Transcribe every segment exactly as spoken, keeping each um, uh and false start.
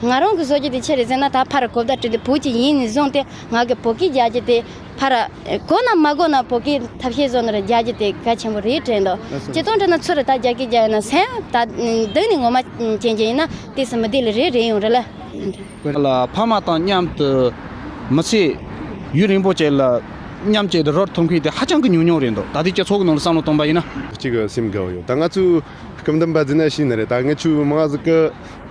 ང་རང་གི་བཟོ་རྒྱུ་དེ་ཆི་རེད་ཟེར་ན། ད་ཕར་གོ་བརྡ་སྤྲད་དེ་བོད་ཀྱི་ཡིན་ནས་བཟུང་སྟེ། ང་གི་བོད་སྐད་རྒྱག་རྒྱུ་དེ་ཕར་གོ་ན་མ་གོ་ན་བོད་སྐད་ཐབས་ཤེས་བཟོ་ནས་རྒྱག་རྒྱུ་དེ་གལ་ཆེན་པོ་རེད་དྲན་འདུག། སྤྱིར་བཏང་དྲན་ན་ཚུར་ད་རྒྱ་སྐད་རྒྱག་ཡོད་ན་སེམས་ད་འདི་ནས་ངོ་མ་ཅན་ཅན་ཡིན་ན་དེ་སུ་མི་བདེ་ལ་རེད་རེད་ཡོང་རེད་ལ། ལ་ཕ་མ་དང་མཉམ་དུ་མི་ཚེ་ཡུན་རིང་པོ་བྱས་ལ་མཉམ་བྱས་ཏེ་རོལ་ཐུབ་མཁན་དེ་ཧ་ཅང་གི་ཉུང་ཉུང་རེད་འདུག། ད་ལྟའི་སྤྱི་ཚོགས་ཀྱི་ནང་ལ་བསམ་བློ་གཏོང་པ་ཡིན་ན། གཅིག་གི་སེམས་དགའ་བོ་ཡོད། ད་ང་ཚོའི་སྐུ་འདམ་པ་འཛིན་ན་ཤེས་ནི་རེད། ད་ང་ཚོའི་མང་ཟིག་གི་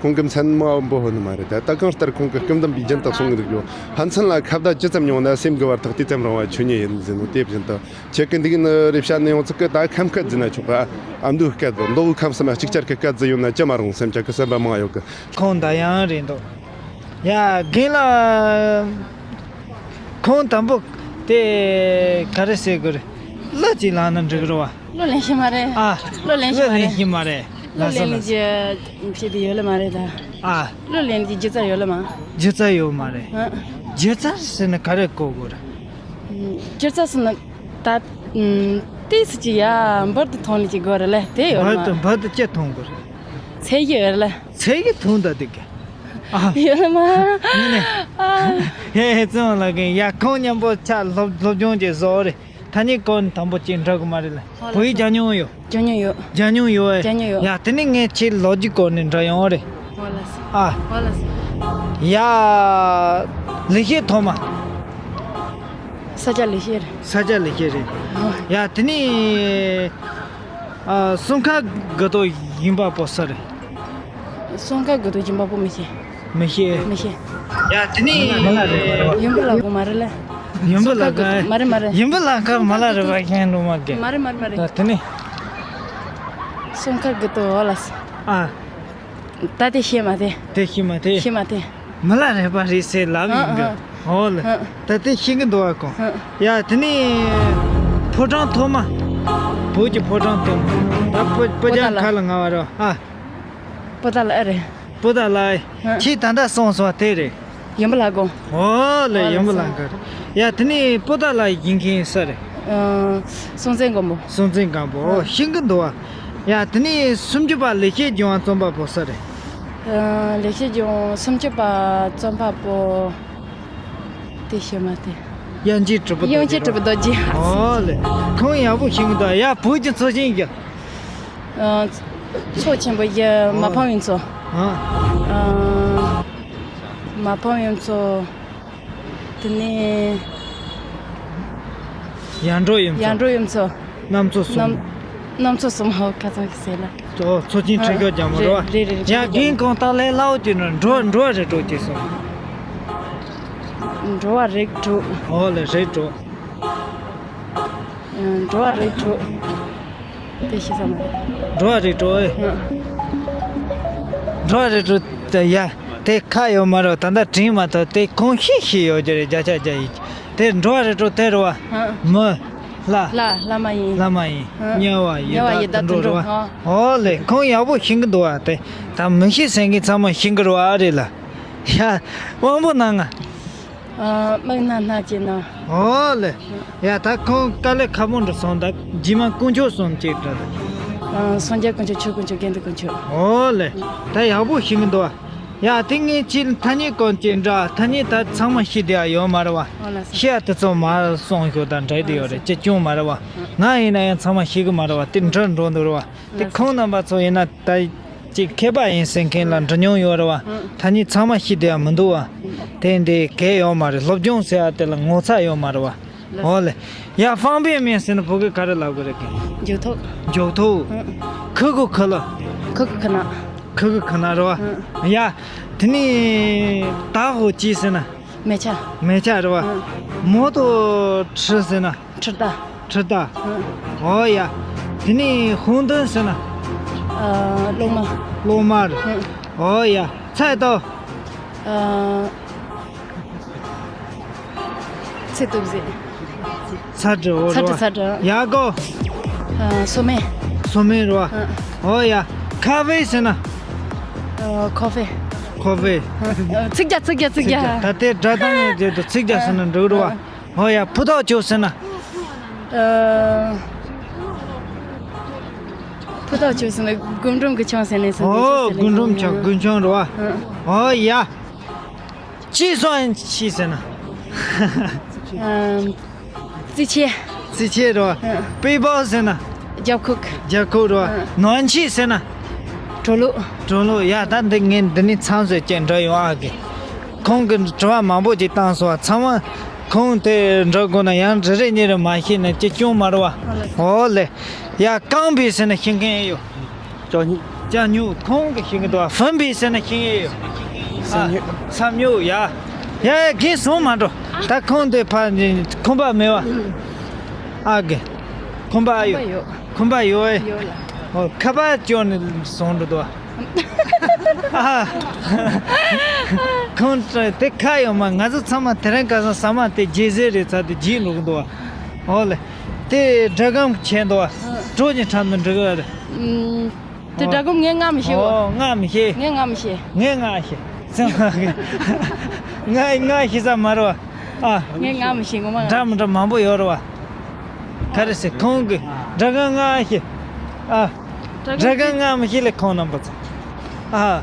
ཁོང་གི་མཚན་མ་འབོ་ཧོ་ནི་མ་རེད། ད་ད་གང་ལྟར་ཁོང་གི་སྐུ་འདམ་པའི་རྒྱུན་དུ་སོང་གི་འདུག་ཡོད། ཕན་ཚུན་ལ་ཁ་བརྡ་ཇི་ཙམ་ཡོང་ན་སེམས་དགའ་བར་ཐག་དེ་ཙམ་རིང་བ་ཆོས་ཉིད་ཡིན་ཟིན་ནོ། དེ་བཞིན་དུ་ཁྱེད་ཀྱི་འདི་གི་ནི་རེ་བྱ་ནི་ཡོང་ཚིག་གི་ད་ཁམ་ཁ་འཛིན་ན་ཆོག་ག། ཨ་མདོའི་སྐད་དུ་མདོ་ཁམས་སུ་མ་གཅིག་ཅར་གི་སྐད་ཟིག་ཡོད་ན་ཅི་མ་རུང་སེམས་ཅག་གི་སེམས་པ་མང་ཡོད་གི། ཁོང་ད་ཡང་རེད་འདུག། ཡ་རྒན་ལགས། ཁོང་དང་པོ་དེ་ག་རེ་ཟེར་དགོས་རེད། གླུ་ཅིག་བླངས་ན་འགྲིག་གི་རེད་བ། གླུ་ལེན་ཤེས་མ་རེད། ཨ། གླུ་ལེན་ཤེས་མ་རེད། གླུ་ལེན་ཤེས་མ་རེད། ལགས་སོ་ལགས་སོ། གླུ་ལེན་ལེན་རྒྱུ་བྱེད་པའི་ཡོད་ལེ་མ་རེད་ད། ཨ། གླུ་ལེན་རྒྱུ་སྒྱུ་རྩལ་ཡོད་ལེ་མ། སྒྱུ་རྩལ་ཡོད་མ་རེད། ཨ། སྒྱུ་རྩལ་ཟེར་ན་ག་རེ་གོ་དགོས་རེད། སྒྱུ་རྩལ་ཟེར་ན་ད། ཏིས་ཅི་ཡ་འབུར་དུ་ཐོན་ནས་ཅིག་དགོས་རེད་ལེ། དེ་ཡོད་མ། འབུར་དུ་འབུར་དུ་ཅི་ཐོན་དགོས་རེད། ཚད་ཡོད་རེད་ལེ། ཚད་ཀྱི་ཐོན་ད་དེ་ག། ཨ། ཡོད་མ། ནི་ནི། ཨ། ཧེ་ཧེ་ཙི་མ་ལ་གིན་ཡ་ཁོང་མཉམ་པོ་ཆ་སློབ་སློབ་སྦྱོང་ཅིག་བཟོ་རེད། ཐ་སྙད་སྐོར་ནས་དང་པོ་ཅིག་འདྲི་དགོས་མ་རེད་ལེ། ཧོ་ལེ། བོད་ཡིག་སྦྱང་མྱོང་ཡོད། སྦྱང་མྱོང་ཡོད། སྦྱང་མྱོང་ཡོད་ཨེ། སྦྱང་མྱོང་ཡོད། ཡ་དེ་ནི་ངས་ཁྱེད་ལོ་རྒྱུས་སྐོར་ནས་འདྲི་ཡོང་རེད། ཨོ་ལགས་སོ། ཨ། ཨོ་ལགས་སོ། ཡ། ལེགས་བཤད་ཐོག་མ། ས་སྐྱ་ལེགས་བཤད་རེད། ས་སྐྱ་ལེགས་བཤད་རེད། ཨོ། ཡ་དེ་ནི། ཨ། གསུང་མཁན་དགུ་ཐོག་ཡིན་པ་པོ་སུ་རེད། གསུང་མཁན་དགུ་ཐོག་ཡིན་པ་པོ་མི་ཤེས། མི་ཤེས། མི་ཤེས། ཡ་དེ་ནི་མི་ལ་རེད། ཡོན་པོ་ལ་གོ་མ་རེད་ལ། ཡོན་པོ་ལ་ག་མ་རེད་མ་རེད། ཡོན་པོ་ལ་ག་མ་ལ་རེད་པ་ཁྱེད་འགྲོ་མ་གི། མ་རེད་མ་རེད་མ་རེད། ད་དེ་ནི། གསུང་མཁན་དགུ་ཐོག་ཨོ་ལགས་སོ། ཨ། ད་དེ་ཤེས་མ་དེ། དེ་ཤེས་མ་དེ། ཤེས་མ་དེ། མི་ལ་རས་པ་རེད་ཟེར་ལབ་ཡིན་གི། ཨ། ཨོ་ལེ། ཨ། ད་དེ་ཤེས་གི་འདུག་ཨ་ཁོང་། ཨ། ཡ་དེ་ནི། ཕོ་བྲང་ཐོག་མ། བོད་ཀྱི་ཕོ་བྲང་ཐོག་མ། ད་སྤུ་སྤུ་རྒྱལ་ཁ་ལ་ང་བ་རོ་ཨ། པོ་ཏཱ་ལ་ཨ་རེད། པོ་ཏཱ་ལ་ཨེ། ཨ། ཁྱེད་ད་ལྟ་སོང་སོང་དེ་རེད། ཡོན་པོ་ལ་དགོངས། ཨོ་ལེ། ཨོ་ལེ། ཡོན་པོ་ལ་དགོངས། ཡ་དེ་ནི་པོ་ཏཱ་ལ་ཡིན་མཁན་སུ་རེད། ཨ། སྲོང་བཙན་སྒམ་པོ། སྲོང་བཙན་སྒམ་པོ། ཨོ། ཨ། ཤེས་གི་འདུག་ཨ། ཡ་དེ་ནི་སུམ་ཅུ་པ་ལེགས་བཤད་ལྗོན་དབང་རྩོམ་པ་པོ་སུ་རེད། ཨ། ལེགས་བཤད་ལྗོན་དབང་སུམ་ཅུ་པ་རྩོམ་པ་པོ། དེ་ཤེས་མ་དེ། དབྱངས་ཅན་གྲུབ་པ་རྡོ་རྗེ། དབྱངས་ཅན་གྲུབ་པ་རྡོ་རྗེ། ཨོ་ལེ། ཁོང་ཡག་པོ་ཤེས་གི་འདུག་ཡ། བོད་ཀྱི་ཚོ་ཆེན་གྱི། ཨ། མཚོ་ཆེན་པོ་ཡ་མ་ཕམ་གཡུ་མཚོ། ཨ། ཨ། མ་ཕམ་གཡུ་མཚོ། དེ་ནས། ཡར་འབྲོག་གཡུ་མཚོ། ཡར་འབྲོག་གཡུ་མཚོ། གནམ་མཚོ་གསུམ། གནམ་གནམ་མཚོ་གསུམ་ཧོ་ཁ་ཚང་གི་ཟེར་ལ། ཨོ། མཚོ་ཆེན་ཁྲི་སྐོར་རྒྱ་མོ་རེད་བ། རེད་རེད་རེད། ཡ་རྒན་ཁོང་ཏཱ་ལའི་ལའོ་ཅེ་ན་འགྲོ་འགྲོ་བ་རེད་འགྲོ་ཅེས་སོང་། འགྲོ་བ་རེད་འགྲོ། ཨོ་ལེ་རེད་འགྲོ། འགྲོ་བ་རེད་འགྲོ། དེ་ཤེས་ས་མ་རེད། འགྲོ་བ་རེད་འགྲོ་ཨེ། ཨ། འགྲོ་བ་རེད་འགྲོ་དེ་ཡ། དེ་ཁ་ཡོད་མ་རེད། ད་ལྟ་དྲན་མ་ཐུབ། དེ་གོང་ཤེས་ཤེས་ཡོད་རྒྱུ་རེད། བརྒྱ་ཆ་བརྒྱ་ཡིན། དེ་འགྲོ་བ་རེད་འགྲོ་དེ་རེད་བ། ཨ། མི། ལྷ། ལྷ་ལྷ་མ་ཡིན། ལྷ་མ་ཡིན། ཨ། དམྱལ་བ་ཡི་དམྱལ་བ་ཡི་དྭགས་དུད་འགྲོ་རེད་བ། ཨ། ཨོ་ལེ། ཁོང་ཡག་པོ་ཤེས་གི་འདུག་བ། དེ་ད་མི་ཤེས་ཟེར་མཁན་ཚང་མ་ཤེས་གི་རེད་བ། ཨ་རེད་ལ། ཡ། དབང་པོ་གནང་ང་། ཨ། དམག་སྣ་སྣ་བྱས་ན། ཨོ་ལེ། ཡ་ད་ཁོང་དཀའ་ལས་ཁག་པོ་འགྲོ་སོང་། ད་རྗེས་མ་དཀོན་མཆོག་གསུམ་ཅིག་འདྲ། ཨ། སངས་རྒྱས་དཀོན་མཆོག་ཆོས་དཀོན་མཆོག་དགེ་འདུན་དཀོན་མཆོག་ཨོ་ལེ། ད་ཡག་པོ་ཤེས་གི་འདུག་བ། ཡ་དེ་ངས་ཅིག་ཐ་སྙད་སྐོར་ཅིག་འདྲ། ཐ་སྙད་ད་ཚང་མ་ཤེས་བསྡད་ཡ་ཡོད་མ་རེད་བ། ཨོ་ལགས་སོ། ཤེས་ཡ་དེ་ཚོ་མར་སོང་ཤོག་དང་འདྲ་བསྡད་ཡོད་རེད། ཅི་སྐྱོན་མ་རེད་བ། ང་ཡིན་ན་ཡང་ཚང་མ་ཤེས་གི་མ་རེད་བ། དེ་འདྲ་འགྲོ་འདུག་རེད་བ། དེ་ཁོང་རྣམ་པ་ཚོ་ཡིན་ན་ད། ཅིག་མཁས་པ་ཡིན་ཟེར་མཁན་ལ་འདྲི་མྱོང་ཡོད་རེད་བ། ཨང་། ཐ་སྙད་ཚང་མ་ཤེས་བསྡད་ཡ་མི་འདུག་བ། དེ་འདི་གལ་ཡོད་མ་རེད། སློབ་སྦྱོང་ཟེར་ཡ་དེ་ལ་ངོ་ཚ་ཡོད་མ་རེད་བ། ལགས། འོ་ལེ། ཡ་方便面ཟེར་ན་བོད་སྐད་ག་རེ་ལབ་དགོས་རེད་གི། འཇུག་ཐོག་འཇུག་ཐོག་ཨང་། ཁུ་གུ་ཁུ་ལ། ཁུ་གུ་ཁུ་ན། ཁུ་གུ་ཁུ་ན་རེད་བ། ཨང་། ཡ། དེ་ནས་ད་ཧོ་ཅི་ཟེར་ན། མེ་ཆ། མེ་ཆ་རེད་བ། ཨང་། མོ་ཏོ་ཁྲི་ཟེར་ན། ཁྲི་རྟ། ཁྲི་རྟ། ཨང་། འོ་ཡ། དེ་ནས་红灯ཟེར་ན། ཨ། གློག་དམར། གློག་དམར། ཨང་། འོ་ཡ།菜刀། ཨ། ཚེ་ཏོབ་ཟེར། ཚ་གྲི། འོ་ཚ་གྲི་རེད་བ། ཚ་གྲི། ཡ་གོ། ཨ། སོ་སྨན། སོ་སྨན་རེད་བ། ཨང་། འོ་ཡ།咖啡ཟེར་ན། ཨ། ཁོ་ཧྥེ། ཁོ་ཧྥེ། ཨ། ཚིག་རྒྱག་ཚིག་རྒྱག་ཚིག་རྒྱག་ཚིག་རྒྱག་ད་ལྟའི་སྒྲ་གདངས་ཡོད་དེ་དུ་ཚིག་རྒྱག་ཟེར་ན་འགྲིག་རེད་བ། ཨ། འོ་ཡ། ཕུ་ཐག་ཆོད་ཟེར་ན། ཨ། ཕུ་ཐག་ཆོད་ཟེར་ན་རྒུན་འབྲུམ་གྱི་ཆང་ཟེར་ནས་ཟེར། འོ། རྒུན་འབྲུམ་ཆང་། རྒུན་ཆང་རེད་བ། ཨ། ཨོ་ཡ། ཅི་སོང་ཡིན་ཅི་ཟེར་ན། ཨམ། རྩི་ཆས། རྩི་ཆས་རོ། ཨ། པེ་པའོ་ཟེར་ན། རྒྱབ་ཁུག་རྒྱབ་ཁུག་རོ། ཨ། ནོན་ཆི་ཟེར་ན། གྲོ་ལུག་གྲོ་ལུག་ཡ་ད་འདི་ངས་འདི་ནས་མཚམས་བཟོས་ཀྱི་འགྲོ་ཡོང་ཨ་གི། ཁོང་གི་དྲི་བ་མང་པོ་ཅིག་བཏང་སོང་བ་ཚང་མ། ཁོང་དེ་འགྲོ་དགོས་ན་ཡང་རེ་རེ་གཉིས་རེ་མ་ཤེས་ན་ཅི་སྐྱོན་མ་རེད་བ། ཨོ་ལེ། ཡ་རྐང་པའི་ཟེར་ན་ཤེས་མཁན་ཡོད། ཅ་སྨྱུག་ཅ་སྨྱུག་ཁོང་གི་ཤེས་ཀྱི་འདུག་ཧྥུན་པི་ཟེར་ན་ཤེས་ཀྱི་ཡོད། ས་སྨྱུག་ས་སྨྱུག་ཡ། ཡ་ཡ་རྒན་སོང་མ་འགྲོ། ད་ཁོང་དེ་ཕ་ཁོམ་པ་མེད་བ། ཨ་གི། ཁོམ་པ་ཡོད། ཡོད། ཁོམ་པ་ཡོད་ཨེ། ཡོད་ལ། ཨོ་ཁ་པར་བཅོལ་ནས་སོང་འགྲོ་འདུག་ཨ། ཁོང་དེ་ཁ་ཡོད་མ་ང་ཚོ་ཚང་མ་དེ་རིང་ཁ་སང་ཟ་མ་དེ་རྗེས་ཟས་རེད་ཚར་དེ་རྗེས་འགྲོ་གི་འདུག་ཨ། ཨོ་ལེ། དེ་སྒྲ་སྒམ་ཁྱེར་འདུག་ཨ། གྲོ་ཉིན་ཁྲམ་དུ་འགྲོ་གི་རེད། ཨུམ། དེ་སྒྲ་སྒམ་ངས་སྔ་མི་ཤེས་གོ། ཨོ་སྔ་མི་ཤེས། ངས་སྔ་མི་ཤེས། ངས་སྔ་ཤེས། སེམས་ལྷག་གི། ང་སྔ་ཤེས་ས་མ་རེད་བ། ཨ། ངས་སྔ་མི་ཤེས་ངོ་མ། འདྲ་མི་འདྲ་མང་པོ་ཡོད་རེད་བ། ག་རེ་ཟེར་ཁོང་གི་སྒྲ་སྒམ་སྔ་ཤེས། ཨ། སྒྲ་སྒམ་སྒྲ་སྒམ་སྔ་མི་ཤེས་ལས་ཁོང་རྣམ་པ་ཚོ། ཨ།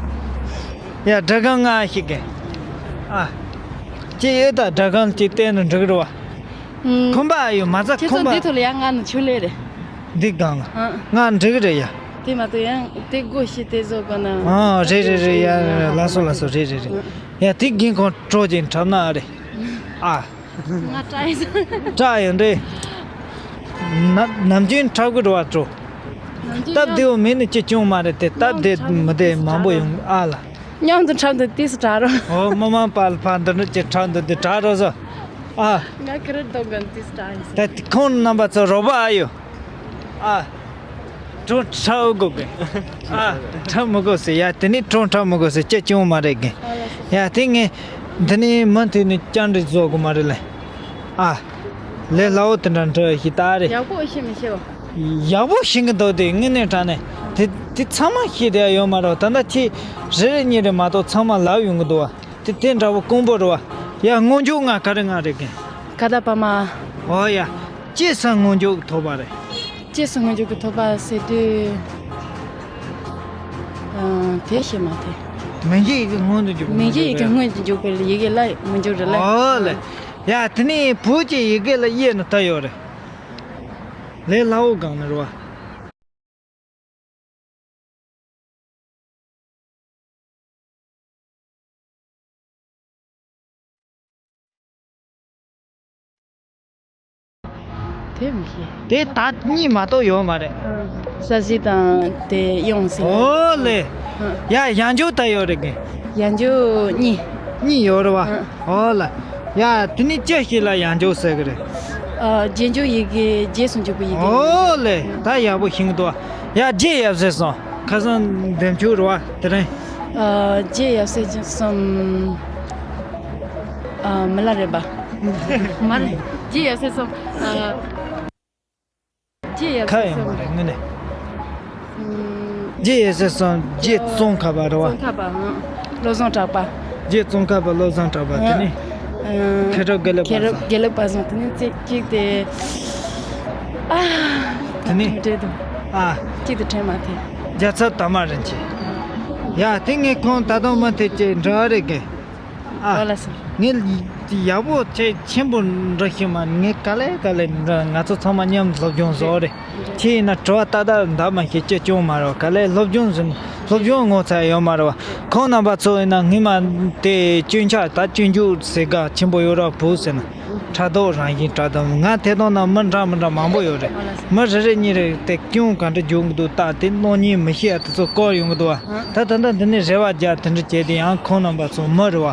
ཡ་སྒྲ་སྒམ་སྔ་ཤེས་གི། ཨ། ཅི་ཡོད་ད་སྒྲ་སྒམ་ཅིག་བསྟན་ན་འགྲིག་རེད་བ། ཁོམ་པ་ཡོད་མ་ཚ་ཁོམ་པ། ཁྱེད་ཚོ་འདི་ཐོག་ལ་ཡང་ང་ནི་ཆུ་ལེ་རེད། འདི་སྒང་ལ། ཨ། ང་འགྲིག་རེད་ཡ། དེ་མ་གཏོགས་ཡང་དེ་སྒོ་ཕྱེ་དེ་བཟོ་དགོས་ན། ཨ་རེད་རེད་རེད་ཡ་ཡ་ལགས་སོ་ལགས་སོ་རེད་རེད་རེད། ཡ་དེ་རྒན་ཁོང་སྤྲོ་ཅིང་འཁྲབ་ན་ཨ་རེད། ཨ། ང་སྐྲག་ཡིན། སྐྲག་ཡོང་རེད། ན་ནམ་རྒྱུན་འཁྲབ་གི་འགྲོ་བ་སྤྲོ། ནམ་རྒྱུན་སྟབས་བདེ་བོ་མེད་ནི་ཅི་བྱུང་མ་རེད་དེ་སྟབས་བདེ་མི་བདེ་མང་པོ་ཡོང་ཨ་ལ། མཉམ་དུ་འཁྲབ་འདུག་ཏིས་དྲག་རོགས། ཨོ་མི་མང་པ་ལ་ཕར་འདི་འདྲ་ཅིག་འཁྲབ་འདུག་འདི་དྲག་རོགས་སོ། ཨ། ང་ཁི་རི་རྡོ་གན་ཏིས་དྲག་ཡིན་ཟེར། ད་ཁོང་རྣམ་པ་ཚོ་རོགས་པ་ཨ་ཡོད། ཨ། གྲོང་འཁྲབ་དགོས་གི། ཨ། འཁྲབ་མི་དགོས་ཟེར་ཡ་དེ་ནི་གྲོང་འཁྲབ་མི་དགོས་ཟེར་ཅི་བྱུང་མ་རེད་གི། ཡ་དེ་ངས་འདི་ནི་མུ་མཐུད་ནས་བཅར་འདྲི་བཟོ་དགོས་མ་རེད་ལེ། ཨ། ལས་སླ་བོ་དེ་འདྲ་འདྲ་ཞིག་ད་རེད། ཡག་པོ་ཤེས་མི་ཤེས་བ། ཡག་པོ་ཤེས་ཀྱི་འདུག་དེ་དངོས་གནས་དྲང་གནས་དེ་དེ་ཚང་མ་ཤེས་བསྡད་ཡོད་མ་རེད་ད་ལྟ་ཁྱེད་རེ་རེ་གཉིས་རེ་མ་གཏོགས་ཚང་མ་ལབ་ཡོང་གི་འདུག་བ། དེ་དེ་འདྲ་བོ་དཀོན་པོ་རེད་བ། ཡ་སྔོན་འཇུག་ང་ག་རེ་ང་རེད་གི། ཁ་ད་པ་མ། ཨོ་ཡ། ཅི་ས་སྔོན་འཇུག་ཐོབ་པ་རེད། ཅི་ས་སྔོན་འཇུག་གི་ཐོབ་པ་ཟེར་དུས། ཨ། དེ་ཤེས་མ་དེ། མིང་གཞི་ཡི་གེ་སྔོན་དུ་འཇུག་མིང་གཞི་ཡི་གེ་སྔོན་དུ་འཇུག་པའི་ཡི་གེ་ལ་སྔོན་འཇུག་རེད་ལ། ཨོ་ལེ། ཡ་དེ་ནས་བོད་ཀྱི་ཡི་གེ་ལ་དབྱེ་ན་ད་ཡོད་རེད། ལས་སླ་བོ་སྒང་ནས་རེད་བ། དེ་མི་ཤེས། དེ་ད་གཉིས་མ་གཏོགས་ཡོད་མ་རེད། ས་གཞི་དང་དེ་ཡོང་ཟིན། ཨོ་ལེ། ཡ་ཡང་འཇོག་ད་ཡོད་རེད་གི། ཡང་འཇོག་གཉིས། གཉིས་ཡོད་རེད་བ། ཨོ་ལ། ཡ་དེ་ནི་ཅི་ཞིག་ལ་ཡང་འཇོག་ཟེར་གི་རེད། ཨ། རྗེས་འཇུག་ཡི་གེ་རྗེས་སུ་འཇུག་པའི་ཡི་གེ། ཨོ་ལེ། ད་ཡག་པོ་ཤེས་ཀྱི་འདུག་ཡ་རྗེ་ཡབ་སྲས་སོང་ཁ་སང་འདེམས་ཆུ་རེད་བ་དེ་རིང་། ཨ། རྗེ་ཡབ་སྲས་སོང་། ཨ། མི་ལ་རས་པ། མ་རེད། རྗེ་ཡབ་སྲས་སོང་། ཨ། རྗེ་ཡབ་ཁ་སྲས་ཡོད་མ་སོང་། རེད་དངོས་གནས། ཨུམ། རྗེ་ཡབ་སྲས་སོང་རྗེ་ཙོང་ཁ་པ་རེད་བ། ཙོང་ཁ་པ། ཨང་། བློ་བཟང་གྲགས་པ། རྗེ་ཙོང་ཁ་པ་བློ་བཟང་གྲགས་པ་དེ་ནི། ཨང་། མཁས་གྲུབ་དགེ་ལེགས་པ་མཁས་གྲུབ་སོང་། དགེ་ལེགས་པ་སོང་དེ་ནི་གཅིག་གཅིག་དེ། ཨ། དེ་ནི། མི་འདྲེ་དུ། ཨ། གཅིག་དུ་དྲན་མ་ཐེ། རྒྱལ་ཚབ་དར་མ་རིན་ཆེན། ཡ་དེ་ངས་ཁོང་ད་དུང་མ་ཐེ་ཅེས་འདྲ་བ་རེད་གི། ཨ། ཨོ་ལགས་སོ། ངས་ཡག་པོ་ཆེ་ཆེན་པོ་འདྲ་ཞིག་མ་ངས་ག་ལེ་ག་ལེ་འདྲ་ང་ཚོ་ཚང་མ་མཉམ་སློབ་སྦྱོང་བཟོ་རེད། ཁྱེད་ཡིན་ན་དྲི་བ་ཏག་ཏག་འདྲ་མ་ཤེས་ཅི་བྱུང་མ་རེད་བ་ག་ལེ་སློབ་སྦྱོང་ཟིན་སློབ་སྦྱོང་ངོ་ཚ་ཡོད་མ་རེད་བ། ཁོང་རྣམ་པ་ཚོ་ཡིན་ན་སྔོན་མ་དེ་སྤྱོད་འཆར་ད་སྤྱོད་འཇུག་ཟེར་ག་ཆེན་པོ་ཡོད་ར་བུ་ཟེར་ན་ཕྲག་དོག་རང་བཞིན་དྲག་དང་ང་དེ་དང་ན་མི་འདྲ་མི་འདྲ་མང་པོ་ཡོད་རེད། མི་རེ་རེ་གཉིས་རེ་དེ་སྐྱོན་ག་འདྲ་འཇུག་གི་འདུག་ད་དེ་གློག་བརྙན་མི་ཤེས་ཡ་དེ་ཚོ་བཀོད་ཡོང་གི་འདུག་བ། ད་ད་ལྟ་འདི་ནས་རེ་བ་རྒྱག་དེ་འདྲ་བྱས་ཏེ་ཡང་ཁོང་རྣམ་པ་ཚོ་མི་རེད་བ།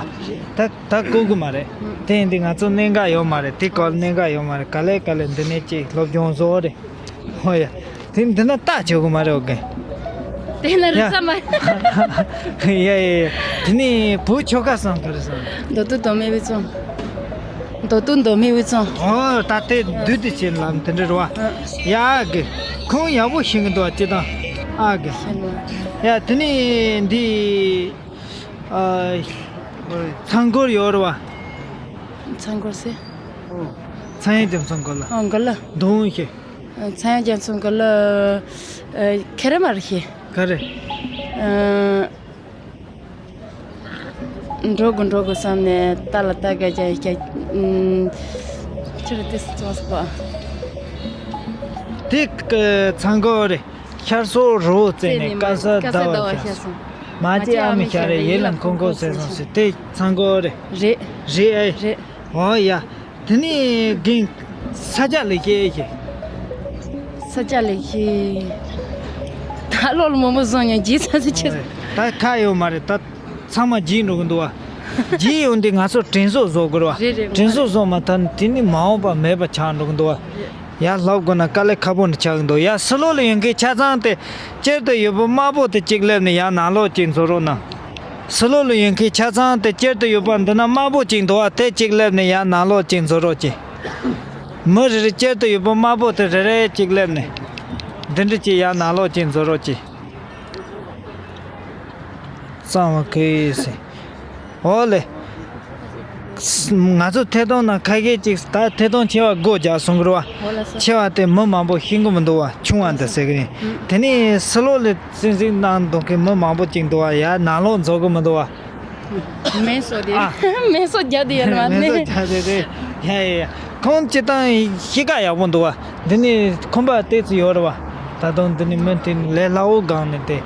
ད་ད་བཀོད་གི་མ་རེད། དེ་ཡིན་དུས་ང་ཚོ་གནད་འགག་ཡོད་མ་རེད་དེ་སྐོར་གནད་འགག་ཡོད་མ་རེད་ག་ལེ་ག་ལེ་འདི་ནས་ཅིག་སློབ་སྦྱོང་བཟོ་རེད། ཧོ་ཡ། དེ་འདི་ན་ལྟ་བྱེད་གི་མ་རེད་འོ་གན། དེ་ན་རིག་ས་མ། ཡ་ཡ་ཡ། དེ་ནས་བུ་ཆོ་ག་སང་ག་རེ་སང་། མདོ་སྟོད་མདོ་སྨད་དབུས་གཙང་། མདོ་སྟོད་མདོ་སྨད་དབུས་གཙང་། ཨོ་ད་དེ་བདུད་དེ་ཆེན་ལམ་དེ་འདྲ་རེད་བ། ཡ་གི། ཁོང་ཡག་པོ་ཤེས་གི་འདུག་ཅི་དང་། ཨ་གི། ཤེས་ལ། ཡ་དེ་ནས་འདི། ཨ། ཚང་སྐོར་ཡོད་རེད་བ། ཚང་སྐོར་སེ། ཚང་ཡང་རྒྱ་མཚོ་སྐོར་ལ། ཨ་འགོ་ལ། མདོ་ཤེ། ཚང་ཡང་རྒྱ་མཚོ་སྐོར་ལ། ཁེ་རེ་མ་རེད་ཤེ། ག་རེ། ཨ། འགྲོ་དགོས་འགྲོ་དགོས་བསམ་ནས་ལྟ་ལ་ལྟ་ག་རྒྱ་རྒྱ། ཨུམ། ཁྱོད་ར་དེ་སུ་ཙོགས་པ། དེ་ཚང་གོ་རེད། ཤར་སོག་རི་བོ་རྩེ་ནས། དཀར་གསལ་ཟླ་བ་ཤར་སོང་། མ་སྐྱེས་ཨ་མའི་ཞལ་རས། ཡིད་ལ་འཁོར་འཁོར་ཟེར་སོང་ཟེར། དེ་ཚང་གོ་རེད། རེད། རེད་ཨེ། རེད། འོ་ཡ། དེ་ནས་རྒན། ས་སྐྱ་ལེགས་བཤད་ཞེས། ས་སྐྱ་ལེགས་བཤད། ད་ལོ་ལ་མང་པོ་བཟང་ཡང་བརྗེད་ཚར་ཟེར་ཆེ། ད་ཁ་ཡོད་མ་རེད། ད་ཚང་མ་བརྗེད་འགྲོ་གི་འདུག་བ། བརྗེད་ཡོང་དུས་ང་ཚོ་དྲན་གསོ་བཟོ་དགོས་རེད་བ། རེད་རེད། དྲན་གསོ་བཟོ་མ་ཐག་ནས་དེ་ནི་མ་འོངས་པ་མེད་པ་ཆགས་འགྲོ་གི་འདུག་བ། རེད། ཡ། ལབ་དགོས་ན་དཀའ་ལས་ཁག་པོ་འདྲ་ཆགས་ཀྱི་འདུག། ཡ། ཕྱི་ལོགས་ལ་ཡོང་མཁན་ཆ་ཚང་དེ་དཀྱིལ་དུ་ཡོད་པ་དམར་པོ་དེ་གཅིག་སླེབས་ནས་ཡར་ནང་ལོགས་གཅིག་འཛུལ་རོགས་གནང་། ཕྱི་ལོགས་ལ་ཡོང་མཁན་ཆ་ཚང་དེ་དཀྱིལ་དུ་ཡོད་པ་འདི་ན་དམར་པོ་གཅིག་འདུག་བ། དེ་གཅིག་སླེབས་ནས་ཡར་ནང་ལོགས་གཅིག་འཛུལ་རོགས་གྱིས། མི་རེ་རེ་དཀྱིལ་དུ་ཡོད་པ་དམར་པོ་དེ་རེ་རེ་གཅིག་སླེབས་ནས། འདི་འདྲ་གཅིག་ཡར་ནང་ལོགས་གཅིག་འཛུལ་རོགས་གྱིས། གཙང་བ་ཁེ་སི། འོ་ལེ། ང་ཚོ་ཐད་གཏོང་ནང་ཁ་ཤས་ཅིག་ད་ཐད་གཏོང་ཆེ་བ་སྒོ་རྒྱག་སོང་གི་རེད་བ། འོ་ལགས་སོ། ཆེ་བ་དེ་མི་མང་པོ་ཤེས་ཀྱི་མི་འདུག་བ། ཆུང་བ་འདི་ཟེར་གི་རེད། ཨུམ། དེ་ནས་ཕྱི་ལོགས་ལ་སིང་སིང་གནང་འདུག་མཁན་མི་མང་པོ་ཅིག་འདུག་བ། ཡར་ནང་ལོགས་འཛུལ་གི་མི་འདུག་བ། མེ་སོ་དེ། ཨ། མེ་སོ་རྒྱག་དེ་ཡོད་མ་མེ་སོ་རེད། རྒྱག་དེ་རེད། ཡ་ཡ་ཡ། ཁོང་སྤྱིར་བཏང་གཤིས་ཀ་ཡག་པོ་འདུག་བ། འདི་ནི་ཁོམ་པ་ཏོག་ཙམ་ཡོད་རེད་བ། ད་དུང་འདི་ནི་མི་དེ་ལས་སླ་བོ་སྒང་ནས་དེ།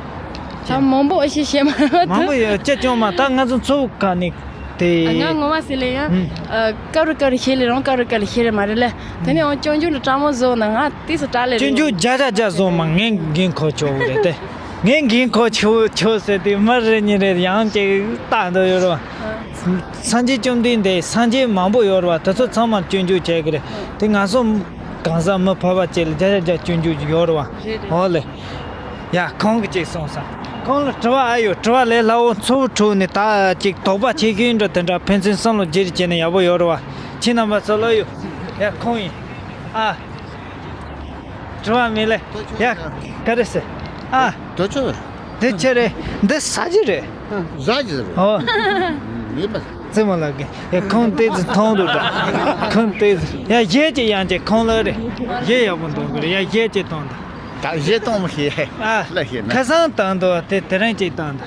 ད་མང་པོ་ཨེ་ཤེས་ཤེས་མ་རེད། མང་པོ་ཡོད་ཅེས་ཅུང་མ། ད་ང་ཚོ་མཚོ་ཁ་ནས་དེ། ང་ངོ་མ་ཟེར་ལེ་ཡང་། ཨུམ། ཨ། ཀ་རུ་ཀ་རུ་ཤེས་ལེ་རང་ཀ་རུ་ཀ་རུ་ཤེས་རེད་མ་རེད་ལེ། དེ་ནས་འོང་སྐྱོན་བརྗོད་ལ་སྤྲང་མོ་བཟོ་ན་ང་ཏོག་ཙམ་སྐྲག་ལེ་རེད། སྐྱོན་བརྗོད་བརྒྱ་ཆ་བརྒྱ་བཟོ་མ། ངས་འགན་འཁུར་ཆོག་གི་རེད་དེ། ངས་འགན་འཁུར་ཆོག་ཆོག་ཟེར་དུས་མི་རེ་གཉིས་རེ་ཡང་ཅིག་ལྟ་འདོད་ཡོད་རེད་བ། སངས་རྒྱས་བཅོམ་ལྡན་འདས་སངས་རྒྱས་མང་པོ་ཡོད་རེད་བ། དེ་ཚོ་ཚང་མར་སྐྱོན་བརྗོད་བྱེད་ཀྱི་རེད། དེ་ང་ཚོ་གང་ཟག་མི་ཕལ་པ་ཅིག་ལ་བརྒྱ་ཆ་བརྒྱ་སྐྱོན་བརྗོད་ཡོད་རེད་བ། རེད་རེད། འོ་ལེ། ཡ། ཁོང་གིས་ཅིག་གསུངས་སོང་། ཁོང་ལ་དྲི་བ་ཨ་ཡོད། དྲི་བ་ལས་སླ་བོ། མཚོ་བོ་དྲུག་ནས་ད་ཅིག་དོགས་པ་ཆེ་ཤོས་འདྲ་དེ་འདྲ་ཕན་ཚུན་བསམ་བློ་བརྗེ་རེས་བྱས་ན་ཡག་པོ་ཡོད་རེད་བ། ཁྱེད་རྣམ་པ་ཚོ་ལ་ཡོད། ཡ། ཁོང་ཡིན། ཨ། དྲི་བ་མེད་ལེ། ཡ། ག་རེ་ཟེར། ཨ། དོ་ཆོ། དེ་ཆེ་རེད། འདི་ཟ་རྒྱུ་རེད། ཟ་རྒྱུ་རེད། ཨོ། མེད་པ། རྩེད་མོ་ལགས་ཀྱིས། ཡ། ཁོང་ཏོག་ཙམ་མཐོང་འདུག་ད། ཁོང་ཏོག་ཙམ། ཡ། གཞས་ཅིག་ཡང་ཅིག་ཁོང་ལ་རེད། གཞས་ཡག་པོ་འདོན་གི་རེད། ཡ། གཞས་ཅིག་གཏོང་དང་། ད་གཞས་གཏོང་མི་ཤེས། ཨ། ལ་ཤེས་ན། ཁ་སང་བཏང་འདུག་དེ་དེ་རིང་ཅིག་བཏང་དང་།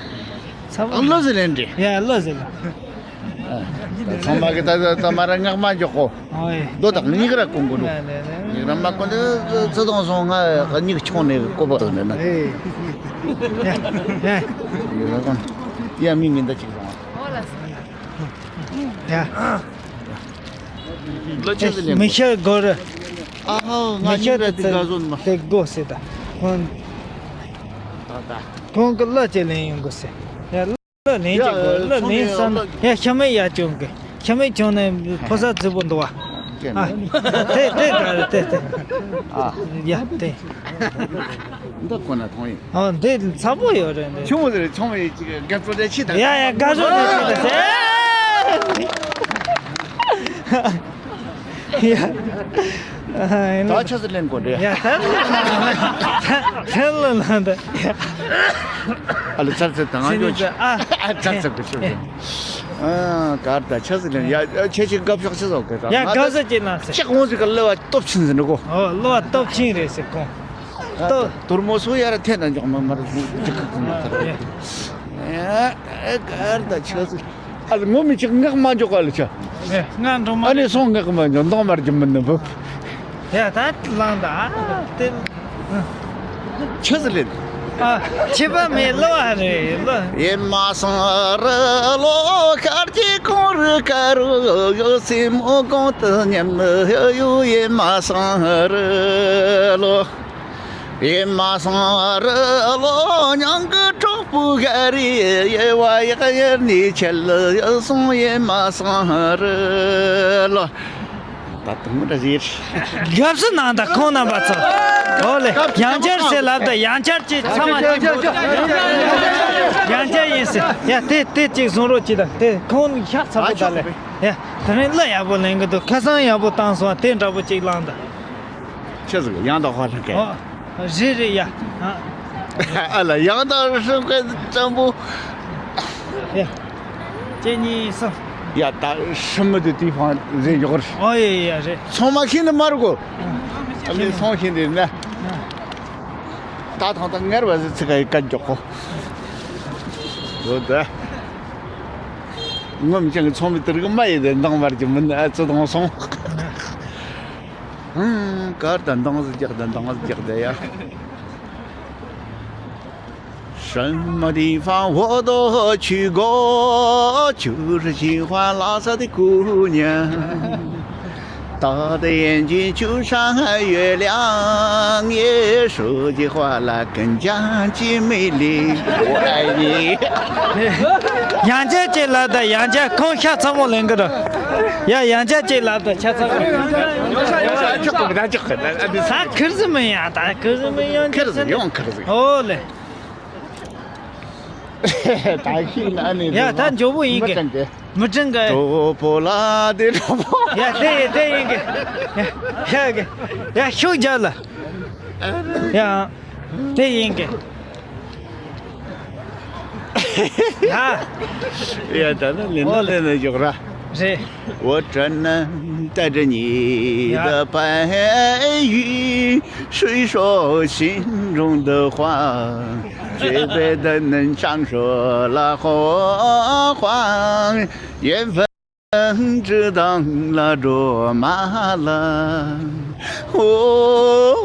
ཚ་བོ། ཨ། བློ་ཟེར་ལེན་འདྲི། ཡ། བློ་ཟེར་ལ། ཨ། ཚང་མ་གི་ད་ད་ད་མ་ར་ངག་མ་འཇོག་གོ། ཨོ་ཡེ། རྡོ་དང་གཉིས་ཀ་ར་གོང་གོ་འགྲོ། ལ་ལ་ལ། གཉིས་ཀ་ར་མ་གོ་འདི་ཚེ་དང་སོང་ང་གཉིས་ཀ་ཆུང་ནས་གོ་བ་དང་ནས་ན། ཨེ། ཡ་ཡ། ཡ་མི་མི་འདའ་ཅིག་སོང་། ཨོ་ལ་སོང་། ཡ། ལོ་ཆེ་ཟེར་ལེན་གོ། མི་ཤེས་གོ་ར། ཨ་ཧོ། ང་མི་ཤེས་གཉིས་ཀ་དེ་ག་བཟོ་ནི་མ། དེ་གོ་ཟེར་ད། ཁོང་། ད་ད། ཁོང་གི་གླུ་ཅིག་ལེན་ཡོང་གོ་ཟེར། ཡ། གླུ་ལེན་ཡ། ཅིག་དགོས། གླུ་ཚོང་ལེན་ནས་བསམ། གླུ། ཡ། ཤ་མེད་ཡ་བྱུང་གི། ཤ་མེད་བྱུང་ནས་ཕོ་གསར་རྫིག་པོ་འདུག་བ། ཀྱེ། ཨ། དེ་དེ་ག་རེད་དེ་དེ། ཨ། ཡ་དེ། འདི་ཁོ་ན་མཐོང་ཡིན། ཨ། འདི་ཚ་པོ་ཡོད་རེད་འདི། ཆུང་མ་ཟེར་ཆུང་མ་ཡིན་ཅིག་དགའ་སྤྲོ་ལས་ཕྱི་དང་། ཡ་ཡ། དགའ་སྤྲོ་ལས་ཕྱི་དང་ཟེར། ཡ། ད་ཆ་ཚ་ལེན་དགོས་འདྲ། ཡ། ད་ལ་ལ་ད། ཨ་ལ་ཚར་ཚར་དང་ང་ཚོ། ཨ། ཨ། ཚར་ཚར་གི་ཆུ། ཨ། གར་ད་ཆ་ཚ་ལེན། ཡ། ཁྱེད་ཀྱི་དགའ་ཕྱོགས་ཆེ་ཟོག་གི་ད། ཡ། དགའ་ས་ཅི་ན་ཟེར། ཅི་གོང་ཟིག་གི་གླུ་བ་སྟོབས་ཆེན་ཟིན་འགྲོ་གོ། ཨོ། གླུ་བ་སྟོབས་ཆེན་རེད་ཟེར་གོང་། ཨ། སྟོབས། དུར་མོ་སུ་ཡ་ར་ཐེ་ན་འཇོག་མ་མར་ཅི་གི་གོང་ད། ཡ། ཨ། གར་ད་ཆ་ཚ། ཨ་ལ་ངོ་མི་ཅིག་ངག་མ་འཇོག་ག་ལ་ཆ། ཨེ། ང་འགྲོ་མ། ཨ་ནི་སོང་ངག་མ་འཇོག་མདོང་མར་གྱི་མི་ནི་བུ། ཡ། ད་ལངས་ད་དེ། ཆི་ཟིག་ལེན། ཨ། ཁྱི་པ་མེད་ལོ་ཨ་རེ་ལོ། ཡེ་མ་སང་རི་ལོ་ཤར་གྱི་ཁོང་རི་ཀ་རུ་ཡོད་སྲིན་མོ་གོང་དུ་ཉམས་ཡོད་ཡེ་མ་སང་རི་ལོ། ཡེ་མ་སང་རི་ལོ་ཉང་གི་གྲོགས་པོ་ག་རེ་ཡེ་བ་ཡག་ཡེ་ནི་ཆེ་ལ་ཡེ་སོང་ཡེ་མ་སང་རི་ལོ། ད་དུང་འདྲ་ཟེར། དགའ་བསུ་གནང་དང་ཁོང་རྣམ་པ་ཚོ། ཨོ་ལེ། ཡང་བསྐྱར་ཟེར་ལབ་དང་ཡང་བསྐྱར་ཅིག་ཚང་མ་ཅིག་ཡང་བསྐྱར་ཡིན་ཟེར། ཡ། དེ་དེ་ཅིག་བཟུང་རོགས་གྱིས་དང་དེ་ཁོང་ཤག་ཚ་པོ་ད་ལེ། ཡ། དེ་རིང་གླུ་ཡག་པོ་ལེན་གི་འདུག་ཁ་སང་ཡག་པོ་བཏང་སོང་། དེ་འདྲ་པོ་ཅིག་བླངས་དང་། ཆི་ཟིག་ཡང་དག་ཧ་ལྷག་གི། ཨོ། རེད་རེད་ཡ། ཨ། ཨ་ལ་ཡང་དག་ཧྲིམ་གི་ཙམ་པོ། ཡ། གཅིག་གཉིས་གསུམ། ཡ། ད་ཧྲིམ་མི་དེ་དེའི་ཕང་རེད་འཇོག་རེད། ཨོ་ཡ་ཡ་རེད། ཚང་མ་ཤེས་ནི་མ་རེད་གོ། ཨ་ལེ་སོང་ཤེས་ནི་ན། ད་ཐང་ད་ངར་བ་ཟི་ཚི་ག་ཡི་ཀ་འཇོག་གོ། འོ་ད། ངོམ་ཅང་ཚོང་མི་དེར་གི་མ་ཡི་དེ་འདང་བར་གྱི་མིན་ཨ་ཙི་དང་སོང་། ཧང་གར་དང་འདང་ཟི་རྒྱག་དང་འདང་ཟི་རྒྱག་དེ་ཡ། 什么地方我都去过，就是喜欢拉萨的姑娘。大的眼睛就像月亮，也说起话来更加的美丽。我爱你。 ཡང་བསྐྱར་ཅིག་ལབ་དང་། ཡང་བསྐྱར་ཁོང་ཤ་ཚ་མོ་ལེན་གི་རེད། ཡ་ཡང་བསྐྱར་ཅིག་ལབ་དང་། ཤ་ཚ་མོ། ད་ཁིར་ཟི་མི་ཡ། ད་ཁིར་ཟི་མི་ཡོང་། ཁིར་ཟི་ཡོང་། ཁིར་ཟི། ཨོ་ལེ། ད་ཤི་ན་ནི་ཡ་ད་འཇོ་བོ་ཡིན་གི། མི་དྲན་གི། གྲོགས་པོ་ལ་དེ་གྲོགས་པོ། ཡ་དེ་དེ་ཡིན་གི། ཡ་གི། ཡ་ཤུགས་རྒྱབ་ལ། ཡ་དེ་ཡིན་གི། ཡ། ཡ་ད་ནི་ལེན་ན་ལེན་ན་འཇོག་ར། རེད། 我专门带着你的白玉，谁说心中的话，只配等人唱出了火花，缘分知道了，卓玛拉，哦，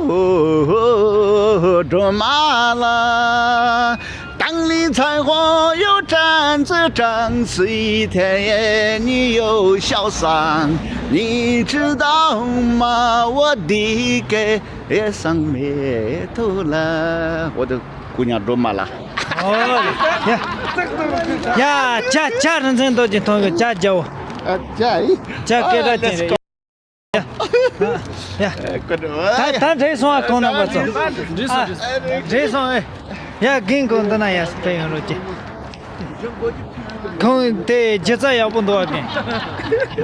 卓玛拉。 当你在花园站着站一天，你又潇洒，你知道吗？我的歌也上没头了。我的姑娘卓玛拉。哦，呀，呀，ཇ་ཇ་རིན་ཆེན་རྡོ་རྗེ་མཐོང་གི་ཇ་རྒྱལ་པོ། ཨ་ཇ་ཨི། ཇ་སྐད་གྲགས་ཅན་རེད། ཡ། ཡ། ད་ད་འགྲིག་སོང་ཨ། ཁོང་རྣམ་པ་ཚོ། ཨ། འགྲིག་སོང་ཨེ། ཡ་རྒན་ཁོང་འདི་ན་ཡ་ཕེབས་ཡོང་རོགས་གྱིས། ཁོང་དེ་སྒྱུ་རྩལ་ཡག་པོ་འདུག་ཨ་རྒན།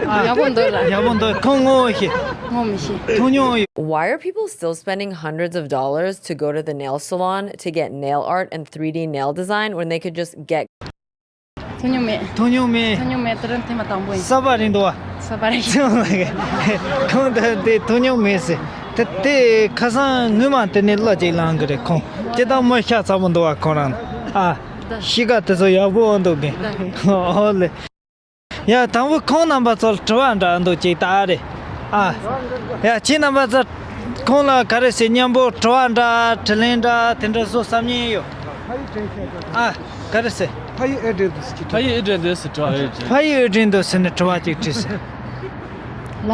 ཨ། ཡག་པོ་འདུག་ལ། ཡག་པོ་འདུག་ཁོང་ངོ་ཤེས། ངོ་མི་ཤེས། མཐོང་མྱོང་ཡོད། Why are people still spending hundreds of dollars to go to the nail salon to get nail art and three D nail design when they could just get མཐོང་མྱོང་མེད། མཐོང་མྱོང་མེད། མཐོང་མྱོང་མེད། དེ་རིང་ཐེངས་མ་དང་པོ་ཡིན། གསར་པ་རེད་འདུག་བ། གསར་པ་རེད། ཁོང་ད་དེ་མཐོང་མྱོང་མེད་ཟེར། དེ་དེ་ཁ་སང་ངོ་མ་དེ་ནས་གླུ་ཅིག་བླངས་གི་རེད་ཁོང་། ཅི་ལྟར་མོ་ཤ་ཚ་པོ་འདུག་བ་ཁོང་རང་། ཨ། གཤིས་ཀ་དེ་ཚོ་ཡག་པོ་འདུག་གི། ཨོ་ལེ། ཡ་དང་པོ་ཁོང་རྣམ་པ་ཚོར་དྲི་བ་འདྲ་འདུག་ཅིག་ད་རེད། ཨ། ཡ་ཁྱེད་རྣམ་པ་ཚོ་ཁོང་ལ་ག་རེ་ཟེར། མཉམ་པོ་དྲི་བ་འདྲ་དྲིས་ལན་འདྲ་དེ་འདྲ་བཟོ་བསམ་མཁན་ཡོད། ཨ། ག་རེ་ཟེར། ཕ་ཡུལ་ཨེ་འདྲ་འདུག་ཟེར་གྱི། ཕ་ཡུལ་ཨེ་འདྲ་འདུག་ཟེར་དྲི་བ་ཡོད་ཀྱི། ཕ་ཡུལ་ཨེ་འདྲ་འདུག་ཟེར་ནས་དྲི་བ་ཅིག་དྲིས་ཟེར། ལ།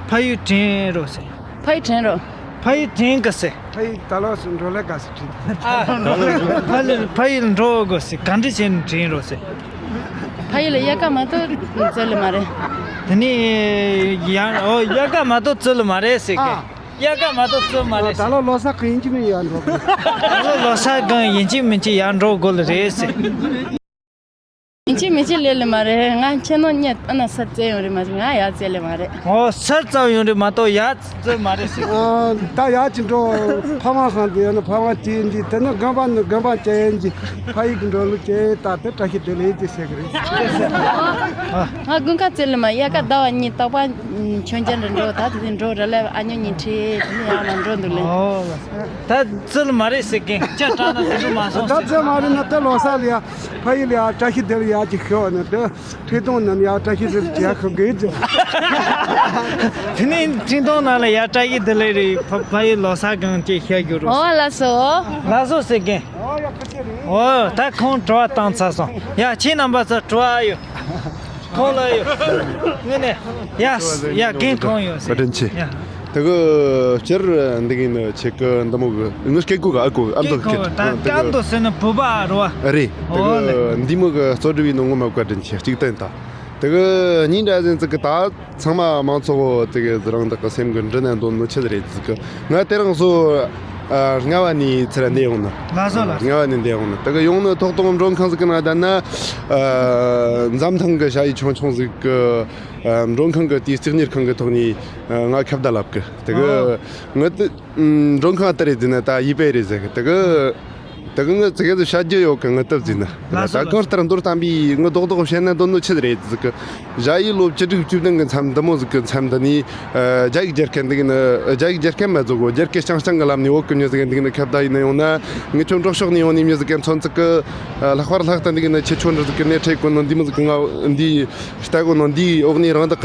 ཕ་ཡུལ་དྲན་རོགས་ཟེར། ཕ་ཡུལ་དྲན་རོགས། ཕ་ཡུལ་དྲན་དགོས་ཟེར། ཕ་ཡུལ་ད་ལོགས་སུ་འགྲོ་ལེ་དགའ་ཟེར་དྲིས། ཨ། ཕ་ཡུལ་ཕ་ཡུལ་འགྲོ་དགོས་ཟེར། ག་འདྲ་བྱས་ནས་དྲན་རོགས་ཟེར། ཕ་ཡུལ་ལ་དབྱར་ཁ་མ་གཏོགས་བཙལ་ལེ་མ་རེད། དེ་ནས་ཡང་ཨོ་དབྱར་ཁ་མ་གཏོགས་བཙལ་ལེ་མ་རེད་ཟེར་གི། ཨ། དབྱར་ཁ་མ་གཏོགས་བཙལ་མ་རེད་ད་ཟེར། ལོ་ལོ་གསར་གང་ཡིན་གྱི་མིན་ཡར་འགྲོ་དགོས། ད་ལོ་ལོ་གསར་གང་ཡིན་གྱི་མིན་གྱི་ཡར་འགྲོ་དགོས་ལེ་རེད་ཟེར། ཡིན་གཅིག་མིན་གཅིག་ལས་ལེ་མ་རེད། ང་ཁྱེད་ནང་གཉིས་ཨ་ན་སར་བཙལ་ཡོང་རེད་མ་གཏོགས་ང་ཡར་བཙལ་ལེ་མ་རེད། ཨོ་སར་བཙལ་ཡོང་རེད་མ་གཏོགས་ཡར་བཙལ་མ་རེད་ཟེར། ཨ། ད་ཡར་ཅིག་འགྲོ། ཕ་མ་ཁང་དུ་ཡོད་ན་ཕ་མ་སྐྱེལ་གྱི། དེ་ནས་དགོན་པ་ནས་དགོན་པ་སྐྱེལ་གྱི། ཕ་ཡུལ་གྱི་འགྲོ་ལུགས་སྐྱེལ་ད་དེ་བཀྲ་ཤིས་བདེ་ལེགས་ཀྱི་ཟེར་གི་རེད། ང་དགུན་ཁ་བཙལ་ལེ་མ། དབྱར་ཁ་ཟླ་བ་གཉིས་རྟག་པར་མཆོད་མཇལ་འདྲ་འགྲོ། ད་དེ་འགྲོ་རེ་ལེ་ཨ་ཉོ་གཉིས་ཁྲིད་དེ་ནས་ཡར་ལ་འགྲོ་འདུག་ལེ། ཨོ། ད་བཙལ་མ་རེད་ཟེར་གི། ཅ་དྲག་ན་དེ་འགྲོ་མ་སོང་ཟེར། ད་བཙལ་མ་རེད་ན་དེ་ལོ་གསར་ལ་ཡ། ཕ་ཡུལ་ལ་ཡ་བཀྲ་ཤིས་བདེ་ལེགས་ཡ་ཅིག་ཤོད་ནས་དེ། འཕྲིན་གཏོང་ནང་ཡ་བཀྲ་ཤིས་བདེ་ལེགས་ཡ་ཤོད་དགོས་ཀྱི། དེ་ནས་འཕྲིན་གཏོང་ནང་ལ་ཡ་བཀྲ་ཤིས་བདེ་ལེགས་རེད། ཕ་ཕ་ཡུལ་ལོ་གསར་གང་ཅིག་ཤར་རྒྱུ་རུ། ཨོ་ལགས་སོ། ལགས་སོ་ཟེར་གི། ཨོ་ད་ཁོང་དྲི་བ་བཏང་ཚར་སོང་། ཡ་ཁྱེད་རྣམ་པ་ཚོ་དྲི་བ་ཡོད། ཁོང་ལ་ཡོད། ངས་ནས་ཡ་ཡ་རྒན་ཁོང་ཡོད་ཟེར། བཀའ་དྲིན་ཆེ། ཡ། དེ་གི་སྤྱིར་འདི་གི་ནི་ཁྱེད་ཀྱི་འདི་མོ་གི་ངི་སྐད་གོ་ག་ཨ་གོ་ཨ་མདོ་སྐད་གོ་སྐད་ད་ཨ་མདོ་ཟེར་ནི་བོད་པ་རོ་བ། རེད། དེ་ཨོ་ལེ། གི་འདི་མོ་གི་གཙོ་སྒྲུབ་བྱས་ནོ་ངོ་མ་བཀའ་དྲིན་ཆེ། གཅིག་བསྟན་ད། དེ་གི་གཉིས་འདྲ་ཟིན་ཙི་གི་ད་ཚང་མ་མང་ཚོགས་དེ་གི་རང་དག་གི་སེམས་གི་འདྲི་ནས་འདོན་ནོ་ཆེད་རེད་ཙི་གི། ང་དེ་རིང་སོ་ཨ་རྔ་བ་ནས་ཚུར་འདི་ཡོང་ནི། ལགས་སོ་ལགས། རྔ་བ་ནས་འདི་ཡོང་ནི། དེ་གི་ཡོང་ནི་ཐོག་ཐོག་མགྲོན་ཁང་ཟིག་གི་ནང་བསྡད་ན། ཨ་འཛམ་ཐང་གི་ཞ་ཡི་ཆུང་ཆུང་ཟིག་གི་ཨ་མགྲོན་ཁང་གི་དེའི་རྩིག་གཉེར་ཁང་གི་ཐོག་ནས་ཨ་ང་ཁ་བརྡ་ལབ་གི། དེ་གི་ཨོ། ང་དེ་ཨམ་མགྲོན་ཁང་ལྟ་རེད་ཟེར་ན་ད་ཡིད་པའི་རེད་ཟེར་གི། དེ་གི་ ད་གི་ངི་ཙི་གེ་ཟིག་བཤད་རྒྱུ་ཡོད་གི། ངི་སྟབས་ཟིན་ན་ལགས་སོ། ད་གང་ལྟར་མདོར་བསྟན་པའི་ངི་རྡོག་རྡོག་བཤད་ན་འདོད་ནོ་ཆི་ཟིག་རེད་ཟིག་གི། ཞ་ཡི་ལོ་བཅུ་དྲུག་བཅུ་བདུན་གི་མཚམས་འདི་མོ་ཟིག་གི་མཚམས་འདི་ནས། ཨ། རྒྱ་ཡིག་སྦྱར་མཁན་འདི་གི་ནི། རྒྱ་ཡིག་སྦྱར་མཁན་མ་ཟིག་གོ། རྒྱ་སྐད་རྐྱང་རྐྱང་གི་ལམ་ནས་བོད་གི་མྱི་ཟིག་འདི་གི་ནི་ཁ་བརྡ་ཡིན་ན་ཡོང་ན། ངི་ཁྱོད་འབྲོག་ཕྱོགས་ནས་ཡོང་ནི་མྱི་ཟིག་གི་མཚོན་ཚིག་གི། ཨ། ལྷག་པར་ལྷག་ལྟ་འདི་གི་ནི་ཁྱེད་ཆོ་འདྲ་ཟིག་གི་སྣེ་ཁྲིད་གོ་ནོ་འདི་མོ་ཟིག་གི། ང་འདི་ལྟ་གོ་ནོ་འདི་འོག་ནས་རང་བདག་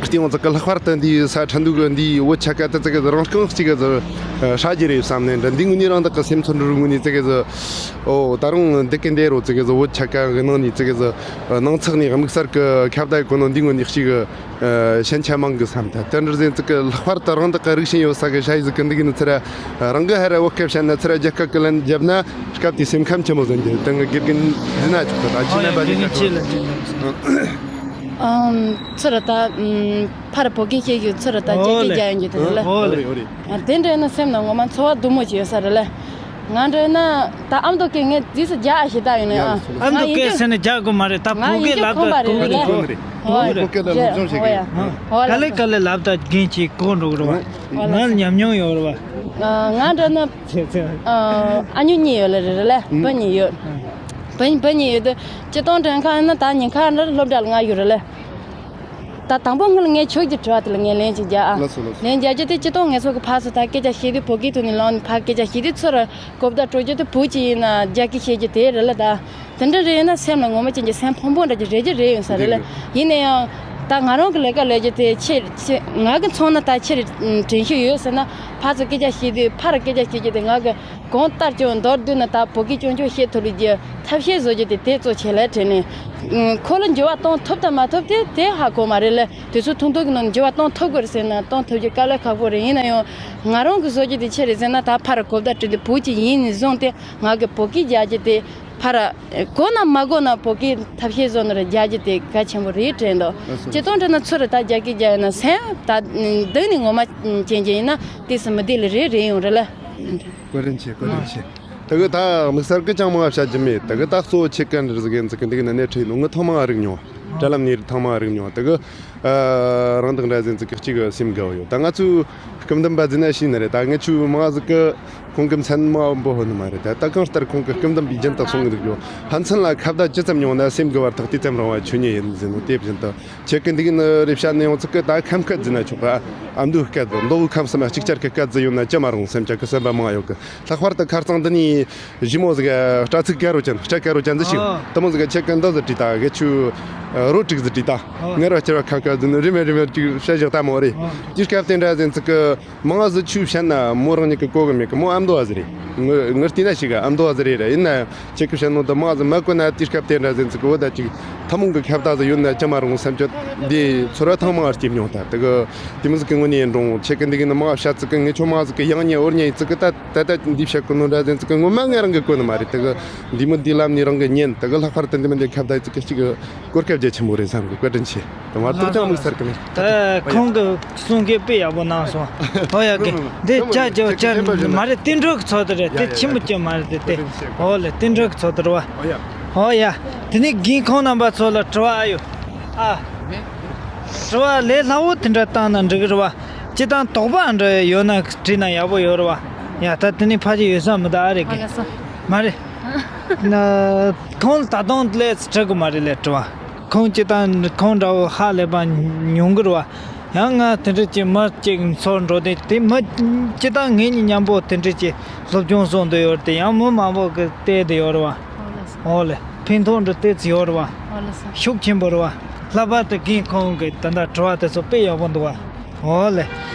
གི་སྟེང་འོག་ཟིག་གི། ལྷག་པར་དུ་འདི་ས་ཁྲ་འདུག་གི་འདི་བོད་ཆ་ག་ད་ཙི་གེ་ཟིག་རང་རྐང་གཅིག་གི་ཟིག་ཧྲ་རྒྱུ་རེད་བསམ་ནས་འདྲ། འདི་ངོ་ནས་རང་བདག་གི་སེམས་ཚོར་འདྲ་ངོ་ནས་ཙི་གེ་ཟིག། ཨོ། ད་རུང་འདི་གི་འདི་རུ་ཙི་གེ་ཟིག་བོད་ཆ་ག་གི་ནང་ནས་ཙི་གེ་ཟིག་ནང་ཚགས་ནས་དམིགས་བསལ་གི་ཁ་བརྡ་གོ་ནོ་འདི་ངོ་ནས་གཅིག་གི། ཨ། ཞན་ཆ་མང་གི་བསམ། ད་དེ་འདྲ་ཟིན་ཙི་གི། ལྷག་པར་དུ་རང་བདག་གི་རིགས་ཞེན་ཡོད་ས་གི་ཞ་ཡི་ཟིག་གི་འདི་གི་ནི་ཚུར་ར་རང་གི་ཧ་ར་བོད་སྐད་བཤད་ན། ཚུར་ར་རྒྱ་སྐད་གི་ལན་བརྒྱབ་ན་སྐབས་དེ་སེམས་ཁམས་ཆེན་པོ་ཟིན་གི། དེ་ངི་དགེ་རྒན་འཛིན་ན་ཆོག་གི། ད་ཨོ་ཡ། ཁྱེད་རྣམ་པ་དགེ་རྒན་ཆེ་ལ་དགེ་རྒན་ཆེ་ལ། ཨམ། ཚུར་ར་ད། ཨམ། ཕར་བོད་སྐད་བཤད་རྒྱུ། ཚུར་ར་ད་རྒྱ་སྐད་རྒྱག་ཡོང་རྒྱུ་དེ་རེད་ལ། ཨོ་རེད། ཨོ་རེད། ཨ། དེ་འདྲ་ཡིན་ན་སེམས་ནང་ངོ་མ་ཚོར་བ་སྡུག་མོ་ཅིག་ཡོད་ས་རེད་ལ། ང་འདྲ་ན་ད་ཨ་མདོ་སྐད་ངས་རྗེས་སུ་རྒྱག་ཨ་ཞེ་དྲག་ཡིན་ན། ཡ། ཨ། ཨ་མདོ་སྐད་ཟེར་ན་རྒྱག་དགོས་མ་རེད། ད་ང་བོད་སྐད་ཡིན་རྒྱུ་ལབ་ཁོམ་པ་ད་རེད་གོ་རེད་ལ། གོ་རེད། ཧོ་ཡ། བོད་སྐད་ལ་སློབ་སྦྱོང་བྱེད་ཀྱི་ཡིན། ཧོ་ཡ། ག་ལེ་ག་ལེ་ལབ་ད་རྒན་གྱིས་གོ་འགྲོ་གི་རེད་བ། ཧོ་ལ། ང་ཉམས་མྱོང་ཡོད་རེད་བ། ང་འདྲ་ན། ཨ། ཨ་ཉོ་གཉིས་ཡོད་ལ་རེད་ལ། བུ་གཉིས་ཡོད། བུ་བུ་གཉིས་ཡོད་དུ། སྤྱི་གཏོང་དྲན་ཁ་ན་ད་ཉིན་ཁ་འདྲ་སློབ་གྲྭ་ལ་ང་ཡོད་རེད་ལ། ད་དང་པོ་སྔོན་ལ་ངས་ཁྱོད་ཀྱི་དྲི་བ་དེ་ལ་ངས་ལན་ཅིག་རྒྱག་ཨ། ལགས་སོ། ལགས་སོ། ལན་རྒྱག་རྒྱུ་དེ་སྤྱི་གཏོང་ངལ་གསོ་གི་ཕར་ཚུར་ད་སྐད་ཆ་བཤད་དུས། བོད་སྐད་ཐོག་ནས་ལངས་ནས་ཕར་སྐད་ཆ་བཤད་དུས། ཚུར་གོ་བརྡ་སྤྲོད་རྒྱུ་དེ་བོད་ཀྱི་ཡིན་ན་རྒྱ་སྐད་བཤད་རྒྱུ་དེ་རེད་ལ་ད། དེ་འདྲ་རེད་ཡིན་ན་སེམས་ལ་ངོ་མ་ཅན་གྱི་སེམས་ཕམ་པོ་འདྲ་ཅིག་རེད་རྒྱུ་རེད་ཡོང་ས་རེད་ལ། རེད་རེད། ཡིན་ན་ཡང་ད་ང་རང་གི་ལས་ཀ་ལས་རྒྱུ་དེ་ཆེ་ཆེ་ང་གི་མཚོན་ན་ད་ཆེ་རེད་དྲན་ཤེས་ཡོད་ཟེར་ན། ཕར་ཚུར་སྐད་ཆ་བཤད་དུས། ཕར་སྐད་ཆ་བཤད་རྒྱུ་དེ་ང་གི་གང་ལྟར་ཀྱང་མདོར་བསྡུས་ན་ད་བོད་སྐད་རྐྱང་རྐྱང་བཤད་ཐུབ་ལེ་རྒྱུ་ཐབས་ཤེས་བཟོ་རྒྱུ་དེ་དེ་གཙོ་ཆེ་ལ་དྲན་ནས། ཁོ་ལ་འགྱུར་བ་གཏོང་ཐུབ་དང་མ་ཐུབ་དེ་དེ་ཧ་གོ་མ་རེད་ལ། དུས་ཚོད་ཐུང་ཐུང་གི་ནང་འགྱུར་བ་གཏོང་ཐུབ་དགོས་རེད་ཟེར་ན་གཏོང་ཐུབ་རྒྱུ་དཀའ་ལས་ཁག་པོ་རེད། ཡིན་ན་ཡང་ང་རང་གི་བཟོ་རྒྱུ་དེ་ཆི་རེད་ཟེར་ན། ད་ཕར་གོ་བརྡ་སྤྲད་དེ་བོད་ཀྱི་ཡིན་ནས་བཟུང་སྟེ་ང་གི་བོད་སྐད་རྒྱག་རྒྱུ་དེ་ཕར་གོ་ན་མ་གོ་ན་བོད་སྐད་ཐབས་ཤེས་བཟོ་ནས་རྒྱག་རྒྱུ་དེ་གལ་ཆེན་པོ་རེད་དྲན་འདུག། ལགས་སོ། སྤྱི་གཏོང་དྲན་ན་ཚུར་ད་རྒྱ་སྐད་རྒྱག་ཡོད་ན་སེམས་ད་འདི་ནས་ངོ་མ་ཅན་གྱི་ཡིན་ན་དེ་སུ་མི་བདེ་ལེ་རེད་རེད་ཡོང་རེད་ལ། བཀའ་དྲིན་ཆེ། བཀའ་དྲིན་ཆེ། ད་གི་ད་དམིགས་བསལ་གི་ཅང་མང་བ་བཤད་རྒྱུ་མེད། ད་གི་ད་གཙོ་བོ་ཁྱེད་ཀ་འདྲ་ཟིག་གི་འཛི་གི་འདི་གི་ནི་སྣེ་ཁྲིད་ནོ་ངི་ཐེངས་མང་རིག་མྱོང་། དྲ་ལམ་ནས་ཐེངས་མང་རིག་མྱོང་། ད་གི་ཨ། རང་དང་འདྲ་ཟིན་ཙི་གི་གཅིག་གི་སེམས་དགའ་བོ་ཡོད། ད་ང་ཚོའི་སྐུ་འདམ་པ་ཟིན་ན་ཤེས་ནི་རེད། ད་ངི་ཆུ་མང་ཟིག་གི་ཁོང་གི་མཚན་མང་པོ་ཧོ་ནི་མ་རེད། ད་ད་གང་ལྟར་ཁོང་གི་སྐུ་འདམ་པའི་རྒྱུན་དུ་སོང་གི་འདུག་ཡོད། ཕན་ཚུན་ལ་ཁ་བརྡ་ཇི་ཙམ་ཡོང་ན་སེམས་དགའ་བར་ཐག་དེ་ཙམ་རིང་བ་ཆོས་ཉིད་ཡིན་ཟིན་ནོ། དེ་བཞིན་དུ་ཁྱེད་ཀྱི་འདི་གི་ནི་རེ་བཤད་ནི་ཡོང་ཚིག་གི་ད་ཁམས་ཁ་ཟིན་ན་ཆོག་ག། ཨ་མདོའི་སྐད་དུ་མདོ་ཁམས་སམ་གཅིག་ཅར་གི་སྐད་ཟིག་ཡོད་ན་ཅི་མ་རུང་སེམས་ཅག་གི་སེམས་པ་མང་ཡོད་གི། ལྷག་པར་དུ་ཁ་རྩང་འདི་ནི་ཞི་མོ་ཟིག་ག་སྐྲ་ཚིགས་དཀར་རོ་ཅན། སྐྲ་དཀར་རོ་ཅན་ཟིག་ཤིག། ཨ། དེ་མོ་ཟིག་ག་ཁྱེད་ཀྱི་འདི་ཟིག་བྲིས་ད་གི་ཆུ་རོ་དྲུག་ཟིག་བྲིས་ད། ཨ། ངར་བ་སྐྱེར་བ་ཁ་ཁ་ཟིག་ནི་རི་མེ་རི་མེ་ཅིག་བཤད་བཞག་ད་མོ་རེད། ཨ། དེ་སྐབས་དེ་འདྲ་ཟིན་ཚིག་གི་མང་ཟིག་ཆུ་བཤད་ན་མོ་རང་ཉིད་ཀྱི་གོ་གི་མེད་གི། མོ་ཨ་མདོ་བ་ཟིག་རེད། ངི་ངི་བལྟས་ན་ཞིག་ག་ཨ་མདོ་བ་ཟིག་རེད་ར། ཡིན་ན་ཁྱེད་ཀྱི་བཤད་ནོ་འདི་མང་ཟིག་མ་གོ་ན་དེ་སྐབས་དེ་འདྲ་ཟིན་ཚིག་གི་འོ་ད་ཅིག་ཐུན་མོང་གི་ཁ་བརྡ་ཟིག་ཡོད་ན་ཅི་མ་རུང་སེམས་ཅོ་འདི་ཚོར་བ་ཐེངས་མང་སྐྱེས་མྱོང་ད། དེ་གི་དེ་མོ་ཟིག་གི་ངོ་ནས་འགྲོ་ཁྱེད་ཀྱི་འདི་གི་ནི་མང་བཤད་ཚིག་གི་ངི་ཆོ་མང་ཟིག་གི་ཡང་ཉེ་འོར་ཉེ་ཡི་ཚིག་གི་ད། ད་ལྟ་འདི་བཤད་གོ་ནོ་འདྲ་ཟིན་ཚིག་གི་ངོ་མ་ངས་རང་གི་གོ་ནི་མ་རེད། དེ་གི་འདི་མོ་འདི་ལམ་ནས་རང་གི་ཉན། དེ་གི་ལྷག་པར་དུ་འདི་མོ་འདི་ཁ་བརྡ་ཡི་ཚིག་གི་གཅིག་གི་གོ་སྐབས་རྒྱ་ཆེན་པོ་རེད་བསམ་གི། བཀའ་དྲིན་ཆེ། དང་བར་དུ་ཅང་དམིགས་བསལ་གི་མེད། ད་ཁོང་གི་གསུང་སྐད་དཔེ་ཡག་པོ་གནང་སོང་། ཨོ་ཡ་གི། འདི་ཅ་ཅ་ཅ་མ་རེད། བསྟན་འགྲོ་གི་ཚོགས་དེ་རེད། དེ་ཆི་མོ་ཅི་མ་རེད་དེ་དེ། ཨོ་ལེ་བསྟན་འགྲོ་གི་ཚོགས་དེ་རེད་བ། ཨོ་ཡ། དེ་ནི་རྒན་ཁོང་རྣམ་པ་ཚོ་ལ་དྲི་བ་ཨ་ཡོད། ཨ། དྲི་བ་ལས་སླ་བོ་དེ་འདྲ་བཏང་ན་འགྲིག་གི་རེད་བ། སྤྱིར་བཏང་དོགས་པ་འདྲ་ཡོད་ན་དྲིས་ན་ཡག་པོ་ཡོད་རེད་བ། ཡ་ད་དེ་ནི་ཕལ་ཆེར་ཡོད་ས་མི་གདའ་རེད་གི། ཨ་ལགས་སོ། མ་རེད། ན་ཁོང་ད་དུང་ལས་དྲི་གི་མ་རེད་ལས་དྲི་བ། ཁོང་སྤྱིར་བཏང་ཁོང་འདྲ་བོ་ཧ་ལས་པ་ཉུང་གི་རེད་བ། ཡང་ང་དེ་འདྲ་ཅིག་མི་གཅིག་ཚོར་འགྲོ་དེ་དེ་མི་སྤྱིར་བཏང་ངེད་གཉིས་མཉམ་པོ་དེ་འདྲ་ཅིག་སློབ་སྦྱོང་སོང་དུ་ཡོད་དེ་ཡང་མི་མང་པོ་གི་བལྟས་དུ་ཡོད་རེད་བ། ཨོ་ལགས་སོ། ཨོ་ལེ། ཕན་ཐོགས་འདྲ་བལྟས་ཚུལ་ཡོད་རེད་བ། ཨོ་ལགས་སོ། ཤུགས་ཆེན་པོ་རེད་བ། ལྷག་པར་དུ་རྒན་ཁོང་གི་ད་ལྟ་དྲི་བ་དེ་ཚོ་དཔེ་ཡག་པོ་འདུག་བ། ཨོ་ལེ།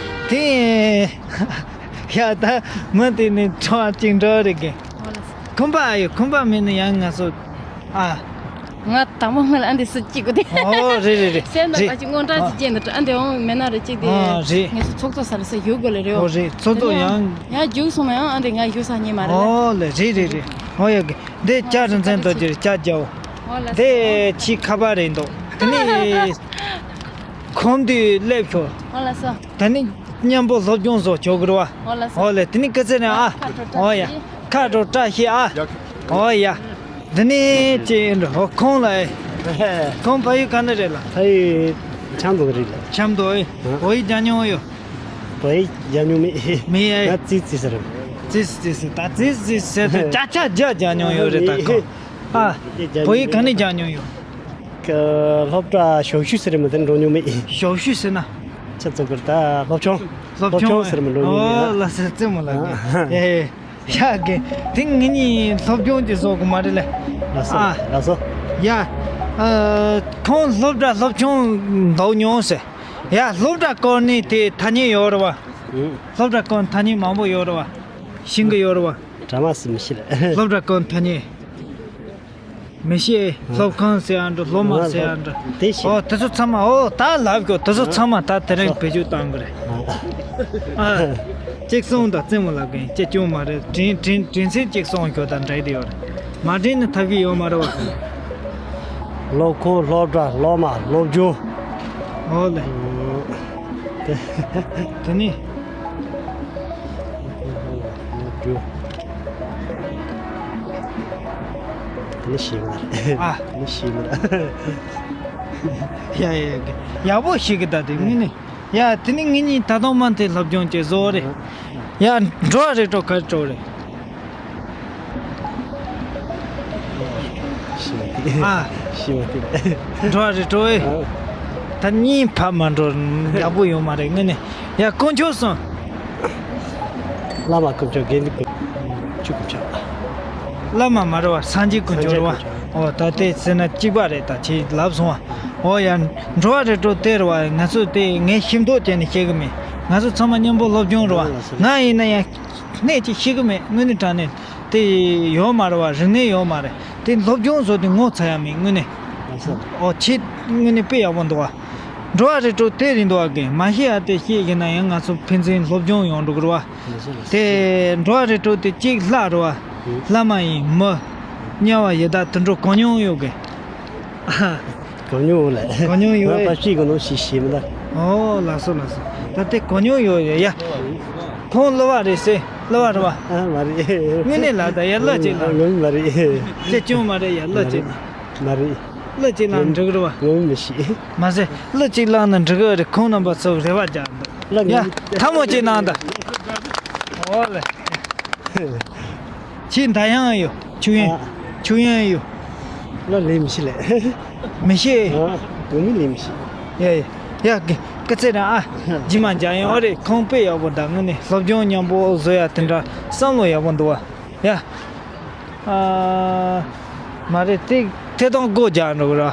དེ་ཡ་ད་མི་དེ་ནི་དྲི་བ་གཅིག་འདྲ་རེད་གི། ཁོམ་པ་ཨ་ཡོད། ཁོམ་པ་མེད་ན་ཡང་ང་ཚོ་ཨ། ང་དང་པོ་སྔོན་ལ་ཨ་འདི་སུ་གཅིག་གོ་དེ། ཨོ་རེད་རེད་རེད། སེམས་ལ་རེད། ཨ་ཅིག་སྔོན་དྲག་ཅིག་ཨ། ཅན་དུ་ཨ་འདི་འོང་མེད་ན་རེ་གཅིག་དེ། ཨ་རེད། ངེད་ཚོ་ཚོགས་གཙོ་ས་རེ་ས་ཡོད་དགོས་ལེ་རེད། ཨོ་རེད། ཚོགས་གཙོ་ཡང་ཡང་རྒྱུགས་སོང་ན་ཡང་ཨ་འདི་ང་རྒྱུགས་ས་རྙེད་མ་རེད་ལེ། ཨོ་ལེ་རེད་རེད་རེད། ཨོ་ཡ་གི། འདི་ལྕགས་རིན་ཆེན་རྡོ་རྗེ་ལྕགས་རྒྱལ་པོ། ཨོ་ལགས་སོ། འདི་ཕྱི་ཁ་པར་རེད་འདུག་དེ་ནི་ཁོམ་དུས་སླེབས་ཤོག་ཨོ་ལགས་སོ། དེ་ནི་མཉམ་པོ་སློབ་སྦྱོང་སོགས་བྱོས་གི་རེད་བ། ཨོ་ལགས་སོ། ཨོ་ལེ། དེ་ནི་སྐུ་ཚེ་རིང་ཨ། ཨོ་ཡ། ཁ་དྲོ་བཀྲ་ཤིས་ཨ། ཨོ་ཡ། དེ་ནི་ཅི་ཡིན་འགྲོ་ཁོང་ལ་ཨེ། ཁོང་ཕ་ཡུལ་ག་ནས་རེད་ལ། ཕ་ཡུལ་ཆབ་མདོ་རེད་ལ། ཆབ་མདོ་ཨེ། ཨ། བོད་ཡིག་སྦྱང་མྱོང་ཡོད། བོད་ཡིག་སྦྱང་མྱོང་མེད། མེད་ཨེ། ང་ཙི་ཙི་ཟེར། ཙིས་ཙིས་ད་ཙིས་ཙིས་ཟེར་དུས་ཅ་ཆ་རྒྱ་རྒྱ་མྱོང་ཡོད་རེད་ད་ཁོ། ཨ། བོད་ཡིག་ག་ནས་སྦྱངས་མྱོང་ཡོད། ཀ་སློབ་གྲྭ་ཞོགས་ཞུགས་ཟེར་མི་དེ་འགྲོ་མྱོང་མེད། ཞོགས་ཞུགས་ཟེར་ན། ཆབ་ཚང་གི་ད་སློབ་ཆུང་། སློབ་ཆུང་ཟེར་མི་འགྲོ་མྱོང་མེད། ཨོ་ལ་ཟེར་རྩེད་མོ་ལ་ཨ། ཡ་གི། དེ་ངེད་གཉིས་སློབ་སྦྱོང་གྱི་བཟོ་གི་མ་རེད་ལེ། ལགས་སོ་ཨ། ལགས་སོ། ཡ། ཨ། ཁོང་སློབ་གྲྭ་སློབ་ཆུང་འདུག་མྱོང་ཟེར། ཡ་སློབ་གྲྭ་སྐོར་ནས་དེ་ཐ་སྙད་ཡོད་རེད་བ། ཨུ། སློབ་གྲྭ་སྐོར་ཐ་སྙད་མང་པོ་ཡོད་རེད་བ། ཤེས་གི་ཡོད་རེད་བ། གྲྭ་མ་སུ་མི་ཤེས་ལ། སློབ་གྲྭ་སྐོར་ཐ་སྙད། མི་ཤེས། སློབ་ཁང་ཟེར་ཡང་འགྲོ་སློབ་མ་ཟེར་ཡང་འགྲོ། དེ་ཤེས། ཨོ་དེ་ཚོ་ཚང་མ་ཨོ་ད་ལབ་དགོས་དེ་ཚོ་ཚང་མ་ད་དེ་རིང་བེད་སྤྱོད་བཏང་གི་རེད། ཨ། གཅིག་གསུང་དང་རྩེད་མོ་ལབ་མཁན་གཅིག་ཀྱང་མ་རེད། དྲིན་དྲིན་དྲིན་ཆེན་གཅིག་གསུང་ཁྱོད་དང་འདྲ་གི་ཡོད་རེད། མ་དྲིན་ནི་ཐབས་ཀྱི་ཡོད་མ་རེད་བ། སློབ་ཁང་སློབ་གྲྭ་སློབ་མ་སློབ་སྦྱོང་། ཨོ་ལེ། དེ་ནི། དེ་ནི་ཤེས་མ་རེད། ཨ། དེ་ནི་ཤེས་མ་རེད། ཡ་ཡ་ཡ། ཡག་པོ་ཞིག་གི་ད་དེ་ངོས་ནས། ཡ་དེ་ནི་ངེད་གཉིས་ད་དུང་མ་མཐའི་སློབ་སྦྱོང་བྱེད་བཟོ་རེད། ཡ་འགྲོ་བ་རེ་སྤྲོ་ག་རེ་སྤྲོ་རེད། ཤི་བ་དེ། ཨ། ཤི་བ་དེ་རེད། འགྲོ་བ་རེ་སྤྲོ་ཨེ། ཨ། ད་གཉིས་ཕ་མ་འགྲོ་ཡག་པོ་ཡོད་མ་རེད་ངེད་ནས། ཡ་དཀོན་མཆོག་གསུམ། བླ་མ་དཀོན་མཆོག་དགེ་འདུན་དཀོན་མཆོག་དཀོན་མཆོག་བླ་མ་མ་རེད་བ་སངས་རྒྱས་དཀོན་མཆོག་རེད་བ། སངས་རྒྱས་དཀོན་མཆོག་ཨོ་ད་དེ་ཟེར་ན་གཅིག་པ་རེད་ད་ཁྱེད་ལབ་སོང་བ། ཨོ་ཡ། འགྲོ་བ་རེ་སྤྲོ་དེ་རེད་བ་ང་ཚོ་དེ་ངས་ཤེས་མདོག་བྱས་ནས་བཤད་གི་མེད། ང་ཚོ་ཚང་མ་མཉམ་པོ་སློབ་སྦྱོང་རེད་བ། ང་ཡིན་ན་ཡང་གནས་ཅིག་ཤེས་གི་མེད་དངོས་གནས་དྲང་གནས་དེ་ཡོད་མ་རེད་བ་རིག་གནས་ཡོད་མ་རེད། དེ་སློབ་སྦྱོང་བཟོ་དེ་ངོ་ཚ་ཡ་མེད་དངོས་གནས། ཨོ་ཁྱེད་དངོས་གནས་དཔེ་ཡག་པོ་འདུག་བ། འགྲོ་བ་རེ་སྤྲོ་དེ་རེད་འདུག་བ་གི་མ་ཤེས་ཡ་དེ་ཤེས་ཡིན་ན་ཡང་ང་ཚོ་ཕན་ཚུན་སློབ་སྦྱོང་ཡོང་འགྲོ་གི་རེད་བ། དེ་འགྲོ་བ་རེ་སྤྲོ་དེ་གཅིག་ལྷ་རེད་བ། ལྷ་མ་ཡིན་མི། དམྱལ་བ་ཡི་དྭགས་དུད་འགྲོ་གང་མྱོང་ཡོད་གི་གང་མྱོང་ལ། གང་མྱོང་ཡོད་ང་ཨེ། པ་ཤི་གི་ནོ་ཤི་ཤི་མི་ད། ཨོ་ལགས་སོ་ལགས་སོ། ད་དེ་གང་མྱོང་ཡོད་ཡ་ཡ། ཁོང་གླུ་བ་རེད་ཟེ་གླུ་བ་རེད་བ། ཨ་མ་རེད། དངོས་གནས་ལ་ད་ཡ་གླུ་ཅིག་ལ། ངོ་མ་རེད། ཅེ་ཅུང་མ་རེད་ཡ་གླུ་མ་ཅིག་རེད། ལ། མ་རེད། གླུ་ཅིག་ལ་འགྲིག་རེད་བ། ངོ་མ་ཤི། མ་ཟད་གླུ་ཅིག་ལ་ན་འགྲིག་གི་རེད་ཁོང་རྣམ་པ་ཚོ་རེ་བ་རྒྱག་འདུག་གླུ་ཡ་ངོ་མ། ཐལ་མོ་ཅིག་གནང་ད། ཨོ་ལེ། ཁྱེད་འདྲ་ཡང་ཡོད། ཆུ་ཡན། ཨ། ཆུ་ཡན་ཡོད། ལ་ལས་མི་ཤེས་ལས། མི་ཤེས། ཨ། དོན་མི་ལས་མི་ཤེས། ཡ་ཡ། ཡ་གི་ཀི་ཚེ་རང་ཨ། ཇི་མ་འཇའ་ཡང་ཨོ་རེད་ཁོང་དཔེ་ཡག་པོ་འདྲ་ངུ་ནས་སློབ་སྦྱོང་མཉམ་པོ་བཟོ་ཡ་དེ་འདྲ་བསམ་བློ་ཡག་པོ་འདུག་བ། ཡ། ཨ། མ་རེད་དེ་ཐད་གཏོང་སྒོ་རྒྱག་འགྲོ་གི་ར།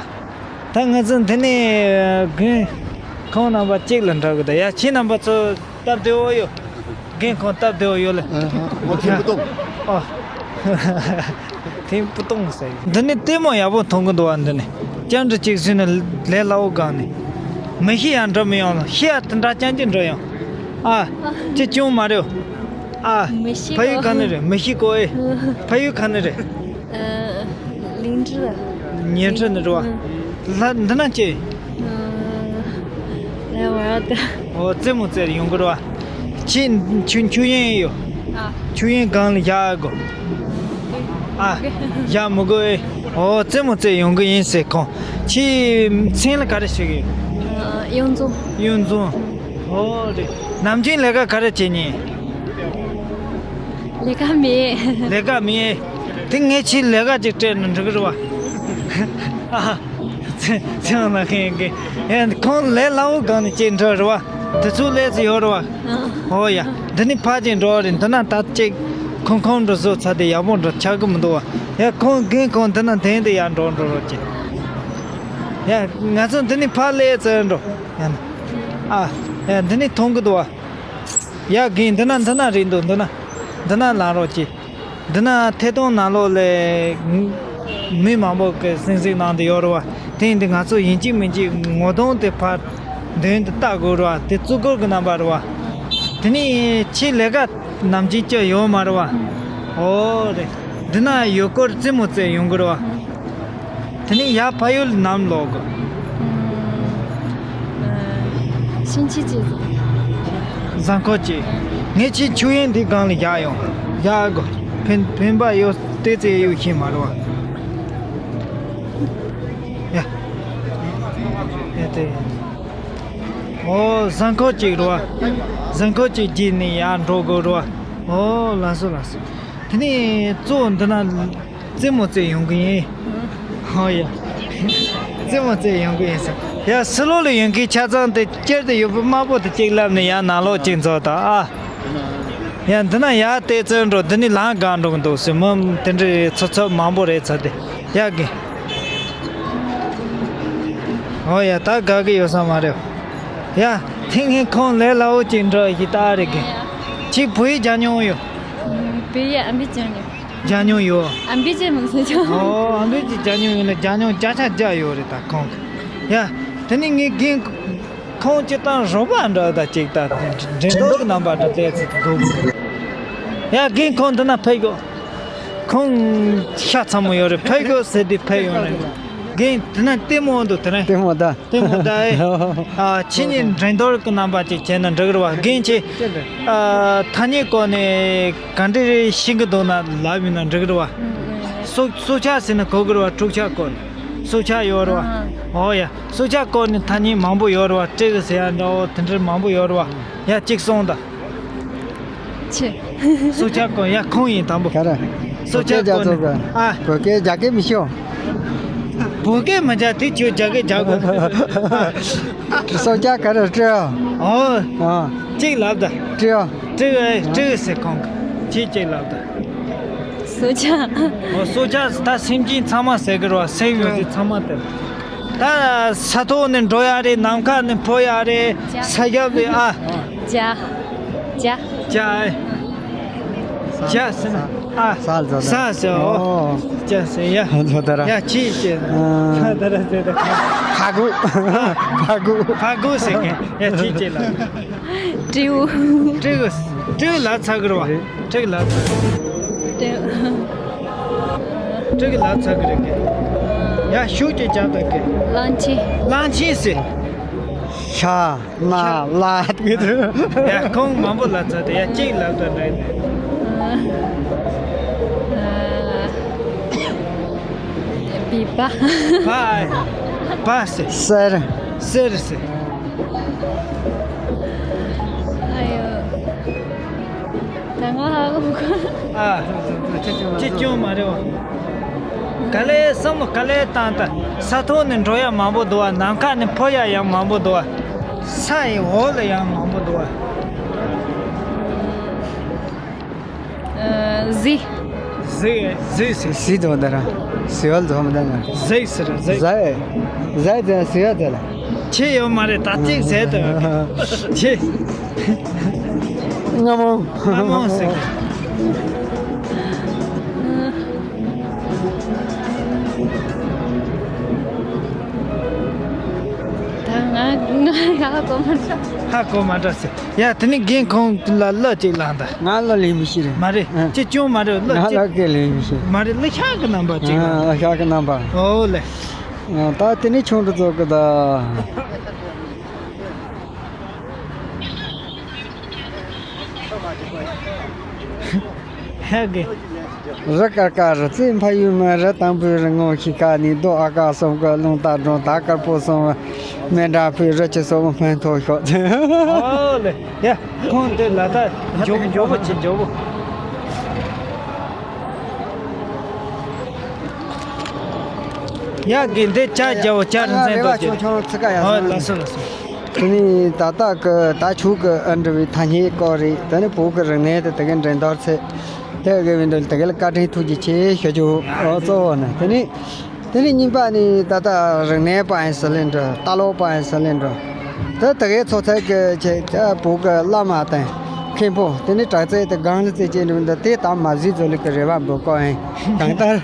ད་ང་ཚོ་འདི་ནས་རྒན་ཁོང་རྣམ་པ་གཅིག་ལ་འདྲ་གི་ད་ཡ་ཁྱེད་རྣམ་པ་ཚོ་སྟབས་བདེ་བོ་ཡོད། རྒན་ཁོང་སྟབས་བདེ་བོ་ཡོད་ལ། ཨ་ཧ། ཨོ་ཐེམ་བུ་གཏོང་། ཨོ། ཐེམ་བུ་གཏོང་ཟེར། འདི་ནི་ལྟད་མོ་ཡག་པོ་མཐོང་གི་འདུག་བ་འདི་ནི། སྤྱང་གྲུང་གཅིག་བཟོས་ནས་ལས་སླ་བོ་སྒང་ནས། མི་ཤི་ཡང་འགྲོ་མི་ཡོང་ལ་ཤི་ཡ་དེ་འདྲ་རྐྱང་གཅིག་འགྲོ་ཡོང་། ཨ། ཅི་ཅུང་མ་རེད། ཨ། མི་ཤི་ཕ་ཡུལ་གོ་ག་ནས་རེད་མི་ཤི་གོ་ཨེ། ཕ་ཡུལ་ག་ནས་རེད། ཨ། ལིང་ཁྲི། ཉིང་ཁྲི་ནས་རེད་བ། ལ་འདི་ན་ཅི། ལ་བ་ད། ཨོ་རྩེད་མོ་རྩེ་ཡོང་གི་རེད་བ། ཁྱེད་ཆུ་ཆུ་ཡན་ཡོད། ཨ། ཆུ་ཡན་སྒང་ལ་བཞག་དགོས། ཨ། བཞག་མི་དགོས་ཨེ། ཨོ་རྩེད་མོ་རྩེ་ཡོང་གི་ཡིན་ཟེར་ཁོང་། ཁྱེད་མཚན་ལ་ག་རེ་ཞིག་ཡོད། ཨ། གཡུ་མཚོ། གཡུ་མཚོ། ཨོ་རེད། ནམ་རྒྱུན་ལས་ཀ་ག་རེ་བྱེད་ཉེན། ལས་ཀ་མེད། ལས་ཀ་མེད། དེ་ངས་ཁྱེད་ལས་ཀ་ཅིག་སྤྲད་ན་འགྲིག་གི་རེད་བ། ཨ། ཚེ་ཚེ་ལ་མཁན་གི་ཨེ་ཁོང་ལས་སླ་བོ་སྒང་ནས་ཅིག་འགྲོ་རེད་བ། དེ་ཚོ་ལས་ཚེ་ཡོད་རེད་བ། ཨོ་ཡ། འདི་ནི་ཕ་ཅིག་འགྲོ་རེད་འདི་ན་ད་ཅིག་ཁོང་ཁོང་འགྲོ་བཟོ་ཚ་དེ་ཡག་པོ་འགྲོ་ཆགས་གི་མི་འདུག་བ། ཡ་ཁོང་རྒན་ཁོང་འདི་ན་དེང་དེ་ཡར་འགྲོ་འགྲོ་རོགས་ཅིག་ཡ་ང་ཚོ་འདི་ནི་ཕ་ལས་ཚེ་འགྲོ། ཡ་ན། ཨ། ཡ་འདི་ནི་མཐོང་གི་འདུག་བ། ཡ་རྒན་འདི་ན་འདི་ན་རེད་འདུག་འདི་ན། འདི་ན་ལངས་རོགས་གྱིས། འདི་ན་ཐད་གཏོང་ནང་ལོགས་ལས། མི་མང་པོ་གི་གསན་གཟིགས་གནང་དུ་ཡོད་རེད་བ། དེ་ཡིན་དུས་ང་ཚོ་ཡིན་གཅིག་མིན་གཅིག་ངོ་གདོང་དེ་ཕར། མདུན་དུ་ལྟ་དགོས་རེད་བ་དེ་བཙུགས་སྐོར་གྱི་རྣམ་པ་རེད་བ། དེ་ནས་ཁྱེད་ལས་ཀ་ནམ་རྒྱུན་བྱས་ཡོད་མ་རེད་བ། ཨོ་རེད། འདི་ན་ཡུལ་སྐོར་རྩེད་མོ་རྩེ་ཡོང་གི་རེད་བ། དེ་ནས་ཡར་ཕ་ཡུལ་ནམ་ལོག་གི་ཕྱིན་ཆད་ཅིག་གཟའ་འཁོར་གཅིག་ངས་ཁྱེད་ཆུ་ཡན་འདི་སྒང་ལ་བཞག་ཡོང་། བཞག་གོ་ཕན་ཕན་པ་ཡོད་ལྟས་ཚེ་ཡོད་ཤེས་མ་རེད་བ། ཡ། ཡ་དེ། ཨོ་གཟའ་འཁོར་གཅིག་རེད་བ། གཟའ་འཁོར་གཅིག་བརྒྱུད་ནས་ཡར་འགྲོ་དགོས་རེད་བ། ཨོ་ལགས་སོ་ལགས་སོ། དེ་ནས་གཙོ་བོ་འདི་ན་རྩེད་མོ་རྩེ་ཡོང་གི་ཡིན། ཨོ་ཡ། རྩེད་མོ་རྩེ་ཡོང་གི་ཡིན་ཟེར། ཡ་ཕྱི་ལོགས་ལ་ཡོང་མཁན་ཆ་ཚང་དེ་སྐྱེར་དུ་ཡོད་པ་དམར་པོ་དེ་གཅིག་ལབ་ནས་ཡ་ནང་ལོགས་གཅིག་འཛུལ་དང་ཨ། ཡ་འདི་ན་ཡ་བལྟས་ཚོད་འགྲོ། འདི་ནས་ལམ་འགག་འགྲོ་གི་འདུག་ཟེར། མི་དེ་འདྲའི་ཚོ་ཚོ་མང་པོ་རེད་ཚ་དེ། ཡ་གི། ཨོ་ཡ་ད་དགའ་གི་ཡོད་ས་མ་རེད། ཡ་དེ་ངས་ཁོང་ལས་སླ་བོ་ཅིག་འགྲོ་ཞིག་ད་རེད་གི། ཁྱེད་བོད་ཡིག་སྦྱང་མྱོང་ཡོད། བོད་ཡིག་ཨམ་བི་སྦྱང་མྱོང་། སྦྱང་མྱོང་ཡོད། ཨམ་བི་ཅེ་མང་སོང་ཅང་། ཨོ་ཨམ་བི་ཅེ་སྦྱང་མྱོང་ཡོད་ན་སྦྱང་མྱོང་བརྒྱ་ཆ་བརྒྱ་ཡོད་རེད་ད་ཁོང་གི། ཡ་དེ་ནས་ངས་རྒན་ཁོང་སྤྱིར་བཏང་རོགས་པ་འདྲ་ད་ཅིག་ད་འགྲན་བསྡུར་གྱི་རྣམ་པ་འདྲ་བལྟས་ཚེ་དགོས་གི། ཡ་རྒན་ཁོང་འདི་ན་ཕེབས་ཤོག་ཁོང་ཤ་ཚ་མོ་ཡོད་རེད། ཕེབས་ཤོག་ཟེར་དུས་ཕེབས་ཡོང་རེད། རྒན་དེ་ན་ལྟད་མོ་འདུག་དེ་རིང་། ལྟད་མོ་ད། ལྟད་མོ་ད་ཨེ། ཨ་ཁྱེད་གཉིས་འགྲན་བསྡུར་གྱི་རྣམ་པ་ཅིག་བྱས་ན་འགྲིག་གི་རེད་བ། རྒན་ཁྱེད། ཨ་ཐ་སྙད་སྐོར་ནས་ག་འདྲ་རེ་ཤེས་ཀྱི་འདུག་ན་ལབ་ཡིན་ན་འགྲིག་གི་རེད་བ། སྲོག་སྲོག་ཆགས་ཟེར་ན་གོ་གི་རེད་བ། འཁྲུག་ཆ་སྐོར་ནས་སྲོག་ཆགས་ཡོད་རེད་བ། ཨོ་ཡ། སྲོག་ཆགས་སྐོར་ནས་ཐ་སྙད་མང་པོ་ཡོད་རེད་བ། སྤྲེའུ་ཟེར་ཡ་འདྲ་བོ་དེ་འདྲ་མང་པོ་ཡོད་རེད་བ། ཡ་གཅིག་གསུངས་དང་། ཆེ། སྲོག་ཆགས་སྐོར་ཡ་ཁོང་ཡིན་དང་པོ། ག་རེ། སྲོག་ཆགས་སྐོར་ནས་ཨ། བོད་སྐད་རྒྱག་གི་མི་ཤེས། བོད་སྐད་མི་རྒྱག་དེ་ཁྱོད་རྒྱ་སྐད་རྒྱག་དགོས། སྲོག་ཆགས་ག་རེ་སྤྲེའུ། ཨོ། ཨ། གཅིག་ལབ་དང་། སྤྲེའུ། སྤྲེའུ་ཨེ་སྤྲེའུ་ཟེར་ཁོང་གིས་གཅིག་ལབ་དང་། སྲོག་ཆགས། ཨོ་སྲོག་ཆགས་ད་སེམས་ཅན་ཚང་མ་ཟེར་གི་རེད་བ། སེམས་ཡོད་དེ་ཚང་མ་དེ། ད་ས་ཐོག་ནས་འགྲོ་ཡ་རེད། ནམ་མཁའ་ནས་འཕུར་ཡ་རེད། ས་རྒྱབ་ནས་ཨ། བྱ། བྱ། བྱ་ཨེ། བྱ་ཟེར་ན་ཨ། ས་ལ་ཟ་ས་ཟེར་ཨོ། ཨོ། བྱ་ཟེར་ཡ། ཟ་ད་ར། ཡ་ཁྱི་ཟེར། ཨ། ཟ་ད་ར་ཟེར་ད། ཕ་གུ། ཕ་གུ། ཕ་གུ་ཟེར་མཁན་ཡ་ཁྱི་ཟེར་ལ། སྤྲེའུ། སྤྲེའུ། སྤྲེའུ་ལ་ཚ་གི་རེད་བ། སྤྲེའུ་ལ་ཚ་གི། སྤྲེའུ། སྤྲེའུ་ལ་ཚ་གི་རེད་གི། ཡ་ཤུགས་ཀྱིས་རྒྱག་དང་གི། གླང་ཆེན། གླང་ཆེན་ཟེར། ཤ། ན། ལ་གི་དུ། ཡ་ཁོང་མང་པོ་ལ་ཚ་དེ་ཡ་གཅིག་ལབ་དང་འདྲ་ནས། བི་བ། བ། བ་ཟེར། གསེར། གསེར་ཟེར། ཨ་ཡོ། ད་ང་ཧ་གོ་གོ། ཨ། ཅི་སྐྱོན་མ་རེད་བ། ག་ལེ་བསམ་བློ་ག་ལེ་བཏང་ད། ས་ཐོག་ནས་འགྲོ་ཡ་མང་པོ་འདུག་བ། ནམ་མཁའ་ནས་འཕུར་ཡ་ཡང་མང་པོ་འདུག་བ། ས་ཡི་འོག་ལ་ཡང་མང་པོ་འདུག་བ། ཨ། གཟིག་གཟིག་གཟིག་ཟེར། གཟིག་དང་ད་ར། གཟིག་བལ་དང་མི་ད་ན། གཟིག་ཟེར་གཟིག་གཟིག་གཟིག་དང་གཟིག་ད་ལ། ཆེ་ཡོད་མ་རེད། ད་གཅིག་ཟེར་དང་། ཆེ། རྔ་མོང་། རྔ་མོང་ཟེར། ད་ང་ང་ཧ་གོ་མ་འདྲ། ཧ་གོ་མ་འདྲ་ཟེར། ཡ་དེ་ནི་རྒན་ཁོང་ལ་གླུ་ཅིག་བླངས་དང་། ང་གླུ་ལེན་མི་ཤེས་རེད། མ་རེད། ཨ། ཅི་སྐྱོན་མ་རེད། གླུ་ང་ཅི་གླུ་སྐད་ལེན་མི་ཤེས། མ་རེད། གླུ་ཤག་གི་རྣམ་པ་ཅིག་ཨ། བླངས། གླུ་ཤག་གི་རྣམ་པ། ཨོ་ལེ། ཨ། ད་དེ་ནི་ཆུང་འདྲ་ཚོ་གི་ད། ཧེ་གི། རི་དཀར་དཀར་རི་རྩེ་ཕ་ཡུལ་མ། རི་དང་པོའི་རི་ངོ་ཤིང་ཁ་ནས། རྡོ་ཨ་ཀ་གསུམ་གི་རླུང་རྟ་སྒྲོན། ད་དཀར་པོ་གསུམ་མེ་འདྲ་ཕུ། རི་ཆུ་གསུམ་སྨན་ཐོག་ཤོག་ཨོ་ལེ། ཡ་ཁོང་དེ་ལ་ད་མགྱོགས་མགྱོགས་པོ་བྱེད། མགྱོགས་པོ། ཡ་གི་འདི་ཅ་རྒྱ་བོ་ཅ་རིན་ཆེན་རེ་བ་ཆུང་ཆུང་ཚིག་ཡ། ཨོ་ལགས་སོ་ལགས་སོ། དེ་ནི་ད་ལྟ་གི་ད་ཆུ་གི་ཨ་འདྲ་བའི་ཐ་སྙད་སྐོར་རེད། དེ་ནི་བོད་གི་རིག་གནས་དེ་དེ་གའི་འགྲན་བསྡུར་ཚེ་དེ་གའི་བའི་འདྲ་དེ་གའི་ལ་བཀའ་དྲིན་ཐུགས་རྗེ་ཆེ་ཞུ་རྒྱུ། ཨོ་གཙོ་བོ་ནི་དེ་ནི། དེ་ནི་གཉིས་པ་ནི་ད་ལྟ་རིག་གནས་པ་ཡིན་ཟེར་ལེ་འགྲོ། ལྟ་ཀློག་པ་ཡིན་ཟེར་ལེ་འགྲོ། དེ་དེ་གའི་ཚོགས་ཚད་ཀྱི་ཆེད་དེ་བོད་གི་བླ་མ་དང་མཁན་པོ། དེ་ནི་དྲག་རྩལ་དེ་སྒང་ལ་རྩེ་ཅན་འགྲོ་འདི་དེ་ད་མ་གཟིགས་ཚོ་ལུག་གི་རེ་བ་འབུལ་གོ་ཡིན། གང་ལྟར།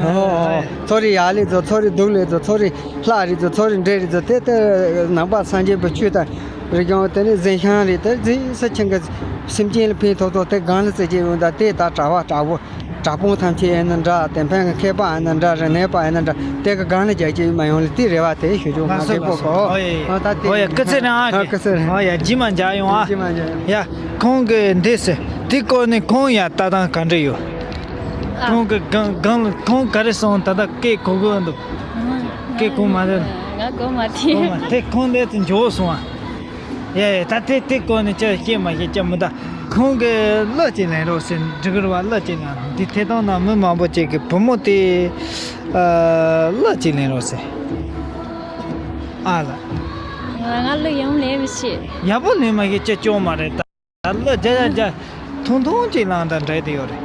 ཨོ། ཚོ་རི་ཡར་ལེ་ཚོ། ཚོ་རི་སྡུག་ལེ་ཚོ། ཚོ་རི་ལྷ་རེད་ཚོ། ཚོ་རི་འདྲེ་རེད་ཚོ། དེ་ལྟར་ནང་པ་སངས་རྒྱས་པའི་ཆོས་དང་རིག་གཞུང་། དེ་ནི་གཟན་ཤམ་རེད། དེ་རྫིག་ས་ཆེན་གི་སེམས་ཅན་ལ་ཕན་ཐོགས་ཐོགས་དེ་སྒང་ལ་རྩེ་ཅན་ཡོང་ད། དེ་ད་གྲྭ་བ་གྲྭ་བོ་གྲྭ་དཔོན་ཐམས་ཅད་ཡིན་ན་འདྲ། དེ་ཕན་གི་མཁས་པ་ཡིན་ན་འདྲ། རིག་གནས་པ་ཡིན་ན་འདྲ། དེ་གི་སྒང་ལ་རྒྱ་སྐྱེད་མ་ཡོང་ལ་དེ་རེ་བ་དེ་ཞུ་ཆོག་ང་ལགས་སོ་རྒད་པོ་ལགས་སོ། གོ། ཨོ་ཡེ། ཨོ་ད་དེ། ཨོ་ཡེ། སྐུ་ཚེ་རིང་ཨ། ཨ་གི། སྐུ་ཚེ་རིང་། ཨོ་ཡ། རྗེས་མ་མཇལ་ཡོང་ཨ། རྗེས་མ་མཇལ་ཡོང་། ཡ། ཁོང་གི་འདི་ཟེར། དེ་སྐོར་ནས་ཁོང་ཡ་ལྟ་སྟངས་ག་འདྲ་ཡོད། ཨ། ཁོང་གི་སྒང་སྒང་ལ་ཁོང་ག་རེ་སོང་ད་ལྟ་སྐད་གོ་གོ་འདུག་ཨ། སྐད་གོ་མ་རེད། ང་གོ་མ་ཐེ། གོ་མ་ཐེ། ཁོང་འདི་དུ་འཇོག་སོང་ཨ། ཡ་ཡ། ད་དེ་དེ་སྐོར་ནས་ཅི་སྐད་མ་བཤད་ཅི་མི་ད། ཁོང་གིས་གླུ་ཅིག་ལེན་རོགས་ཟེར། འགྲིག་གི་རེད་བ། གླུ་ཅིག་ལེན། འདི་ཐད་གཏོང་ནང་མི་མང་པོ་ཅིག་གིས་བུ་མོ་དེ་ཨ་གླུ་ཅིག་ལེན་རོགས་ཟེར། ཨ་ལ། ང་ང་གླུ་ཡང་ལེན་མི་ཤེས། ཡག་པོ་ལེན་མ་ཤེས་ཅི་སྐྱོན་མ་རེད། ད་གླུ་རྒྱག་རྒྱག་རྒྱག་ཐུང་ཐུང་ཅིག་བླངས་དང་འགྲིག་དེ་ཡོད་རེད།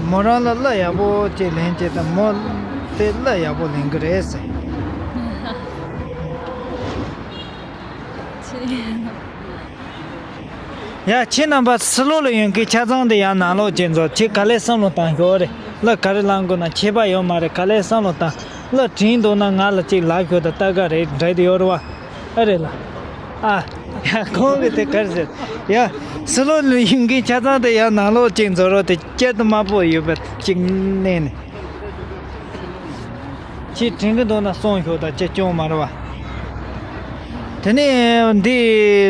མོ་རང་ལ་གླུ་ཡག་པོ་ཅིག་ལེན་ཅིག་དང་། མོ་དེ་གླུ་ཡག་པོ་ལེན་གི་རེད་ཟེར། ཡ། ཁྱེད་རྣམ་པ་ཕྱི་ལོགས་ལ་ཡོད་མཁན་ཆ་ཚང་དེ་ཡར་ནང་ལོགས་ཅིག་འཛུལ། ཁྱེད་ག་ལེར་བསམ་བློ་བཏང་ཤོག་རེད། གླུ་ག་རེ་བླངས་དགོས་ན་ཁྱད་པར་ཡོད་མ་རེད། ག་ལེར་བསམ་བློ་བཏང་། གླུ་དྲན་འདུག་ན་ང་ལ་ཅིག་ལབ་ཤོག་དང་། ལྟ་ག་རེད། འགྲིག་དེ་ཡོད་རེད་བ། ཨ་རེད་ལ། ཨ། ཡ། ཁོང་གིས་དེ་ག་རེ་ཟེར། ཡ། ཕྱི་ལོགས་ལ་ཡོད་མཁན་ཆ་ཚང་དེ་ཡར་ནང་ལོགས་ཅིག་འཛུལ་རོགས། དེ་སྐྱིད་དུ་དམར་པོ་ཡོད་པ་ཅིག་མནན་ནས། ཁྱེད་དྲན་གི་འདུག་ན་གསུང་ཤོག་དང་། ཅི་སྐྱོན་མ་རེད་བ། དེ་ནས་འདི་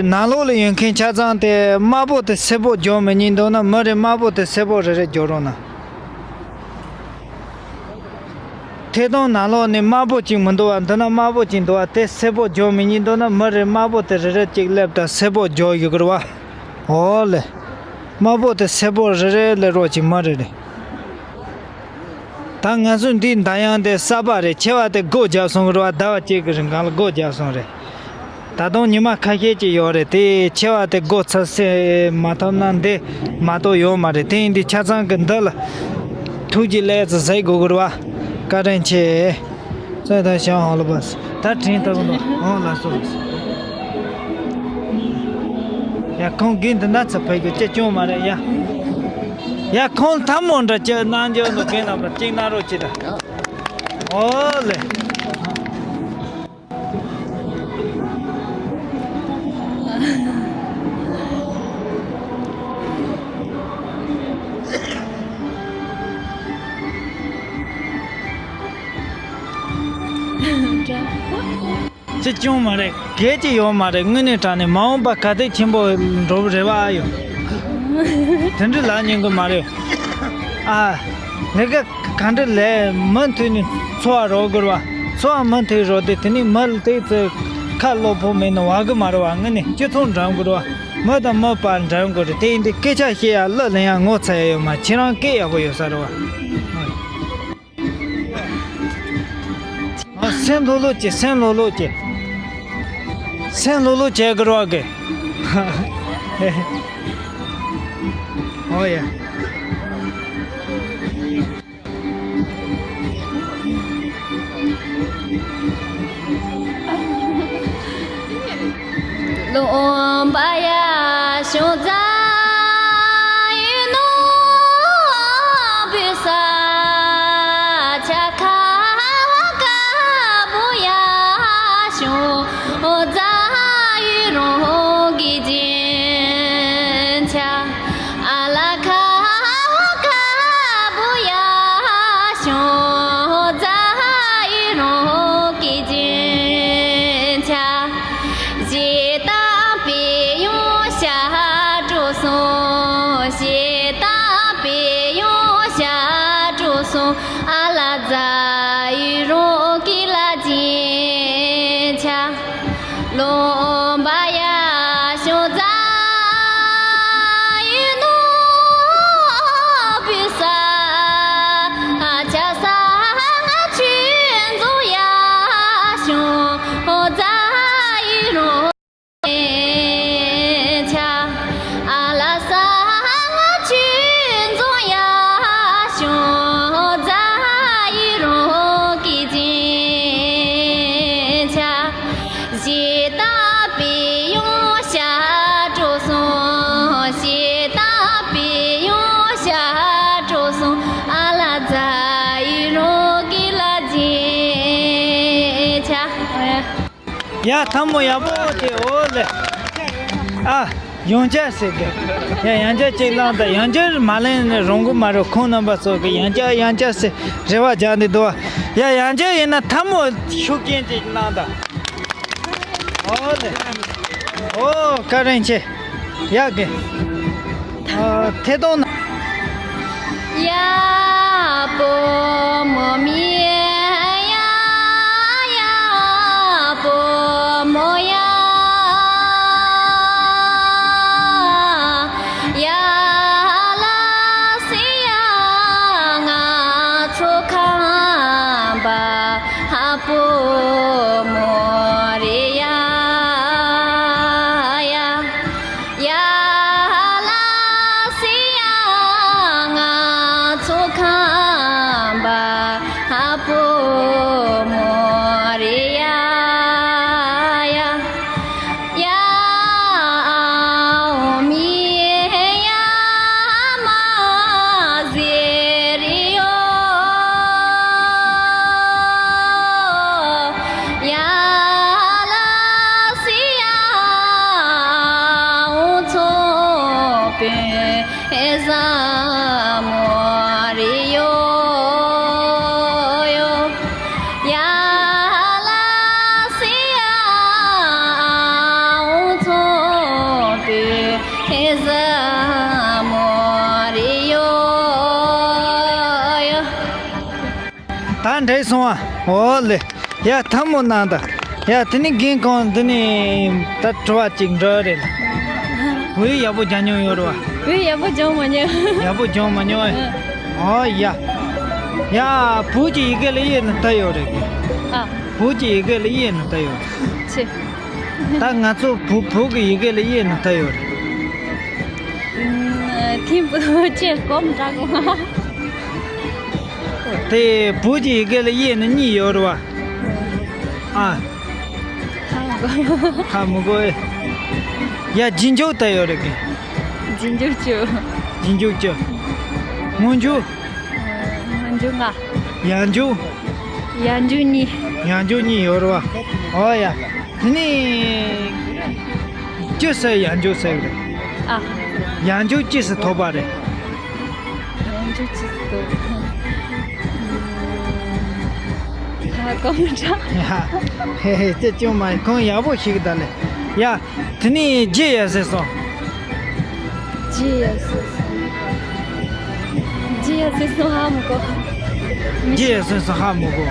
ནང་ལོགས་ལ་ཡོད་མཁན་ཆ་ཚང་དེ་དམར་པོ་དེ་སེར་པོ་བརྗོད་མི་ཉན་འདུག་ན། མི་རེ་དམར་པོ་དེ་སེར་པོ་རེ་རེ་བརྗོད་རོགས་གནང་། ཐད་གཏོང་ནང་ལོགས་ནས་དམར་པོ་ཅིག་མི་འདུག་བ། འདི་ན་དམར་པོ་ཅིག་འདུག་བ། དེ་སེར་པོ་བརྗོད་མི་ཉན་འདུག་ན། མི་རེ་དམར་པོ་དེ་རེ་རེ་ཅིག་སླེབས་དང་། སེར་པོ་བརྗོད་ཡོད་གི་རེད་བ། འོ་ལེ། དམར་པོ་དེ་སེར་པོ་རེ་རེ་སླེབས་རོགས་ཅིག། མི་རེ་རེ། ད་ང་ཚོ་འདི་འདར་དབྱངས་དེ་གསར་པ་རེད། ཆེ་བ་དེ་སྒོ་བརྒྱབ་སོང་གི་རེད་བ། ཟླ་བ་གཅིག་གི་རིང་གང་ལ་སྒོ་བརྒྱབ་སོང་རེད། ད་དུང་ཉི་མ་ཁ་ཤས་ཅིག་ཡོད་རེད། དེ་ཆེ་བ་དེ་སྒོ་ཚུར་བསལ་མ་ཐུབ་ན་འདི་མ་གཏོགས་ཡོད་མ་རེད། དེ་ཡིན་དུས་ཆ་ཚང་གི་འདི་ལ་ཐུགས་རྗེ་ལེགས་ཙམ་གཟིགས་དགོས་གི་རེད་བ། བཀའ་དྲིན་ཆེ། ད་ད་ཞང་ཧོ་ལོ་བས་ད་དྲིན་ཐག་ནོ་ཧོ་ལ་སོ། ཡ། ཁོང་གིས་འདི་ན་ཚ་ཕེ་གི་ཅི་སྐྱོན་མ་རེད་ཡ། ཡ། ཁོང་ཐལ་མོ་འདྲ་ཅི་གནང་རྒྱུ་འདུག་གི་རྣམ་པ་ཅིག་གནང་རོགས་ཅི་ད། ཨོ་ལེ། ཅི་སྐྱོན་མ་རེད། གལ་ཅི་ཡོད་མ་རེད། དངོས་གནས་དྲང་གནས་མ་འོངས་པ་ག་དེ་ཆེན་པོ་འགྲོ་གི་རེད་བ། ཨ་ཡོ། དེ་འདྲ་ལབ་ཉན་གི་མ་རེད། ཨ། ལས་ཀ་ག་འདྲ་ལས་མུ་མཐུད་ནས་འཚོ་བ་རོལ་དགོས་རེད་བ། འཚོ་བ་མུ་མཐུད་རོལ་ཏེ། དེ་ནས་མི་ལ་དེ་ཚོས་ཁ་སློབ་ཕོག་མེད་ན་བ་གི་མ་རེད་བ། དངོས་གནས་སྤྱི་ཚོགས་འགྲམ་དགོས་རེད་བ། མི་དང་མི་བར་འགྲམ་དགོས་རེད། དེ་ཡིན་དུས་སྐད་ཆ་བཤད་ཡ་གླུ་ལེན་ཡ་ངོ་ཚ་ཡ་ཡོད་མ། ཁྱེད་རང་སྐད་ཡག་པོ་ཡོད་ས་རེད་བ། ཨ། སེམས་ལྷོད་ལྷོད་བྱེད། སེམས་ལྷོད་ལྷོད་བྱེད། སེམས་ལྷོད་ལྷོད་བྱེད་དགོས་རེད་བ་གི། ཨོ་ཡ། ལོང་པ་ཡ་ཤོང་ཙ་ཡི་ནོ་བི་ས་ཆ་ཁ་ཀ་བུ་ཡ་ཤོང་ཙ་ཡི་རོང་གི་རྗེན་ཆ། ཨ་ལ་ཁ་ཁ་བུ་ཡ་ཤོང་ཙ་ཡི་རོང་གི་རྗེན་ཆ། ཞེ་ད་པེ་ཡོང་ཤ་དྲོ་སོང་། ཞེ་ད་པེ་ཡོང་ཤ་དྲོ་སོང་། ཨ་ལ་ཙ་ཡི་རོང་གི་ལ་རྗེན་ཆ། ལོང་པ་ཡ་ཤོང་ཙ་ཡི་ནོ་བི་ས་ཆ་ས་ང་ཆུ་འཛོ་ཡ་ཤོང་ཙ་ཡི་རོང་ཆ། ཨ་ལ་ས་ང་ཆུ་འཛོ་ཡ་ཤོང་ཙ་ཡི་རོང་གི་རྗེན་ཆ། ཞེ་ད་པེ་ཡོང་ཤ་དྲོ་སོང་། ཞེ་ད་པེ་ཡོང་ཤ་དྲོ་སོང་། ཨ་ལ་ཙ་ཡི་རོང་གི་ལ་རྗེན་ཆ། ཡ། ཐལ་མོ་ཡག་པོ་བྱས། ཨོ་ལེ། ཨ། ཡང་བསྐྱར་ཟེར་གི། ཡ། ཡང་བསྐྱར་ཅིག་བླངས་དང་། ཡང་བསྐྱར་མ་ལེན་ནས་རུང་གི་མ་རེད། ཁོང་རྣམ་པ་ཚོ་གི་ཡང་བསྐྱར་ཡང་བསྐྱར་ཟེར་རེ་བ་རྒྱག་འདི་འདུག་བ། ཡ། ཡང་བསྐྱར་ཡིན་ན་ཐལ་མོ་ཤུགས་རྐྱེན་ཅིག་གནང་དང་། ཨོ་ལེ། ཨོ། བཀའ་དྲིན་ཆེ། ཡག་གི། ཨ། ཐད་གཏོང་ན། ཡ་བུ་མོ་མི་ཡ་ཡ་བུ་མོ་ཡ། ད་འགྲིག་སོང་ཨ། འོ་ལེ། ཡ་ཐལ་མོ་གནང་ད། ཡ་དེ་ནི་རྒན་ཁོང་འདི་ནི་ད་དྲི་བ་གཅིག་འདྲི་རེད། འོད་ཡག་པོ་རྒྱག་མྱོང་ཡོད་རེད་བ། འོད་ཡག་པོ་སྦྱོང་མ་མྱོང་། ཡག་པོ་སྦྱོང་མ་མྱོང་ཨེ། ཨ་ཡ། ཡ་བོད་ཀྱི་ཡི་གེ་ལ་དབྱེ་ན་ད་ཡོད་རེད། ཨ། བོད་ཀྱི་ཡི་གེ་ལ་དབྱེ་ན་ད་ཡོད་རེད། ཆེ། ད་ང་ཚོ་བོད་བོད་ཀྱི་ཡི་གེ་ལ་དབྱེ་ན་ད་ཡོད་རེད། ཐིམ་བུ་ཅེ་སྐོམ་དྲག་གོ། དེ་བོད་ཀྱི་ཡི་གེ་ལ་དབྱེ་ན་གཉིས་ཡོད་རེད་བ། ཨ། ཧ་མི་གོ། ཧ་མི་གོ་ཨེ། ཡ་རྗེས་འཇུག་ད་ཡོད་རེད་གི། རྗེས་འཇུག་བཅུ། རྗེས་འཇུག་བཅུ། སྔོན་འཇུག་སྔོན་འཇུག་ལྔ། ཡང་འཇུག་ཡང་འཇུག་གཉིས། ཡང་འཇུག་གཉིས་ཡོད་རེད་བ། ཨོ་ཡ། དེ་ནི། ཅི་ཟེར་ཡང་འཇུག་ཟེར་གི་རེད། ཨ། ཡང་འཇུག་ཅི་ཟེར་ཐོབ་པ་རེད། ཡང་འཇུག་ཅི་ཟེར་ཐོབ། ཧ་གོ་མི་འདྲ། ཧེ་ཧེ་ཅི་ཅུང་མ་ཁོང་ཡག་པོ་ཞིག་ད་ལེ། ཡ། དེ་ནི་རྗེས་ཡ་ཟེར་སོང་། རྗེས་ཡ་ཟེར་སོང་། རྗེས་ཡ་ཟེར་སོང་ཧ་མི་གོ། རྗེས་ཡ་ཟེར་སོང་ཧ་མི་གོ།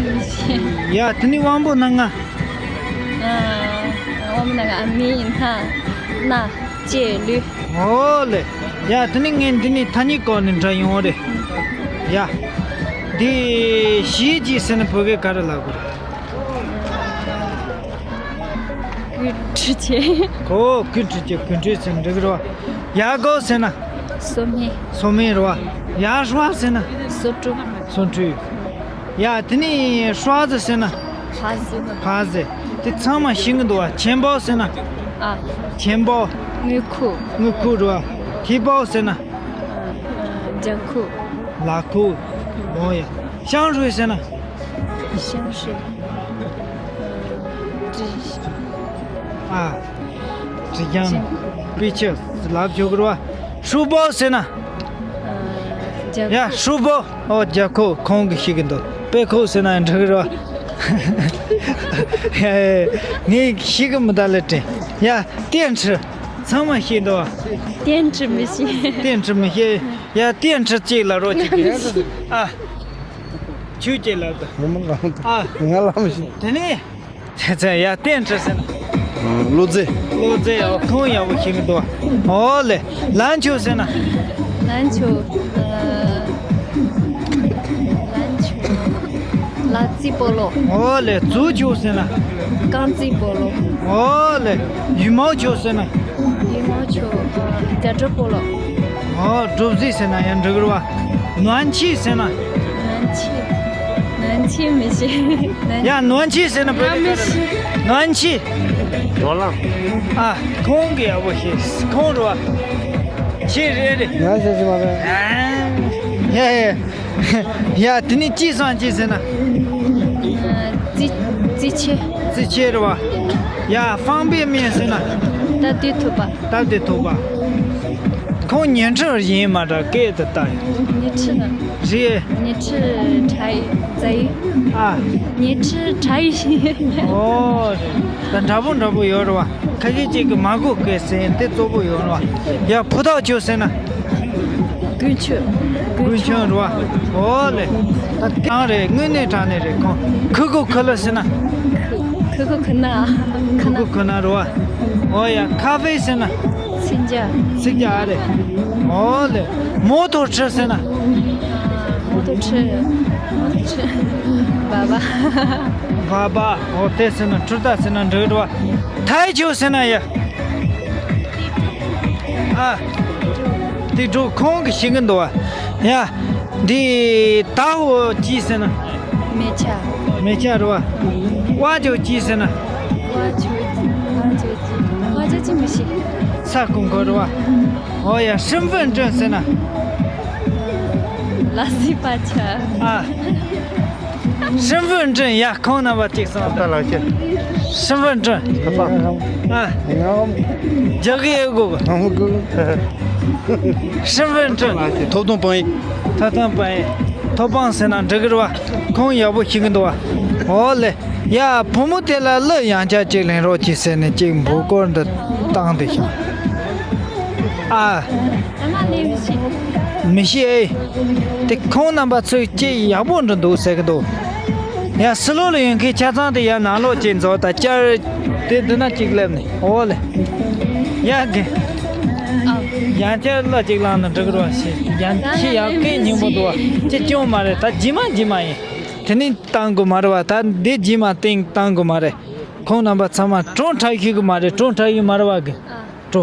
མི་ཤེས། ཡ་དེ་ནི་དབང་པོ་སྣ་ལྔ། ཨ། དབང་པོ་སྣ་ལྔ་མིག་སྣ། སྣ། ལྕེ། ལུས། ཨོ་ལེ། ཡ་དེ་ནི་ངས་འདི་ནི་ཐ་སྙད་སྐོར་ནས་འདྲ་ཡོང་རེད། ཡ། འདི་གཞས་ཅིག་ཟེར་ན་བོད་སྐད་ག་རེ་ལབ་དགོས་རེད། གུས་ཁྲི་ཆེ། ཨོ་གུས་ཁྲི་ཆེ་གུས་ཁྲི་ཟེར་ན་འགྲིག་གི་རེད་བ། ཡ་གོ་ཟེར་ན། སོ་སྨན། སོ་སྨན་རེད་བ། ཡ་ཧྲ་ཟེར་ན། སོ་ཀྲུ། སོ་ཀྲུ། ཡ་དེ་ནི་ཧྲ་ཟེར་ཟེར་ན། ཧ་ཟེར། ཧ་ཟེར། དེ་ཚང་མ་ཤེས་ཀྱི་འདུག་བ། ཆེན་པོ་ཟེར་ན། ཨ། ཆེན་པོ། དངུལ་ཁུག་དངུལ་ཁུག་རེད་བ། ཐིག་པོ་ཟེར་ན། ཨ། ལྗང་ཁུ། ལག་ཁུག་ཨོ་ཡ། ཤང་ཧྲུའེ་ཟེར་ན། ཤང་ཧྲུའེ། ཨ། དྲི་ལྗང་། དཔེ་ཆ་ལབ་ཆོག་གི་རེད་བ། ཧྲུལ་པོ་ཟེར་ན། ཡ་ཧྲུལ་པོ། ཨོ་རྒྱ་ཁོ་ཁོང་གིས་ཤེས་ཀྱི་འདུག་དཔེ་ཁོ་ཟེར་ན་འགྲིག་གི་རེད་བ། ངས་ཤེས་ཀྱི་མི་འདུག་ལེ་དྲན། ཡ་ཏེན་ཁྲི། ཚང་མ་ཤེས་འདུག་བ། ཏེན་ཁྲི་མི་ཤེས། ཏེན་ཁྲི་མི་ཤེས། ཡ་ཏེན་ཁྲི་གཅིག་ལབ་རོགས་བྱེད་ཀྱི། ཨ། ཁྱོད་གཅིག་ལབ་དང་། ང་ལ་མི་ཤེས། དེ་ནས། དེ་ཚེ་ཡ་ཏེན་ཁྲི་ཟེར་ན། བློ་རྩེ། བློ་རྩེ། ཨོ་ཁོང་ཡག་པོ་ཤེས་ཀྱི་འདུག་ཨོ་ལེ། ལན་ཆོ་ཟེར་ན། ལན་ཆོ། ལན་ཆོ། ལག་རྩེད་སྤོ་ལོ། ཨོ་ལེ། རྫུ་ཆོ་ཟེར་ན། རྐང་རྩེད་སྤོ་ལོ། ཨོ་ལེ། ཡུ་མའོ་ཆོ་ཟེར་ན། ཡུ་མའོ་ཆོ། རྒྱ་གྲོ་སྤོ་ལོ། ཨོ་གྲོ་རྫི་ཟེར་ན་ཡང་འགྲིག་གི་རེད་བ། ནོན་ཆི་ཟེར་ན། ནོན་ཆི། ནོན་ཆི་མི་ཤེས། ཡ་ནོན་ཆི་ཟེར་ན་བོད་སྐད་ག་རེ་རེད། ནོན་ཆི། ནོར་ལངས། ཨ་ཁོང་གིས་ཡག་པོ་ཤེས། ཁོང་རེད་བ། ཤེས་རེད་རེད། ང་ཤེས་ཀྱི་མ་རེད། ཨ། ཡ་ཡ། ཡ་དེ་ནི་ཅི་སང་ཅི་ཟེར་ན། རྩི། རྩི་ཆེ། རྩི་ཆེ་རེད་བ། ཡ་方便面ཟེར་ན། སྟབས་བདེ་ཐུག་པ། སྟབས་བདེ་ཐུག་པ། ཁོང་ཉན་ཁྲི་ཡིན་མ་འདྲ་སྐད་དུ་བཏང་ཡོད། ཉི་ཁྲི་ན། རེད། ཉི་ཁྲི་ཁྲ་ཡི་རྫ་ཡི། ཨ། ཉི་ཁྲི་ཁྲ་ཡི་ཤི། ཨོ་རེད། ད་འདྲ་པོ་འདྲ་པོ་ཡོད་རེད་བ། ཁ་ཤས་ཅིག་གིས་མ་གོ་སྐད་ཟེར་དེ་གཙོ་བོ་ཡོད་རེད་བ། ཡ་ཕུ་ཐག་ཆོད་ཟེར་ན། དཀོན་མཆོག་དཀོན་མཆོག་རེད་བ། ཨོ་ལེ། ད་གང་རེད་དངོས་གནས་དྲང་གནས་རེད་ཁོང་། ཁུ་ཁུ་ཁུ་ལ་ཟེར་ན། ཁུ་ཁུ་ཁུ་ན། ཁུ་ཁུ་ཁུ་ན་རེད་བ། ཨོ་ཡ་ཁ་ཧྥེ་ཟེར་ན། ཚིག་རྒྱ། ཚིག་རྒྱ་ཨ་རེད། ཨོ་ལེ། མོ་ཐོ་ཁྲི་ཟེར་ན། མོ་ཐོ་ཁྲི། མོ་ཐོ་ཁྲི། བ་བ། བ་བ། ཨོ་དེ་ཟེར་ན་ཁྲི་ད་ཟེར་ན་འགྲིག་རེད་བ། ཐའི་ཆུ་ཟེར་ན་ཡ། ཨ། དེ་འགྲོ་ཁོང་གིས་ཤེས་ཀྱི་འདུག་བ། ཡ། འདི་ད་འོ་ཅི་ཟེར་ན། མེ་ཆ། མེ་ཆ་རེད་བ། ཝ་ཅོ་ཅི་ཟེར་ན། ཝ་ཅོ་ཅི། ཝ་ཅོ་ཅི། ཝ་ཅོ་ཅི་མི་ཤེས། ས་ཀུན་ཁོ་རེད་བ། ཨོ་ཡ་身份证ཟེར་ན། ལ་སི་པ་ཆ། ཨ། 身份证ཡ་ཁོང་རྣམ་པ་གཅིག་སོང་། ད་ལགས་ཀྱི། 身份证ད་པ། ཨ། ང་རྒྱག་གི་ཡོད་གོ། ང་མི་དགོས། 身份证ཐོབ་ཐང་དཔང་ཡིག་ཐོབ་ཐང་དཔང་ཡིག་ཐོབ་དཔང་ཟེར་ན་འགྲིག་གི་རེད་བ། ཁོང་ཡག་པོ་ཤེས་ཀྱི་འདུག་བ། ཨོ་ལེ། ཡ་བུ་མོ་དེ་ལ་གླུ་ཡང་བསྐྱར་གཅིག་ལེན་རོགས་གྱིས་ཟེར་ནས་གཅིག་འབོད་སྐུལ་འདི་བཏང་དེ་ཤག་ཨ། ད་ང་ལེན་མི་ཤེས། མི་ཤེས་ཨེ། དེ་ཁོང་རྣམ་པ་ཚོས་ཅི་ཡག་པོ་འདྲ་འདུག་ཟེར་གི་འདུག་ཡ་ཕྱི་ལོགས་ལ་ཡོང་མཁན་ཆ་ཚང་དེ་ཡ་ནང་ལོགས་ཅིག་འཛུལ་ད་བཅར། དེ་འདི་ན་ཅིག་སླེབས་ནས་འོ་ལེ། ཡ་གི། ཡང་བསྐྱར་གླུ་ཅིག་བླངས་ན་འགྲིག་གི་རེད་བ་ཞེས་ཡང་ཁྱི་ཡག་གི་སྙིང་པོ་འདུག་བ་ཅི་སྐྱོན་མ་རེད། ད་རྗེས་མ་རྗེས་མ་ཡིན། དེ་ནས་བཏང་དགོས་མ་རེད་བ། ད་འདི་རྗེས་མ་བཏང་བཏང་དགོས་མ་རེད། ཁོང་རྣམ་པ་ཚང་མ་བྲོ་འཁྲབ་ཤེས་གི་མ་རེད། བྲོ་འཁྲབ་ཡོད་མ་རེད་བ་གི། བྲོ།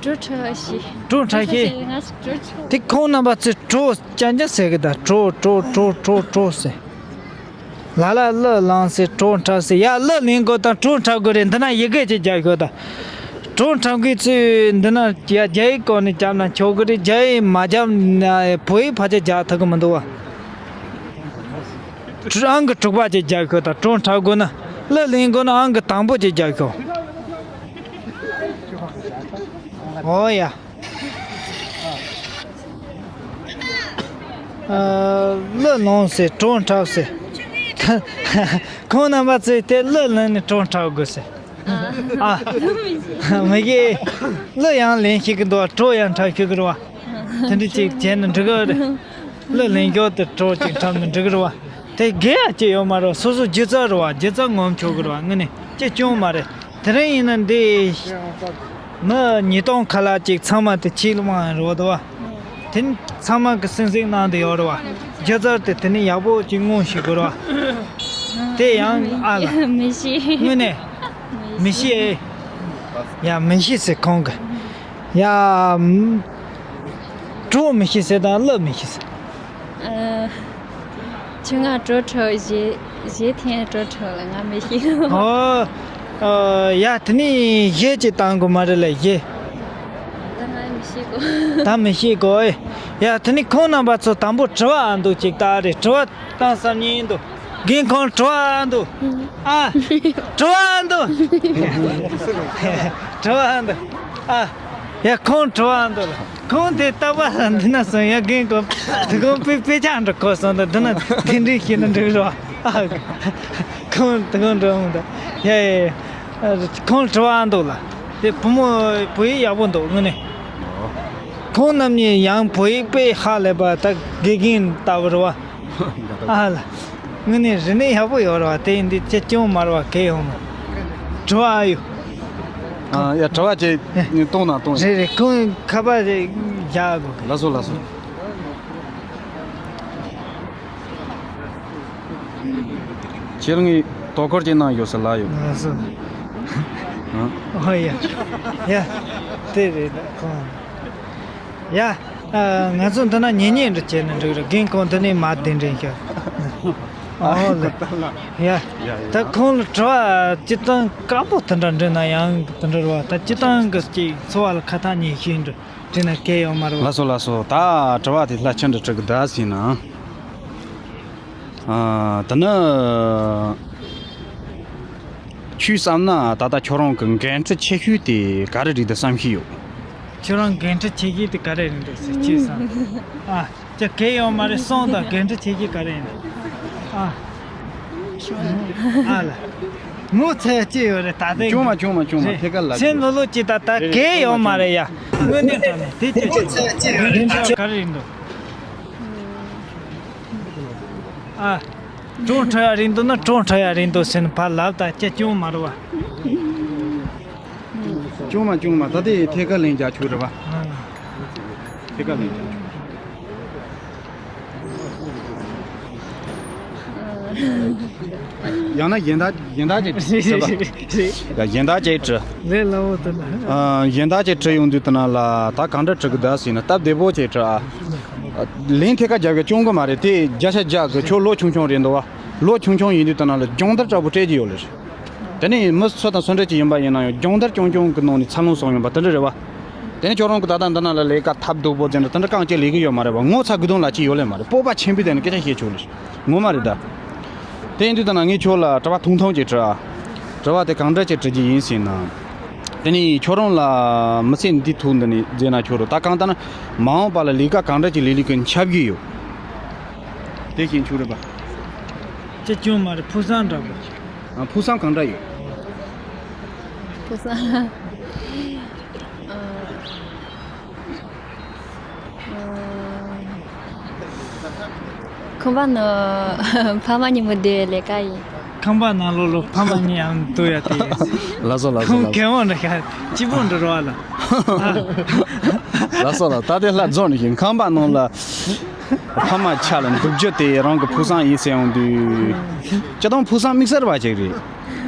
བྲོ་འཁྲབ་ཤེས། བྲོ་འཁྲབ་ཤེས། ང་བྲོ་འཁྲབ། དེ་ཁོང་རྣམ་པ་ཚོས་བྲོ་རྐྱང་རྐྱང་ཟེར་གི། ད་བྲོ་བྲོ་བྲོ་བྲོ་བྲོ་ཟེར། ལ་ལ་གླུ་བླངས་ཟེར། བྲོ་འཁྲབ་ཟེར། ཡ་གླུ་ལེན་དགོས་དང་བྲོ་འཁྲབ་དགོས་རེད། འདི་ན་ཡི་གེ་ཅིག་རྒྱག་ཤོག་ད། བྲོ་འཁྲབ་མཁན་ཚོས་འདི་ན་ཡ་རྒྱ་ཡིག་སྐོར་ནས་བརྒྱབ་ན་ཆོག་གི་རེད། རྒྱ་ཡིག་མ་བརྒྱབ་ན་བོད་ཡིག་ཕལ་ཆེར་རྒྱག་ཐུབ་གི་མི་འདུག་བ། ཨང་ཀི་དྲུག་པ་ཅིག་རྒྱག་ཤོག་ད། བྲོ་འཁྲབ་དགོས་ན། གླུ་ལེན་དགོས་ན་ཨང་ཀི་དང་པོ་ཅིག་རྒྱག་ཤོག་འོ་ཡ། ཨ། གླུ་ལེན་ཟེར། བྲོ་འཁྲབ་ཟེར། ཁོང་རྣམ་པ་ཚོས་དེ་གླུ་ལེན་ནས་བྲོ་འཁྲབ་དགོས་ཟེར། ཨ། མི་གི། གླུ་ཡང་ལེན་ཤེས་ཀྱི་འདུག་བ། བྲོ་ཡང་འཁྲབ་ཤེས་ཀྱི་རེད་བ། དེ་འདྲ་ཅིག་བྱས་ན་འགྲིག་གི་རེད། གླུ་ལེན་ཞོར་དུ་བྲོ་ཅིག་འཁྲབ་ན་འགྲིག་གི་རེད་བ། དེ་དགེ་ཡ་ཅི་ཡོད་མ་རེད། སོ་སོ་སྒྱུ་རྩལ་རེད་བ། སྒྱུ་རྩལ་ངོམ་ཆོག་གི་རེད་བ། དངོས་གནས་ཅི་སྐྱོན་མ་རེད། དེ་རིང་ཡིན་ན་འདི་མི་ཉིས་སྟོང་ཁ་ལག་ཅིག་ཚང་མ་དེ་ཆེད་ལ་མང་རེད་བ། དེ་ནི་ཚང་མ་གི་སེམས་གཟིགས་གནང་དུ་ཡོད་རེད་བ། སྒྱུ་རྩལ་དེ་དེ་ནི་ཡག་པོ་ཅིག་མངོན་ཤེས་དགོས་རེད་བ། དེ་ཡང་ཨ་ལ། མི་ཤེས། དངོས་གནས་མི་ཤེས། ཡ་མི་ཤེས་ཟེར་ཁོང་གི། ཡ། བྲོ་མི་ཤེས་ཟེར་དང་གླུ་མི་ཤེས་ཟེར། ཨ། ཁྱོད་ང་བྲོ་འཁྲབ་གཞས་གཞས་འཐེན་བྲོ་འཁྲབ་ལ་ང་མི་ཤེས། ཨོ། ཨ། ཡ་དེ་ནི་གཞས་ཅིག་བཏང་དགོས་མ་རེད་ལ་གཞས། ད་ང་མི་ཤེས་གོ། ད་མི་ཤེས་གོ་ཨེ། ཡ་དེ་ནི་ཁོང་རྣམ་པ་ཚོ་དང་པོ་དྲི་བ་ཨ་འདུག་ཅིག་ད་རེད། དྲི་བ་བཏང་བསམ་ཉིན་འདུག་རྒན་ཁོང་དྲི་བ་ཨ་འདུག་ཨ། དྲི་བ་ཨ་འདུག་དྲི་བ་ཨ་འདུག་ཨ། ཡ་ཁོང་དྲི་བ་ཨ་འདུག་ལ། ཁོང་དེ་ལྟ་བ་འདི་ན་སོང་ཡ་རྒན་ཁོང་དེ་ཁོང་དཔེ་དཔེ་ཆ་འདྲ་གོ་སོང་ད་འདི་ན་དེ་འདྲའི་ཤེས་ན་འགྲིག་རོགས་ཨ། ཁོང་དེ་ཁོང་འགྲོ་འོང་ད་ཡ་ཡ་ཡ། ཁོང་དྲི་བ་ཨ་འདུག་ལ། དེ་བུ་མོ་བོད་ཡིག་ཡག་པོ་འདུག་དངོས་གནས། ཁོང་རྣམ་གཉིས་ཡང་བོད་ཡིག་དཔེ་ཧ་ལས་པ་ད་དགེ་རྒན་ལྟ་བུ་རེད་བ། ཨ་ལ། དངོས་གནས་རིག་གནས་ཡག་པོ་ཡོད་རེད་བ། དེ་ཡིན་དུས་ཅི་སྐྱོན་མ་རེད་བ། གལ་ཡོང་མོ། དྲི་བ་ཨ་ཡོད། ཨ་ཡ་དྲི་བ་ཅིག་གཏོང་ན་གཏོང་ཡ། རེད་རེད། ཁོང་ཁ་པར་རེ་བཞག་དགོས། ལགས་སོ་ལགས་སོ། ཁྱེད་རང་གིས་དོ་ཁུར་ཅིག་གནང་ཡོད་ཟེར་ལབ་ཡོད། ལགས་སོ། ཨ། ཨོ་ཡ། ཡ། དེ་རེད་ད་ཁོང་། ཡ། ཨ། ང་ཚོ་འདི་ན་ཉེ་ཉེ་འདྲ་བྱས་ནས་འགྲིག་རེད། རྒན་ཁོང་འདི་ནས་མར་གདན་འདྲེན་ཞུ། ཨོ་ལེ། ཡ། ད་ཁོང་ལ་དྲི་བ་སྤྱིར་བཏང་དཀར་པོ་དེ་འདྲ་འདྲི་ན་ཡང་དེ་འདྲ་རེད་བ། ད་སྤྱིར་བཏང་གི་ཅིག་འཚོ་བ་ལ་ཁ་ཐག་ཉེ་ཤོས་འདྲ་འདྲི་ན་གལ་ཡོད་མ་རེད་བ། ལགས་སོ་ལགས་སོ། ད་དྲི་བ་དེ་ལྷ་ཆེན་འདྲ་དྲི་གི་ད་ཟིན་ན། ཨ། ད་ནི་ཁྱོད་བསམ་ན་ད་ལྟ་ཁྱོད་རང་གི་འགན་འཁྲི་ཆེ་ཤོས་དེ་ག་རེ་རེད་དུ་བསམ་གྱི་ཡོད། ཁྱོད་རང་འགན་འཁྲི་ཆེ་ཤོས་དེ་ག་རེ་རེད་འདུག་ཟེར་ཁྱོད་བསམ། ཨ། ཅི་གལ་ཡོད་མ་རེད་གསུངས་དང་། འགན་འཁྲི་ཆེ་ཤོས་ག་རེ་ཡིན། ཨ། ཨ་ལ། ངོ་ཚ་ཡ་ཅི་ཡོད་རེད་ད་ལྟ། ཆུང་མ་ཆུང་མ་ཆུང་མ་ཐད་ཀར་ལ། སེམས་ལྷོད་ལྷོད་ཅིག་ད་ལྟ་གལ་ཡོད་མ་རེད་ཡ། དངོས་གནས་དྲང་གནས་དེ་ཅི་ཅི་འགན་འཁྲི་ག་རེ་རེད་འདུག་ཨ། བྲོ་འཁྲབ་ཡ་རེད་འདུག་ན་བྲོ་འཁྲབ་ཡ་རེད་འདུག་ཟེར་ནས་ཕར་ལབ་ད་ཅི་སྐྱོན་མ་རེད་བ། ཆུང་མ་ཆུང་མ་ད་ལྟའི་ཐད་ཀར་ལན་རྒྱག་ཆོག་རེད་བ། ཨ། ཐད་ཀར་ལན་རྒྱག་ཆོག་ཡང་ན་གཞན་དག་གཞན་དག་ཅིག་དྲི་བ། ཡ་གཞན་དག་ཅིག་དྲི། ལས་སླ་བོ་དེ་ལ། ཨ། གཞན་དག་ཅིག་དྲི་ཡོང་དུས་དེ་ན་ལ་ད་གང་འདྲ་དྲི་གི་ད་ཟེར་ན་སྟབས་བདེ་པོ་ཅིག་དྲི་ཨ། ལན་ཐད་ཀར་རྒྱབ་ཡ་སྐྱོན་གི་མ་རེད་དེ། བརྒྱ་ཆ་བརྒྱ་གི་ཁྱོད་ལོ་ཆུང་ཆུང་རེད་འདུག་བ། ལོ་ཆུང་ཆུང་ཡིན་དུས་དེ་ན་ལ་སྦྱོང་བརྡར་འདྲ་པོ་སྤྲད་ཀྱི་ཡོད་ལེ། དེ་ནས་མི་སུ་དང་སུ་འདྲ་ཅིག་ཡིན་པ་ཡིན་ན་ཡང་སྦྱོང་བརྡར་རྐྱང་རྐྱང་གི་ནང་ནས་འཚར་ལོངས་སོང་ཡོང་པ་དེ་འདྲ་རེད་བ། དེ་ནས་ཁྱོད་རང་གི་ད་ལྟ་འདི་ན་ལ་ལས་ཀ་ཐབས་སྡུག་པོ་དེ་འདྲ་དེ་འདྲ་རྐང་གཅིག་ལས་ཀྱི་ཡོད་མ་རེད་བ། ངོ་ཚ་དགོས་དོན་ལ་ཅི་ཡོད་ལེ་མ་རེད། སྤོབས་པ་ཆེན་པོས་དེ་ནས་སྐད་ཆ་བཤད་ཆོག་ལེ། ངོ་མ་རེད་ད། དེ་ཡིན་དུས་ད་ན་ངས་ཁྱོད་ལ་དྲི་བ་ཐུང་ཐུང་ཅིག་དྲི་ཨ། དྲི་བ་དེ་གང་འདྲ་ཅིག་དྲི་རྒྱུ་ཡིན་ཟེར་ན། དེ་ནས་ཁྱོད་རང་ལ་མི་ཚེ་འདི་ཐུག་འདི་ནས་མཛད་ན་ཁྱོད་རོ་ད་གང་ལྟར་ན་མ་འོངས་པ་ལ་ལས་ཀ་གང་འདྲ་ཅིག་ལས་ལས་ཀྱི་འཆར་གཞི་ཡོད། དེ་བཞིན་ཁྱོད་རེད་པ། ཅི་སྐྱོན་མ་རེད་ཕུགས་བསམ་འདྲ་པོ། ཨ། ཕུགས་བསམ་གང་འདྲ་ཡོད། ཕུགས་བསམ། ཨ། ཨ། ཁང་པ་ནང་ཕ་མ་གཉིས་མི་བསྡད་པའི་ལས་ཀ་ཡིན། ཁང་པ་ནང་ལོགས་ལ་ཕ་མ་གཉིས་ཡང་འདུག་ཡ་དེ། ལགས་སོ་ལགས་སོ་ཁང་ལགས་སོ། གད་འོག་འདྲ་ཤག་སྐྱིད་པོ་འདྲ་རོ་བ་ལ། ལགས་སོ་ལགས། ད་དེ་ལྷ་རྫོང་ནས་ཤིང་ཁང་པ་ནང་ལ་ཕ་མ་ཆ་ལ་འདུག་རྒྱུ་དེ་རང་གི་ཕུགས་བསམ་ཡིན་ཟེར་ཡོང་དུས། སྤྱིར་བཏང་ཕུགས་བསམ་དམིགས་བསལ་བ་ཅིག་རེད།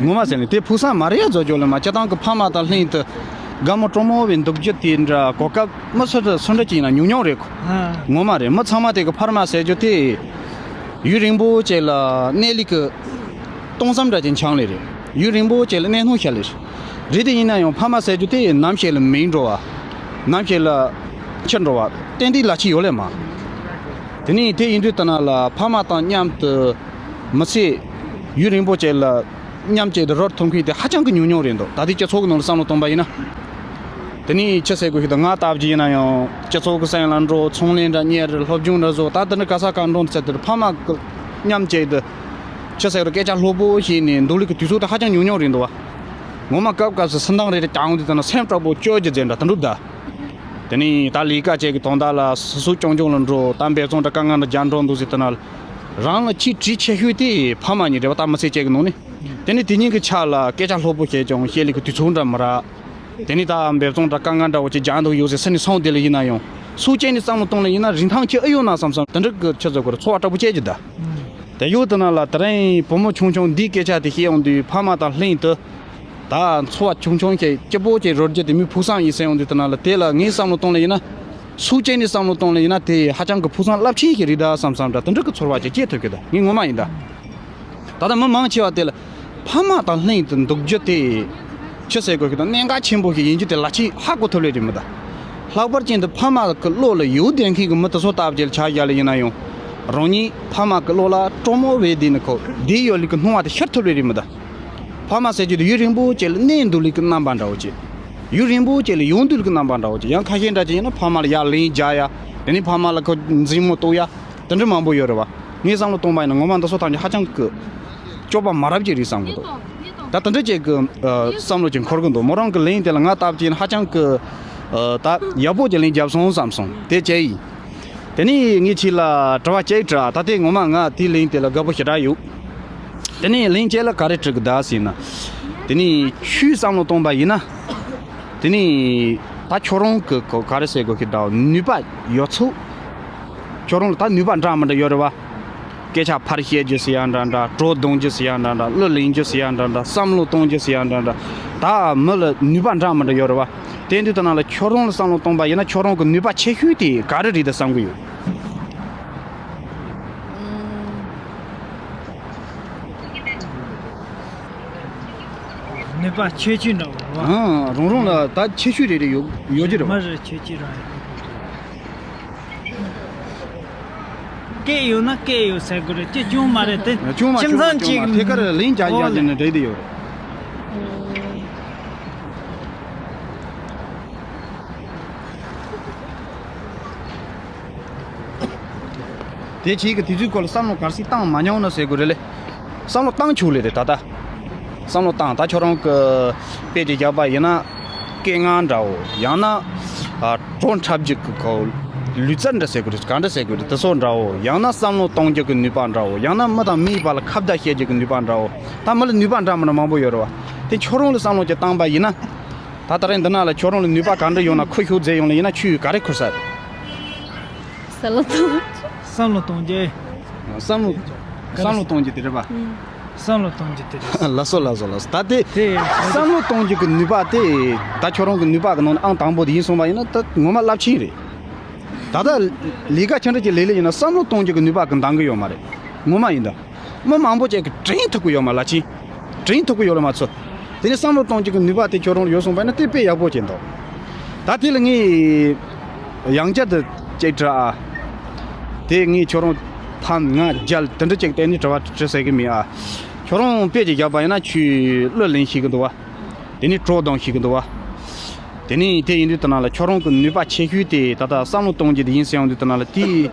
ངོ་མ་ཟེར་ནས་དེ་ཕུགས་བསམ་མ་རེད་ཡ་བཟོ་རྒྱུ་ལ་མ། སྤྱིར་བཏང་གི་ཕ་མ་དང་ལྷན་དུ་དགའ་མོ་སྤྲོ་མོ་བའི་འདུག་རྒྱུ་དེ་འདྲ་གོ་སྐབས་མི་སུ་དང་སུ་འདྲ་ཅིག་ཡིན་ན་ཉུང་ཉུང་རེད་ཁོ། ཨ། ངོ་མ་རེད། མི་ཚང་མ་དེ་གི་ཕ་མ་ཟེར་རྒྱུ་དེ་ཡུན་རིང་པོ་ཅིག་ལ་གནས་ལུགས་ཀྱི་སྟོང་བསམ་འདྲ་ཅིག་འཆང་ལེ་རེད། ཡུན་རིང་པོ་ཅིག་ལ་གནས་སྣང་ཤར་ལེ་རེད། རེད་དེ་ཡིན་ན་ཡང་ཕ་མ་ཟེར་རྒྱུ་དེ་ནམ་ཞིག་ལ་མེད་འགྲོ་བ། ནམ་ཞིག་ལ་འཆི་འགྲོ་བ། ཏན་ཏིག་ལ་ཅི་ཡོད་ལེ་མ། དེ་ནས་དེ་ཡིན་དུས་ད་ན་ལ་ཕ་མ་དང་མཉམ་དུ་མི་ཚེ་ཡུན་རིང་པོ་ཅིག་ལ་མཉམ་བཅས་ཏེ་རོལ་ཐུབ་མཁན་དེ་ཧ་ཅང་གི་ཉུང་ཉུང་རེད་འདུག་ད་ལྟའི་སྤྱི་ཚོགས་ཀྱི་ནང་ལ་བསམ་བློ་གཏོང་པ་ཡིན་ན། དེ་ནས་ཅི་ཟེར་དགོས་ཤེ་ད་ང་ལྟ་བུ་ཅིག་ཡིན་ན་ཡང་སྤྱི་ཚོགས་ཀྱི་སེམས་ལ་འགྲོ་ཚོང་ལས་འདྲ་གཉེར་སློབ་སྦྱོང་འདྲ་བཟོ་ད་དེ་འདྲ་ག་ས་ག་འགྲོ་འདུག་ཟེར་དེར་ཕ་མ་གི་མཉམ་བཅས་ཏེ་ཅི་ཟེར་རོ་སྐད་ཆ་ལྷུག་པོ་བཤད་ནས་འདུག་ལུགས་ཀྱི་དུས་ཚོད་དེ་ཧ་ཅང་ཉུང་ཉུང་རེད་འདུག་བ། ངོ་མ་སྐབས་སྐབས་སུ་སུན་སྣང་རེ་རེ་བྱུང་དུས་ད་ན་སེམས་དྲག་པོ་བཅོས་རྒྱུ་ཟེར་འདྲ་དེ་འདྲ་འདུག་ད། དེ་ནས་ད་ལས་ཀ་བྱེད་ཀྱི་དོན་དག་ལ་སོ་སོ་རྐྱང་རྐྱང་ལ་འགྲོ་ད་འབད་བརྩོན་འདྲ་དཀའ་ངལ་འདྲ་རྒྱག་འགྲོ་འདུག་ཟེར་དེ་ན། རང་ལ་ཆེས་གྲས་ཆེ་ཤོས་དེ་ཕ་མ་གཉིས་རེད་བ། ད་མི་ཚེ་གཅིག་གི་ནང་ནས། དེ་ནས་དེ་གཉིས་ཀྱི་ཆ་ལ་སྐད་ཆ་ལྷུག་པོ་བཤད་ཀྱང་བཤད་ལས་ཀྱི་དུས་ཚོད་འདྲ་མི་རག་དེ་ནས་ད་འབད་བརྩོན་འདྲ་དཀའ་ངལ་འདྲ་བོ་ཅིག་རྒྱག་འདུག་ཡོད་ཟེར་སེམས་ནས་སོང་དེ་ལ་ཡིན་ན་ཡང་སུ་གཅིག་ནས་བསམ་བློ་གཏོང་ལ་ཡིན་ན་རིན་ཐང་ཅིག་ཨེ་ཡོད་ན་བསམ་བསམ་དེ་འདྲ་གི་ཆེ་ཚོད་ཀྱི་ཚོར་བ་དྲག་པོ་སྐྱེ་གི་ད། དེ་ཡོད་དེ་ན་ལ་དེ་རིང་བུ་མོ་ཆུང་ཆུང་འདིའི་སྐད་ཆ་དེ་བཤད་ཡོང་དུས་ཕ་མ་དང་ལྷན་དུ། ད་འཚོ་བ་ཆུང་ཆུང་ཞིག་སྐྱིད་པོ་ཅིག་རོལ་རྒྱུ་དེ་མོའི་ཕུགས་བསམ་ཡིན་ཟེར་ཡོང་དུས་དེ་ན་ལ་དེ་ལ་ངས་བསམ་བློ་གཏོང་ལ་ཡིན་ན། སུ་གཅིག་ནས་བསམ་བློ་གཏོང་ལ་ཡིན་ན་དེ་ཧ་ཅང་གི་ཕུགས་བསམ་རླབས་ཆེན་ཞིག་རེད་ད་བསམ་བསམ་འདྲ་དེ་འདྲ་གི་ཚོར་བ་ཅིག་སྐྱེ་ཐུབ་ཀྱི་ད་ངས་ངོ་མ་ཡིན་ད། ད་ལྟ་མི་མང་ཆེ་བ་དེ་ལ་ཕ་མ་དང་ལྷན་དུ་འདུག་རྒྱུ་དེ་ཆི་ཟེར་དགོས་ཤེ་ད་གནད་འགག་ཆེན་པོ་ཞིག་ཡིན་རྒྱུ་དེ་ལ་ཆེས་ཧ་གོ་ཐུབ་ལེ་རེད་མི་ད། ལྷག་པར་ཅན་དུ་ཕ་མ་གི་བློ་ལ་ཡོད་བསྡད་མཁན་གྱི་མི་དེ་ཚོ་ལྟ་བུ་ཅིག་ལ་ཆ་བཞག་ལ་ཡིན་ན་ཡང་རང་ཉིད་ཕ་མ་གི་བློ་ལ་སྤྲོ་མོ་བས་བསྡད་ནི་ཁོ་བསྡད་ཡོད་ལེ་གི་སྣང་བ་དེ་ཤར་ཐུབ་ལེ་རེད་མི་ད། ཕ་མ་ཟེར་རྒྱུ་དེ་ཡུན་རིང་པོ་ཅིག་ལ་གནས་འདུག་ལེ་གི་རྣམ་པ་འདྲ་བོ་ཅིག་ཡུན་རིང་པོ་ཅིག་ལ་ཡོང་འདུག་ལེ་གི་རྣམ་པ་འདྲ་བོ་ཅིག་ཡང་ཁ་ཤས་འདྲ་ཅིག་ཡིན་ན་ཕ་མ་ལ་ཡར་ལན་རྒྱག་ཡ། དེ་ནས་ཕ་མ་ལ་ཁོ་འཛིང་མོ་གཏོང་ཡ། དེ་འདྲ་མང་པོ་ཡོད་རེད་བ། ངས་བསམ་བློ་གཏོང་པ་ཡིན་ན་ངོ་མ་འདི་ཚོ་ཐམས་ཅད་ཧ་ཅང་གི་སྤྱོད་པ་མ་རབས་ཅིག་རེད་བསམ་གི་འདུག་ད་དེ་འདྲ་ཅིག་གི་ཨ་བསམ་བློ་ཅིག་འཁོར་གི་འདུག་མོ་རང་གི་ལན་དེ་ལ་ང་ལྟ་བུ་ཅིག་ཡིན་ན་ཧ་ཅང་གི་ཨ་ད་ཡག་པོ་ཅིག་ལན་བརྒྱབ་སོང་བསམ་སོང་དེ་བྱས་ཡིན། དེ་ནས་ངས་ཁྱེད་ལ་དྲི་བ་གཅིག་དྲི་ད་ལྟའི་ངོ་མ་ང་དེའི་ལན་དེ་ལ་དགའ་པོ་ཞེ་དྲག་ཡོད། དེ་ནས་ལན་གཅིག་ལ་ག་རེ་དྲི་གི་འདུག་ཟེར་ན། དེ་ནས་ཆུའི་བསམ་བློ་གཏོང་པ་ཡིན་ན། དེ་ནས་ད་ཁྱོད་རང་གི་ག་ག་རེ་ཟེར་དགོས་ཀྱི་འདུག་ནུས་པ་ཡོད་ཚུལ། ཁྱོད་རང་ལ་ད་ནུས་པ་འདྲ་མི་འདྲ་ཡོད་རེད་བ། སྐད་ཆ་ཕར་བཤད་རྒྱུ་ཟེར་ཡ་འདྲ་འདྲ་བྲོ་གཏོང་རྒྱུ་ཟེར་ཡ་འདྲ་འདྲ་གླུ་ལེན་རྒྱུ་ཟེར་ཡ་འདྲ་འདྲ་བསམ་བློ་གཏོང་རྒྱུ་ཟེར་ཡ་འདྲ་འདྲ་ད་མི་ལ་ནུས་པ་འདྲ་མི་འདྲ་ཡོད་རེད་བ། དེ་དུས་ད་ན་ལ་ཁྱོད་རང་ལ་བསམ་བློ་གཏོང་པ་ཡིན་ན་ཁྱོད་རང་གི་ནུས་པ་ཆེ་ཤོས་དེ་ག་རེ་རེད་ད་བསམ་གི་ཡོད། ནུས་པ་ཆེ་ཆུང་འདྲ་བོ་རེད་བ། ཨང་རང་རང་ལ་ད་ཆེ་ཤོས་རེ་རེ་ཡོད་ཡོད་ཀྱི་རེད་བ། མི་རེ་ཆེ་ཆུང་རང་ཡོད། སྐད་ཡོད་ན་སྐད་ཡོད་ཟེར་དགོས་རེད་ཅི་ཅུང་མ་རེད་དེ། ཅུང་མ་ཁྱིམ་ཚང་ཅུང་མ་ཅུང་མ་ཁྱིམ་ཚང་ཅིག་ཐད་ཀར་ལན་རྒྱག་ཨོ་རྒྱག་ལེ། ནས་འགྲིག་དེ་ཡོད་རེད། དེ་བྱེད་ཀྱི་དུས་ཚོད་སྐོར་ལ་བསམ་བློ་ག་རེ་ཞིག་བཏང་མ་མྱོང་ན་ཟེར་དགོས་རེད་ལེ། བསམ་བློ་བཏང་ཆོག་ལེ་རེད་ད་ལྟ། བསམ་བློ་བཏང་ད་ཁྱོད་རང་གི་དཔེ་ཅིག་བཞག་པ་ཡིན་ན། སྐད་ངག་འདྲ་བོ་ཡང་ན། ཨ་བྲོ་འཁྲབ་རྒྱུ་གི་ཁོ། ལུས་རྩལ་འདྲ་ཟེར་དགོས་རེད་ག་འདྲ་ཟེར་དགོས་རེད་དེ་ཚོ་འདྲ་བོ་ཡང་ན་བསམ་བློ་གཏོང་རྒྱུ་གི་ནུས་པ་འདྲ་བོ་ཡང་ན་མི་དང་མིའི་བར་ལ་ཁ་བརྡ་བྱེད་རྒྱུ་གི་ནུས་པ་འདྲ་བོ། ད་མི་ལ་ནུས་པ་འདྲ་མི་འདྲ་མང་པོ་ཡོད་རེད་བ། དེ་ཁྱོད་རང་ལ་བསམ་བློ་ཅིག་བཏང་པ་ཡིན་ན། ད་ལྟ་རེ་འདི་ན་ལ་ཁྱོད་རང་ལ་ནུས་པ་ག་འདྲ་ཡོད་ན་ཁུར་ཤོག་ཟེར་ཡོང་ལ་ཡིན་ན་ཁྱོས་ག་རེ་ཁུར་ས་རེད། བསམ་བློ་གཏོང་། བསམ་བློ་གཏོང་རྒྱུ། བསམ་བློ། བསམ་བློ་གཏོང་རྒྱུ་དེ་རེད་པ། བསམ་བློ་གཏོང་རྒྱུ་དེ་རེད། ལགས་སོ་ལགས་སོ་ལགས་སོ་ད་དེ། དེ་བསམ་བློ་གཏོང་རྒྱུ་གི་ནུས་པ་དེ་ད་ཁྱོད་རང་གི་ནུས་པ་གི་ནང་ནས་ཨང་དང་པོ་དེ་ཡིན་སོང་བ་ཡིན་ན་ད་ངོ་མ་རླབས་ཆེན་རེད། ད་ལྟ་ལས་ཀ་ཆུང་འདྲ་ཅིག་ལས་ལས་ཡིན་ན་བསམ་བློ་གཏོང་རྒྱུ་གི་ནུས་པ་གི་འདང་གི་ཡོད་མ་རེད། ངོ་མ་ཡིན་ད། མི་མང་པོ་ཅིག་གིས་དྲན་ཐུབ་ཀྱི་ཡོད་མ་རེད་ལགས་ཆེ། དྲན་ཐུབ་ཀྱི་ཡོད་རེད་མ་ཚོ། དེ་ནས་བསམ་བློ་གཏོང་རྒྱུ་གི་ནུས་པ་དེ་ཁྱོད་རང་ལ་ཡོད་སོང་པ་ཡིན་ན་དེ་དཔེ་ཡག་པོ་ཅིག་འདུག་ད་དེ་ལ་ངས་ཡང་བསྐྱར་དུ་ཅིག་དྲི་ཨ། དེ་ངས་ཁྱོད་རང་ཐེངས་ལྔ་བརྒྱད་དེ་འདྲ་ཅིག་བལྟས་ནས་དྲི་བ་དྲི་ཟེར་གི་མེད་ཨ། ཁྱོད་རང་དཔེ་ཅིག་བཞག་པ་ཡིན་ན་ཁྱོས་གླུ་ལེན་ཤེས་ཀྱི་འདུག་བ། དེ་ནས་བྲོ་གཏོང་ཤེས་ཀྱི་འདུག་བ། དེ་ནས་དེ་ཡིན་དུས་ད་ན་ལ་ཁྱོད་རང་གི་ནུས་པ་ཆེ་ཤོས་དེ་ད་ལྟ་བསམ་བློ་གཏོང་རྒྱུ་དེ་ཡིན་ཟེར་ཡོང་དུས་ད་ན་ལ་དེ།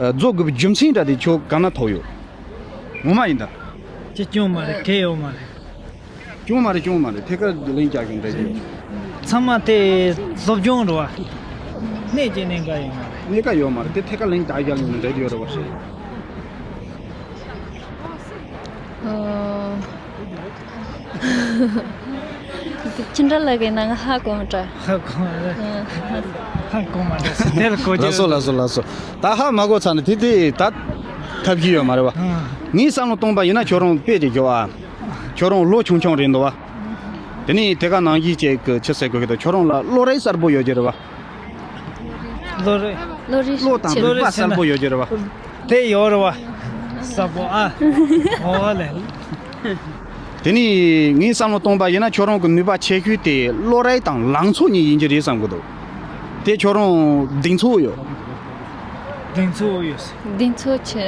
ཨ་རྫོགས་དགོས་པའི་རྒྱུ་མཚན་འདྲ་དེ་ཁྱོད་ག་ན་ཐོག་ཡོད། ངོ་མ་ཡིན་ད། ཅི་སྐྱོན་མ་རེད་གལ་ཡོད་མ་རེད། སྐྱོན་མ་རེད་སྐྱོན་མ་རེད་ཐད་ཀར་ལན་རྒྱག་གི་འདྲ་ཡོད། ཚང་མ་དེ་སློབ་སྦྱོང་རེད་བ། གནས་ཀྱི་གནད་འགག་ཡོད་མ་རེད། གནད་འགག་ཡོད་མ་རེད་དེ་ཐད་ཀར་ལན་རྒྱག་རྒྱག་ལེ་འདྲ་ཡོད་རེད་བ། ཨོ། འདི་ཅི་འདྲ་ལབ་དགོས་ན་ང་ཧ་གོ་མ་དྲ། ཧ་གོ་མ་དྲ། ཧ་གོ་མ་དྲ་ཟེར་དེ་ལ་གོ་རྒྱུ། ལགས་སོ་ལགས་སོ་ལགས་སོ། ད་ཧ་མ་གོ་ཚར་ན་དེ་དེ་ད་ཐབས་ཤེས་ཡོད་མ་རེད་བ། ཨ། ངས་བསམ་བློ་གཏོང་པ་ཡིན་ན་ཁྱོད་རང་དཔེ་ཅིག་ཞོག་ཨ། ཁྱོད་རང་ལོ་ཆུང་ཆུང་རེད་འདུག་བ། དེ་ནས་དེ་ག་ནང་བཞིན་ཅིག་གི་ཆི་ཟེར་དགོས་ཀྱི་འདུག་ཁྱོད་རང་ལ་བློ་རིག་གསལ་པོ་ཡོད་ཀྱི་རེད་བ། བློ་རིག་བློ་རིག་བློ་དང་ཆེ་རིག་པ་གསལ་པོ་ཡོད་ཀྱི་རེད་བ། དེ་ཡོད་རེད་བ། གསལ་པོ་ཨ། འོ་ལེ། དེ་ནས་ངས་བསམ་བློ་གཏོང་པ་ཡིན་ན་ཁྱོད་རང་གི་ནུས་པ་ཆེ་ཤོས་དེ་བློ་རིག་དང་ལང་ཚོ་གཉིས་ཡིན་གྱི་རེད་བསམ་གི་འདུག་དེ་ཁྱོད་རང་གདེང་ཚོད་ཡོད། གདེང་ཚོད་ཡོད། གདེང་ཚོད་ཆེ།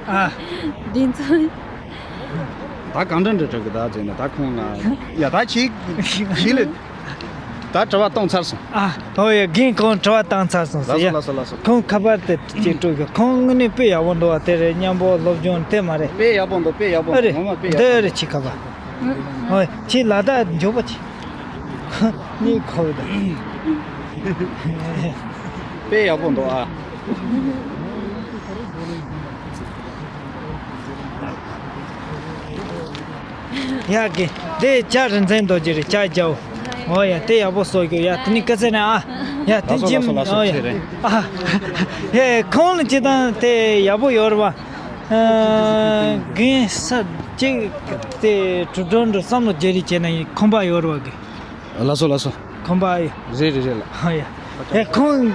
ཨ། གདེང་ཚོད། ད་གང་འདྲ་འདྲ་འདྲ་གི་ད་ཟེར་ན་ད་ཁོང་ལ་ཡ་ད་ཁྱེད་ཁྱེད་ལ། ད་དྲི་བ་བཏང་ཚར་སོང་། ཨ། ཨོ་ཡ། རྒན་ཁོང་དྲི་བ་བཏང་ཚར་སོང་ཟེར་ཡ། ལགས་སོ་ལགས་སོ་ལགས་སོ། ཁོང་ཁ་པར་དེ་ཅིག་སྤྲོད་གི་ཁོང་དངོས་གནས་དཔེ་ཡག་པོ་འདུག་བ། དེ་རེད། མཉམ་པོ་སློབ་སྦྱོང་དེ་མ་རེད། དཔེ་ཡག་པོ་འདུག་དཔེ་ཡག་པོ་ཨ་འདུག་རེད། ངོ་མ་དཔེ་ཡག་འདི་པོ་རེད། འདུག་ཁྱི་ཁ་པར། ཨོ་ཡ། ཁྱི་ལ་དྭགས་མགྱོགས་པོ་ཁྱི། གཉིད་ཁུག་ད། དཔེ་ཡག་པོ་འདུག་ཨ། ཡ་གི། དེ་ཇ་རིན་ཆེན་རྡོ་རྗེ་རེད། ཇ་རྒྱའོ། ཨོ་ཡ། དེ་ཡག་པོ་བཟོ་རྒྱུ། ཡ་དེ་ནི་ཀ་ཚེ་ནས་ཨ། ཡ་དེ་ལགས་སོ་ཇིམ། ལགས་སོ་ལགས་སོ། ཨོ་ཡ། ཆེ་རེད། ཨ། ཧེ་ཁོང་ལ་ཅི་དང་དེ་ཡག་པོ་ཡོད་རེད་བ། ཨ། རྒན་ས་ཅིག་དེ་གྲུབ་གྲོན་འགྲོ་བསམ་བློ་བརྗེ་རེས་བྱས་ན་ཡིན་ཁོམ་པ་ཡོད་རེད་བ་གི། ལགས་སོ་ལགས་སོ། ཁོམ་པ་ཡོད། རེད་རེད་རེད་ལགས། ཨོ་ཡ། ཧེ་ཁོང་།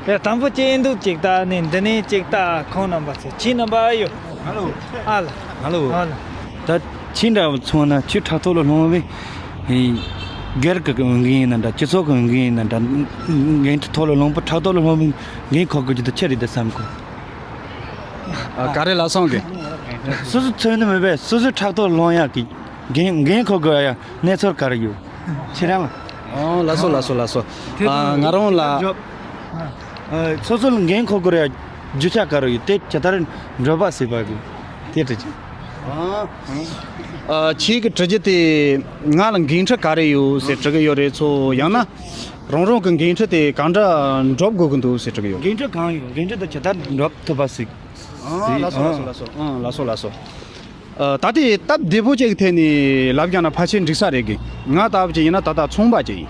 ཡ་དང་པོ་ཅི་ཡིན་འདུག་ཅིག་ད་ནི་འདི་ནས་ཅིག་ད་ཁོང་རྣམ་པ་ཚོ་ཁྱི་རྣམ་པ་ཡོད། ཧ་ལོ། ཨ་ལ། ཧ་ལོ། ཨ་ལ། ད་ཁྱི་འདྲ་བ་ཚོང་ན་ཁྱི་ཕྲག་ཐོག་ལ་ལྷུང་བའི་སྒེར་གྱི་འོས་འགན་ཡིན་ན་འདྲ། སྤྱི་ཚོགས་ཀྱི་འོས་འགན་ཡིན་ན་འདྲ། འགན་འཁྲི་ཐོག་ལ་ལྷུང་བ། ཕྲག་ཐོག་ལ་ལྷུང་བའི་འགན་འཁུར་དགོས་རྒྱུ་དེ་ཆི་རེད་དེ་བསམ་གོ། ཨ། ག་རེ་ལབ་སོང་གི། སོ་སོ་ཚོད་ནི་མེད་པས་སོ་སོའི་ཕྲག་ཐོག་ལ་ལྷུང་ཡག་གི་འགན་འགན་འཁུར་དགོས་ཡ་གནས་ཚུལ་ག་རེ་ཡོད། ཁྱེད་རང་ལ། ཨོ་ལགས་སོ་ལགས་སོ་ལགས་སོ། ཨ། ང་རང་ལ། ཨ། སོ་སོ་ལ་འགན་འཁུར་དགོས་ཡ་རྒྱུ་ཆ་ག་རེ་ཡོད། དེ་ཇི་ལྟར་འགྲུབ་པ་བྱེད་པ་གི་དེ་དྲི་རྒྱུ། ཨ། ཁྱེད་ཀྱི་དྲི་རྒྱུ་དེ་ང་ལ་འགན་འཁྲི་ག་རེ་ཡོད་ཟེར་དྲི་གི་ཡོད་རེད། ཚོ་ཡང་ན་རང་རང་གི་འགན་འཁྲི་དེ་གང་འདྲ་འགྲུབ་དགོས་ཀྱི་འདུག་ཟེར་དྲི་གི་ཡོད། འགན་འཁྲི་གང་ཡོད། འགན་འཁྲི་དེ་ཇི་ལྟར་འགྲུབ་ཐུབ་པ་ཞིག། ཨ། ལགས་སོ་ལགས་སོ་ལགས་སོ། ཨ། ལགས་སོ་ལགས་སོ། ཨ། ད་ལྟའི་སྟབས་བདེ་པོ་ཅིག་གི་ཐད་ནས་ལབ་ཀྱང་ན་ཕལ་ཆེར་འགྲིག་ས་རེད་གི། ང་ལྟ་བུ་ཅིག་ཡིན་ན་ད་ལྟ་ཚོང་པ་ཅིག་ཡིན།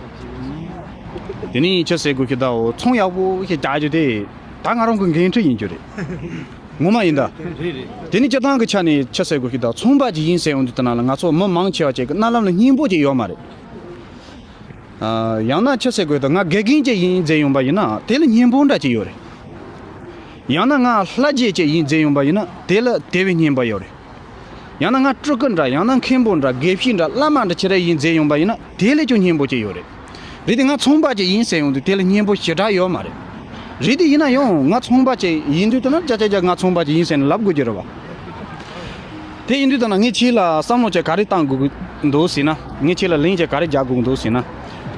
དེ་ནས་ཁྱི་ཟེར་དགོས་ཀྱི་ད་འོ་ཚོང་ཡག་པོ་ཞིག་རྒྱག་རྒྱུ་དེ་ད་ང་རང་གི་འགན་འཁྲི་ཡིན་རྒྱུ་རེད། ངོ་མ་ཡིན་ད། རེད་རེད། དེ་ནས་སྤྱི་བཏང་གི་ཆ་ནས་ཁྱི་ཟེར་དགོས་ཀྱི་ད་ཚོང་པ་ཅིག་ཡིན་ཟེར་ཡོང་དུས་ད་ན་ལ་ང་ཚོ་མི་མང་ཆེ་བ་ཅིག་གི་རྣ་ལམ་ལ་སྙན་པོ་ཅིག་ཡོད་མ་རེད། ཨ། ཡང་ན་ཁྱི་ཟེར་དགོས་ད་ང་དགེ་རྒན་ཅིག་ཡིན་ཟེར་ཡོང་པ་ཡིན་ན་དེ་ལ་སྙན་པོ་འདྲ་ཅིག་ཡོད་རེད། ཡང་ན་ང་ལྷ་རྗེ་ཅིག་ཡིན་ཟེར་ཡོང་པ་ཡིན་ན་དེ་ལ་དེ་བས་སྙན་པ་ཡོད་རེད། ཡང་ན་ང་སྤྲུལ་སྐུ་འདྲ། ཡང་ན་མཁན་པོ་འདྲ། དགེ་བཤེས་འདྲ། བླ་མ་འདྲ་ཅི་རེད་ཡིན་ཟེར་ཡོང་པ་ཡིན་ན་དེ་ལས་ཀྱང་སྙན་པོ་ཅིག་ཡོད་རེད། རེད་དེ་ང་ཚོང་པ་ཅིག་ཡིན་ཟེར་ཡོང་དུས་དེ་ལ་སྙན་པོ་ཞེ་དྲག་ཡོད་མ་རེད། རེད་དེ་ཡིན་ན་ཡང་ང་ཚོང་པ་ཅིག་ཡིན་དུས་ད་ན་ཅ་ཅ་ཅ་ང་ཚོང་པ་ཅིག་ཡིན་ཟེར་ནས་ལབ་དགོས་ཀྱི་རེད་བ། དེ་ཡིན་དུས་ད་ན་ངས་ཁྱེད་ལ་བསམ་བློ་ཅིག་ག་རེ་བཏང་དགོས་ཀྱི་འདུག་ཟེར་ན། ངས་ཁྱེད་ལ་ལན་ཅིག་ག་རེ་རྒྱག་དགོས་ཀྱི་འདུག་ཟེར་ན།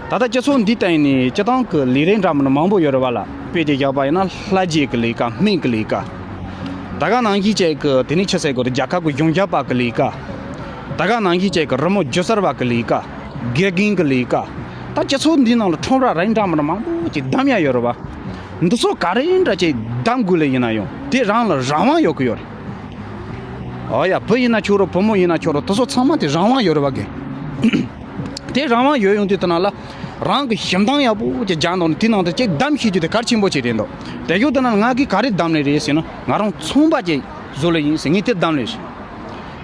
ད་ལྟ་སྤྱི་ཚོགས་འདི་སྟེང་ནས་སྤྱི་བཏང་གི་ལས་རིགས་འདྲ་མིན་མང་པོ་ཡོད་རེད་བ་ལ། དཔེ་དེ་བཞག་པ་ཡིན་ན་ལྷ་རྗེ་གི་ལས་ཀ། སྨན་གི་ལས་ཀ། ད་ག་ནང་བཞིན་ཅིག་གི་དེ་ནས་ཆི་ཟེར་དགོས་རེད། རྒྱལ་ཁབ་ཀྱི་གཞུང་ཞབས་པ་གི་ལས་ཀ། ད་ག་ནང་བཞིན་ཅིག་གི་རི་མོ་སྒྱུ་རྩལ་བ་གི་ལས་ཀ། དགེ་རྒན་གི་ལས་ཀ། ད་སྤྱི་ཚོགས་འདིའི་ནང་ལ་ཁྲོམ་ར་རིགས་འདྲ་མིན་མང་པོ་ཅིག་བདམས་ཡ་ཡོད་རེད་བ། འདི་ཚོ་ག་རེ་འདྲ་ཅིག་བདམས་དགོས་ལེ་ཡིན་ན་ཡང་དེ་རང་ལ་རང་དབང་ཡོད་གི་ཡོད་རེད། ཨོ་ཡ། བུ་ཡིན་ན་ཆོག་རོ། བུ་མོ་ཡིན་ན་ཆོག་རོ། དེ་ཚོ་ཚང་མ་དེ་རང་དབང་ཡོད་རེད་བ་གི། དེ་རང་དབང་ཡོད་ཡོང་དུས་དེ་ནང་ལ་རང་གི་ཞིབ་འདང་ཡག་པོ་ཅིག་རྒྱག་འདུག་ནས་དེ་ནང་དུ་ཅིག་བདམས་ཤེས་རྒྱུ་དེ་གལ་ཆེན་པོ་ཅིག་རེད་འདུག་དེ་ཡོད་དེ་ནང་ང་གིས་ག་རེ་བདམས་ལེ་རེད་ཟེར་ན། ང་རང་ཚོང་པ་ཅིག་བཟོ་ལེ་ཡིན་ཟེར་ངས་དེ་བདམས་ལེ་རེད།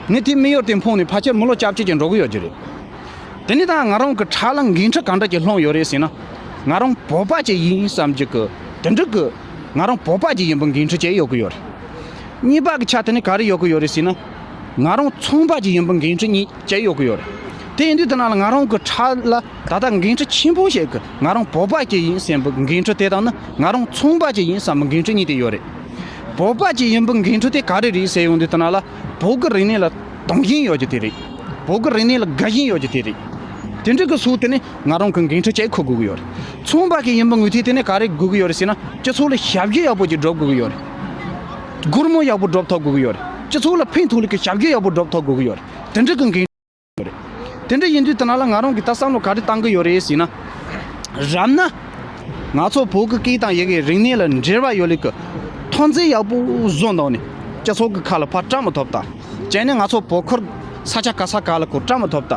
ངས་དེ་མིག་ཡོར་དེ་འཕངས་ནས་ཕལ་ཆེར་མི་ལོ་བཅོ་བརྒྱད་ཅིག་འགྲོ་གི་ཡོད་རྒྱུ་རེད། དེ་ནས་ད་ང་རང་གི་ཕྲག་ལ་འགན་འཁྲི་གང་འདྲ་ཅིག་ལྷུང་ཡོད་རེད་ཟེར་ན། ང་རང་བོད་པ་ཅིག་ཡིན་བསམ་རྒྱུ་གི་དེ་འདྲ་གི་ང་རང་བོད་པ་ཅིག་ཡིན་པའི་འགན་འཁྲི་ཅིག་ཡོད་གི་ཡོད་རེད། གཉིས་པ་གི་ཆ་དེ་ནས་ག་རེ་ཡོད་གི་ཡོད་རེད་ཟེར་ན། ང་རང་ཚོང་པ་ཅིག་ཡིན་པའི་འགན་འཁྲི་གཉིས་ཅིག་ཡོད་གི་ཡོད་རེད། དེ་ཡིན་དུས་དེ་ནང་ལ་ང་རང་གི་ཕྲག་ལ་ད་ལྟ་འགན་འཁྲི་ཆེན་པོ་ཞིག་གི་ང་རང་བོད་པ་ཅིག་ཡིན་བསམ་པའི་འགན་འཁྲི་དེ་དང་ནི་ང་རང་ཚོང་པ་ཅིག་ཡིན་བསམ་པའི་འགན་འཁྲི་གཉིས་དེ་ཡོད་རེད། བོད་པ་ཅིག་ཡིན་པའི་འགན་འཁྲི་དེ་ག་རེ་རེད་ཟེར་ཡོང་དུས་དེ་ནང་ལ་བོད་ཀྱི་རིག་གནས་ལ་དུང་ཞེན་ཡོད་རྒྱུ་དེ་རེད། བོད་ཀྱི་རིག་གནས་ལ་དགའ་ཞེན་ཡོད་རྒྱུ་དེ་རེད། དེ་འདྲ་གི་སུ་དེ་ནི་ང་རང་གི་འགན་འཁྲི་ཅིག་འཁུར་དགོས་ཀྱི་ཡོད་རེད། ཚོང་པ་གི་ཡིན་པའི་ངོས་ཐད་དེ་ནི་ག་རེ་དགོས་ཀྱི་ཡོད་རེད་ཟེར་ན། སྤྱི་ཚོགས་ལ་ཞབས་ཕྱི་ཡག་པོ་ཅིག་སྒྲུབ་དགོས་ཀྱི་ཡོད་རེད། སྒོར་མོ་ཡག་པོ་སྒྲུབ་ཐུབ་དགོས་ཀྱི་ཡོད་རེད། སྤྱི་ཚོགས་ལ་ཕན་ཐོགས་ལུགས་ཀྱི་ཞབས་ཕྱི་ཡག་པོ་སྒྲུབ་ཐུབ་དགོས་ཀྱི་ཡོད་རེད། དེ་འདྲ་གི་འགན་རེད། དེ་འདྲ་ཡིན་དུས་དེ་ནང་ལ་ང་རང་གིས་ད་བསམ་བློ་ག་རེ་བཏང་གི་ཡོད་རེད་ཟེར་ན། རབ་ན། ང་ཚོ་བོད་ཀྱི་སྐད་དང་ཡི་གེ་རིག་གནས་ལ་འབྲེལ་བ་ཡོད་ལུགས་ཀྱི་ཐོན་རྫས་ཡག་པོ་བཟོ་འདུག་ནས། སྤྱི་ཚོགས་ཀྱི་ཁ་ལ་ཕར་བཀྲམ་མི་ཐུབ་ད། བྱས་ནས་ང་ཚོ་བོད་ཁུལ་ས་ཆ་ག་ས་ག་ལ་ཁོ་བཀྲམ་མི་ཐུབ་ད།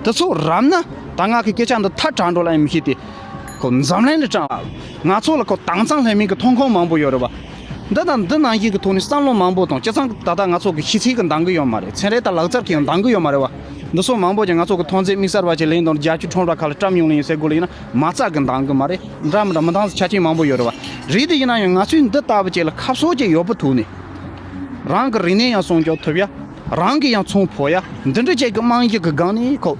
དེ་ཚོ་རབ་ན་ད་ང་གི་སྐད་ཆ་འདི་ཐལ་དྲགས་འགྲོ་ལ་ཡང་མི་ཤེས་ཏེ། ཁོ་འཛམ་གླིང་ལ་དྲངས། ང་ཚོ་ལ་ཁོ་དྭངས་གཙང་ལྷད་མེད་ཀྱི་ཐོན་ཁུངས་མང་པོ་ཡོད་རེད་བ། འདི་དང་འདི་ནང་བཞིན་གྱི་ཐོག་ནས་བསམ་བློ་མང་པོ་དང་། སྤྱི་ཚང་གི་ད་ལྟ་ང་ཚོ་གི་ཤེས་ཚད་ཀྱི་འདང་གི་ཡོད་མ་རེད། ཚན་རིག་དང་ལག་རྩལ་གྱི་ཡང་འདང་གི་ཡོད་མ་རེད་བ། འདི་ཚོ་མང་པོ་ཅིག་ང་ཚོ་གི་ཐོན་རྫས་དམིགས་བསལ་བ་ཅིག་ལེན་དང་རྒྱལ་སྤྱིའི་ཁྲོམ་ར་ཁག་ལ་བཀྲམ་ཡོང་ལེ་ཡིན་ཟེར་དགོས་ལེ་ཡིན་ན། མ་རྩ་གི་འདང་གི་མ་རེད། འདྲ་མི་འདྲ་མི་འདང་ས་ཆ་རྐྱེན་མང་པོ་ཡོད་རེད་བ། རེད་དེ་ཡིན་ན་ཡང་ང་ཚོས་འདི་ལྟ་བུ་ཅིག་ལ་ཁ་གསོ་ཅིག་ཡོད་པོ་ཐུག་ནས། རང་གི་རིག་གནས་ཡང་སྲུང་སྐྱོབ་ཐུབ་ཡ། རང་གི་ཡང་ཚོང་ཕོག་ཡ། འདི་འདྲ་ཅིག་གི་རྨང་གཞི་གི་སྒང་ནས་ཁོ།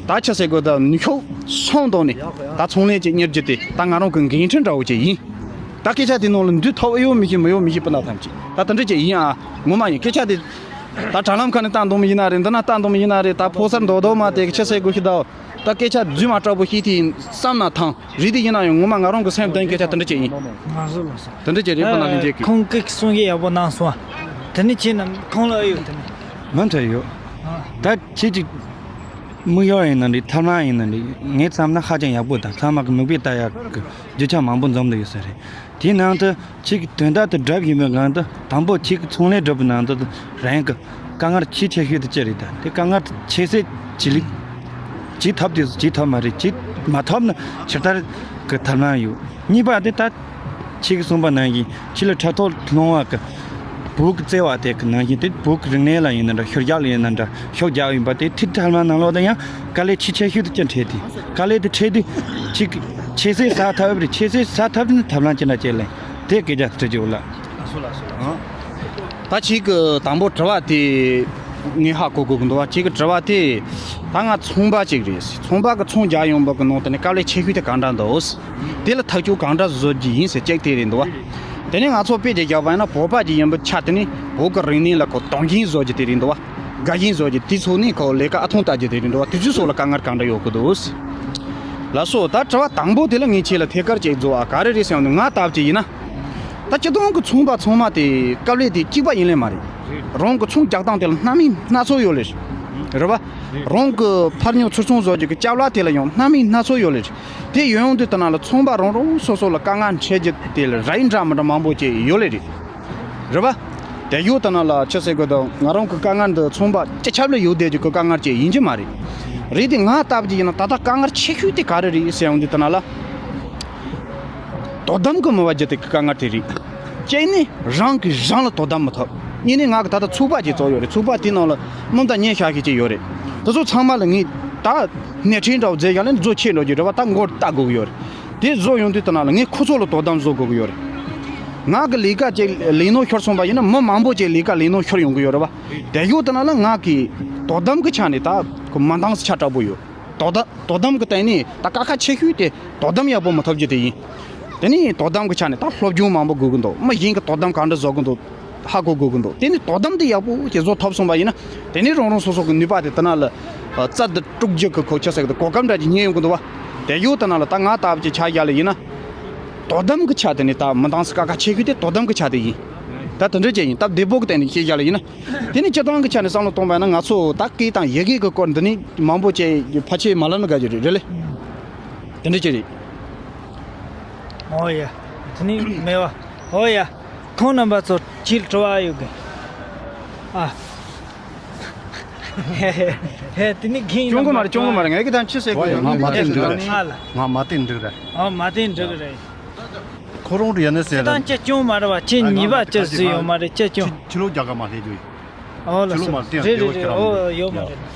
ད་ཆ་ཟེར་དགོས་ད་ནུས་ཤུགས་སོང་དོན་ནས་ད་ཚོང་ལས་ཅིག་གཉེར་རྒྱུ་དེ་ད་ང་རང་གི་འགན་འཁྲི་འདྲ་བོ་ཅིག་ཡིན། ད་སྐད་ཆ་དེ་ནང་ལ་འདུས་ཐུབ་ཡོད་མི་ཤེས། མི་ཡོད་མི་ཤེས། སྤུན་ཟླ་ཐམས་ཅད་ད་དེ་འདྲ་ཅིག་ཡིན་ཨ། ངོ་མ་ཡིན། སྐད་ཆ་དེ་ད་དྲ་ལམ་ཁ་ནས་བཏང་གཏོང་མི་ཡིན་ན་རེད། འདི་ན་བཏང་གཏོང་མི་ཡིན་ན་རེད། ད་ཕོ་གསར་མདོག་མདོག་མ་དེ་གི་ཆི་ཟེར་དགོས་ཤེས་ད། ད་སྐད་ཆ་རྫུན་མ་དྲག་པོ་བཤད་དེ་བསམ་ན་ཐང་། རེད་དེ་ཡིན་ན་ཡང་ངོ་མ་ང་རང་གི་སེམས་གཏིང་སྐད་ཆ་དེ་འདྲ་ཅིག་ཡིན། ང་ཚོ་ལ་སོང་། དེ་འདྲ་ཅིག་རེད། སྤུན་ཟླ་ལྷན་རྒྱས་ཀྱིས། ཁོང་སྐད་གསུང་ཡས་ཡག་པོ་གནང་སོང་། དེ་ནི་ཁྱེད་རྣམས་ཁོང་ལ་ཨེ་ཡོད་དེ་ནི། མ་འདྲ་ཡོད། ཨ། ད་ཁྱེད་ཀྱི་དམིགས་ཡུལ་ཡིན་ན་འདྲ། ཐབས་ལམ་ཡིན་ན་འདྲ། ངས་བསམ་ན་ཧ་ཅང་ཡག་པོ་དང་། ཚང་མ་གི་མིག་དཔེ་ལྟ་ཡག་གི་རྒྱུ་ཆ་མང་པོ་འཛོམས་ཏེ་ཡོད་ས་རེད། དེའི་ནང་དུ་ཁྱེད་ཀྱི་དོན་དག་དེ་སྒྲུབ་བཞིན་པའི་སྒང་དུ། དང་པོ་ཁྱེད་ཀྱི་ཚོང་ལས་སྒྲུབ་པའི་ནང་དུ་རང་གི་དཀའ་ངལ་ཆེས་ཆེ་ཤོས་དེ་ཅི་རེད་ད། དེ་དཀའ་ངལ་དེ་ཁྱད་བསད་བྱེད་ལུགས། བྱེད་ཐུབ་དུས་བྱེད་ཐུབ་མ་རེད། བྱེད་མ་ཐུབ་ན་ཇི་ལྟར་གི་ཐབས་ལམ་ཡོད། གཉིས་པ་དེ་ད་ཁྱེད་ཀྱིས་གསུངས་པ་ནང་བཞིན་ཁྱེད་ལ་ཕྲག་ཐོག་སློང་བ་གི་བོད་ཀྱི་བརྩེ་བ་དེ་གི་ནང་བཞིན་དེ། བོད་ཀྱི་རིག་གནས་ལ་ཡིན་ན་འདྲ། ཤུལ་བཞག་ལ་ཡིན་ན་འདྲ། ཤུགས་རྒྱག་ཡིན་པ་དེ་ཐིག་ཐབས་ལམ་ནང་ལོགས་དང་ཡང་དཀའ་ལས་ཆེས་ཆེ་ཤོས་དེ་ཅི་འཕྲད་དེ། དཀའ་ལས་དེ་འཕྲད་དུས་ཁྱེད་ཀྱིས་ཁྱད་བསད་ཟ་ཐུབ་རེད། ཁྱད་བསད་ཟ་ཐུབ་ན་ཐབས་ལམ་ཅི་འདྲ་བྱེད་ལེ། དེ་སྐད་ཆ་དྲི་རྒྱུ་ལ། ལགས་སོ་ལགས་སོ་ལགས་སོ། ད་ཁྱེད་ཀྱི་དང་པོ་དྲི་བ་དེ་ངས་ཧ་གོ་དགོས་ཀྱི་འདུག་བ། ཁྱེད་ཀྱི་དྲི་བ་དེ་ད་ང་ཚོང་པ་ཅིག་རེད། ཚོང་པ་གི་ཚོང་རྒྱག་ཡོང་བ་གི་ནང་དེ་ནས་དཀའ་ལས་ཆེ་ཤོས་དེ་གང་འདྲ་འདུག། དེ་ལ་ཐག་གཅོད་གང་འདྲ་བཟོ་རྒྱུ་ཡིན་ཟེར་ཅིག་དེ་རེད་འདུག་བ། དེ་ནས་ང་ཚོ་དཔེ་ཅིག་རྒྱག་པ་ཡིན་ན། བོད་པ་ཅིག་ཡིན་པའི་ཆ་དེ་ནས་བོད་ཀྱི་རིག་གནས་ལ་ཁོ་དོ་ཞིང་བཟོ་རྒྱུ་དེ་རེད་འདུག་བ། དགའ་ཞིང་བཟོ་རྒྱུ་དེ་ཚོ་ནས་ཁོ་ལས་ཀ་ཨ་ཐུང་ལྟ་རྒྱུ་དེ་རེད་འདུག་བ། དེ་ཚོའི་སོགས་ལ་དཀའ་ངལ་གང་འདྲ་ཡོད་ཀྱི་འདུག། ལགས་སོ། ད་དྲི་བ་དང་པོ་དེ་ལ་ངས་ཁྱེད་ལ་ཐད་ཀར་ཅིག་བཟོ་ཨ། ག་རེ་རེད་ཟེར་ཡོང་དུས། ང་ལྟ་བུ་ཅིག་ཡིན་ན། ད་སྤྱིར་བཏང་གི་ཚོང་པ་ཚང་མ་དེ་དཀའ་ལས་དེ་གཅིག་པ་ཡིན་ལེ་མ་རེད། རང་གི་ཚོང་རྒྱག་སྟངས་དེ་ལ་སྣ་མིན་སྣ་ཚོགས་ཡོད་ལེ་རེད་བ། རང་གི་ཕར་ཉོ་ཚུར་ཚོང་བཟོ་རྒྱུ་གི་ཅ་ལག་དེ་ལ་ཡང་སྣ་མིན་སྣ་ཚོགས་ཡོད་ལེ་རེད། དེ་ཡོང་ཡོང་དུས་དེ་ནང་ལ་ཚོང་པ་རང་རང་སོ་སོ་ལ་དཀའ་ངལ་འཕྲད་རྒྱུ་དེ་ལ་རིགས་འདྲ་མི་འདྲ་མང་པོ་ཅིག་ཡོད་ལེ་རེད། རེད་བ། དེ་ཡོད་དེ་ནང་ལ་ཆི་ཟེར་དགོས་དང་། ང་རང་གི་དཀའ་ངལ་འདི་ཚོང་པ་སྤྱི་ཁྱབ་ལ་ཡོད་བསྡད་རྒྱུ་གི་དཀའ་ངལ་ཅིག་ཡིན་གྱི་མ་རེད། རེད་དེ་ང་ལྟ་བུ་ཅིག་ཡིན་ན་ད་ལྟ་དཀའ་ངལ་ཆེ་ཤོས་དེ་ག་རེ་རེད་ཟེར་ཡོང་དུས་དེ་ནང་ལ། དོ་དམ་གྱི་མི་བ་རྒྱུ་དེ་གི་དཀའ་ངལ་དེ་རེད། གཅིག་ནི་རང་གིས་རང་ལ་དོ་དམ་མི་ཐུབ། གཉིས་ནི་ང་གི་ད་ལྟ་ཚོགས་པ་ཅིག་བཙུགས་ཡོད་རེད། ཚོགས་པ་དེའི་ནང་ལ་མི་ད་ཉེ་ཤ་ཤེས་ཅིག་ཡོད་རེད། དེ་ཚོ་ཚང་མ་ལ་ངས་ད་སྣེ་ཁྲིད་འདྲ་བོ་མཛད་བཞག་ལ་ནི་བཟོ་ཆེ་འགྲོ་རྒྱུ་རེད་བ། ད་མགོ་བཏགས་དགོས་ཀྱི་ཡོད་རེད། དེ་བཟོ་ཡོང་དུས་དེ་ནང་ལ་ངས་ཁོ་ཚོ་ལ་དོ་དམ་བཟོ་དགོས་ཀྱི་ཡོད་རེད། ང་གི་ལས་ཀ་ཅིག་ལས་སྣོན་ཤོར་སོང་པ་ཡིན་ན་མི་མང་པོ་ཅིག་ལས་ཀ་ལས་སྣོན་ཤོར་ཡོང་གི་ཡོད་རེད་བ། དེ་ཡོད་དེ་ནང་ལ་ང་གི་དོ་དམ་གྱི་ཆ་ནས་ད་ཁོ་མི་འདང་ས་ཆ་དྲག་པོ་ཡོད། དོ་དམ་དོ་དམ་གྱི་སྟེང་ནས་ད་དཀའ་ཁག་ཆེ་ཤོས་དེ་དོ་དམ་ཡག་པོ་མི་ཐུབ་རྒྱུ་དེ་ཡིན། དེ་ནས་དོ་དམ་གྱི་ཆ་ནས་ད་སློབ་སྦྱོང་མང་པོ་དགོས་ཀྱི་འདུག། མི་གཞན་གྱིས་དོ་དམ་གང་འདྲ་བཟོ་གི་འདུག། ཧ་གོ་དགོས་ཀྱི་འདུག། དེ་ནས་དོ་དམ་དེ་ཡག་པོ་ཅིག་བཟོ་ཐུབ་སོང་པ་ཡིན་ན། དེ་ནས་རང་རང་སོ་སོ་གི་ནུས་པ་དེ་དེ་ནང་ལ་རྩལ་དུ་སྤྲུག་རྒྱུ་གི་ཁོ་ཆ་ཟེར་གི་དེ་གོ་སྐབས་འདྲ་ཅིག་རྙེད་ཡོང་གི་འདུག་བ། དེ་ཡོད་དེ་ནང་ལ་ད་ང་ལྟ་བུ་ཅིག་ཆ་བཞག་ལ་ཡིན་ན། དོ་དམ་གྱི་ཆ་དེ་ནས་ད་མི་འདང་ས་དཀའ་ཁག་ཆེ་ཤོས་དེ་དོ་དམ་གྱི་ཆ་དེ་ཡིན། ད་དེ་འདྲ་ཅིག་ཡིན་སྟབས་བདེ་པོ་གི་སྟེང་ནས་བཤད་བཞག་ལ་ཡིན་ན། དེ་ནས་སྤྱིར་བཏང་གི་ཆ་ནས་བསམ་བློ་གཏོང་པ་ཡིན་ན། ང་ཚོ་ད་སྐད་དང་ཡི་གེ་གི་སྐོར་འདི་ནས་མང་པོ་ཅིག་ཕལ་ཆེར་མ་ལབ་ན་དགའ་རྒྱུ་རེད། རེད་ལེ། དེ་འདྲ་ཅིག་རེད། ཨོ་ཡ། དེ་ནི་མེད་བ། ཨོ་ཡ། ཁོང་རྣམ་པ་ཚོ་ཁྱེད་དྲི་བ་ཡོད་གི། ཨ། ཧེ་དེ་ནི་གིན་སྐྱོན་གི་མ་རེད། སྐྱོན་གི་མ་རེད། ངས་གི་ད་ཅི་ཟེར་གི་ཡོད། ང་མ་བསྟན་འགྲིག་རེད། ང་ལ། ང་མ་བསྟན་འགྲིག་རེད། ཨོ་མ་བསྟན་འགྲིག་རེད། ཁོ་རང་དུ་ཡིན་ན་ཟེར་ཁྱེད་རང་ཅི་སྐྱོན་མ་རེད་བ། ཁྱེད་ཉེས་པ་ཅི་བཟོས་ཡོད་མ་རེད། ཅི་སྐྱོན། ཆོས་ལུགས་རྒྱལ་ཁབ་མ་སླེབས་རྒྱུ་ཡིན། ཨོ་ལགས་སོ། ཆོས་ལུགས་མ་སྟེང་རེད་རེད་རེད། ཨོ་ཡོད་མ་རེད།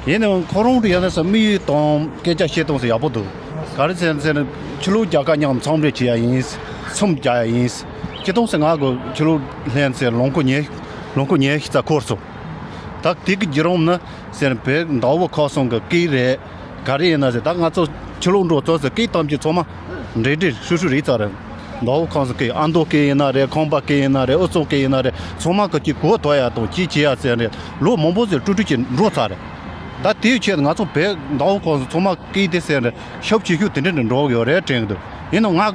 ཡིན་ནའང་ཁོ་རང་དུ་ཡིན་ན་ཟེར་དམིགས་ཡུལ་དང་སྐད་ཆ་བཤད་སྟངས་ཟེར་ཡག་པོ་འདུག། ག་རེ་ཟེར་ན་ཟེར་ན་ཆོས་ལུགས་རྒྱལ་ཁབ་མཉམ་འཚམས་འདྲི་བྱེད་ཡ་ཡིན། ཚོམས་རྒྱག་ཡ་ཡིན། སྤྱིར་བཏང་ཟེར་ང་གི་ཆོས་ལུགས་ལྷན་ཟེར་ལོ་འཁོར་ཉེར་ལོ་འཁོར་ཉེར་བཞི་རྩ་འཁོར་སོང་། ད་དེ་གི་བརྒྱུད་རིམ་ནི་ཟེར་ན་བོད་མདོ་དབུས་ཁམས་གསུམ་གི་སྐད་རེད། ག་རེ་ཡིན་ན་ཟེར། ད་ང་ཚོ་ཆོས་ལུགས་འགྲོ་ཚོ་ཟེར་སྐད་ཐམས་ཅད་ཚང་མ་འདྲེས་འདྲེས་ཧྲིལ་ཧྲིལ་རེད་ཚར་རེད། མདོ་དབུས་ཁམས་གསུམ་སྐད། ཨ་མདོ་སྐད་ཡིན་ན་རེད། ཁམས་པ་སྐད་ཡིན་ན་རེད། ཨུ་ཚུགས་སྐད་ཡིན་ན་རེད། ཚང་མ་གི་ཅིག་གོ་ཐོས་ཡ་དང་ཅིག་བྱེད་ཡ་ཟེར་ནས་ལོ་མང་པོ་ཟེར་ཀྲུག་ཀྲུག་ཅིག་འགྲོ་ཚར་རེད། ད་དེའི་ཆེད་ང་ཚོ་བོད་མདོ་དབུས་ཁམས་གསུམ་ཚང་མ་སྐད་དེ་ཟེར་ནས་ཤུགས་ཆེ་ཤོས་དེ་འདྲ་ནས་འགྲོ་གི་ཡོད་རེད་དྲན་གི་འདུག། ཡིན་ནའང་ང་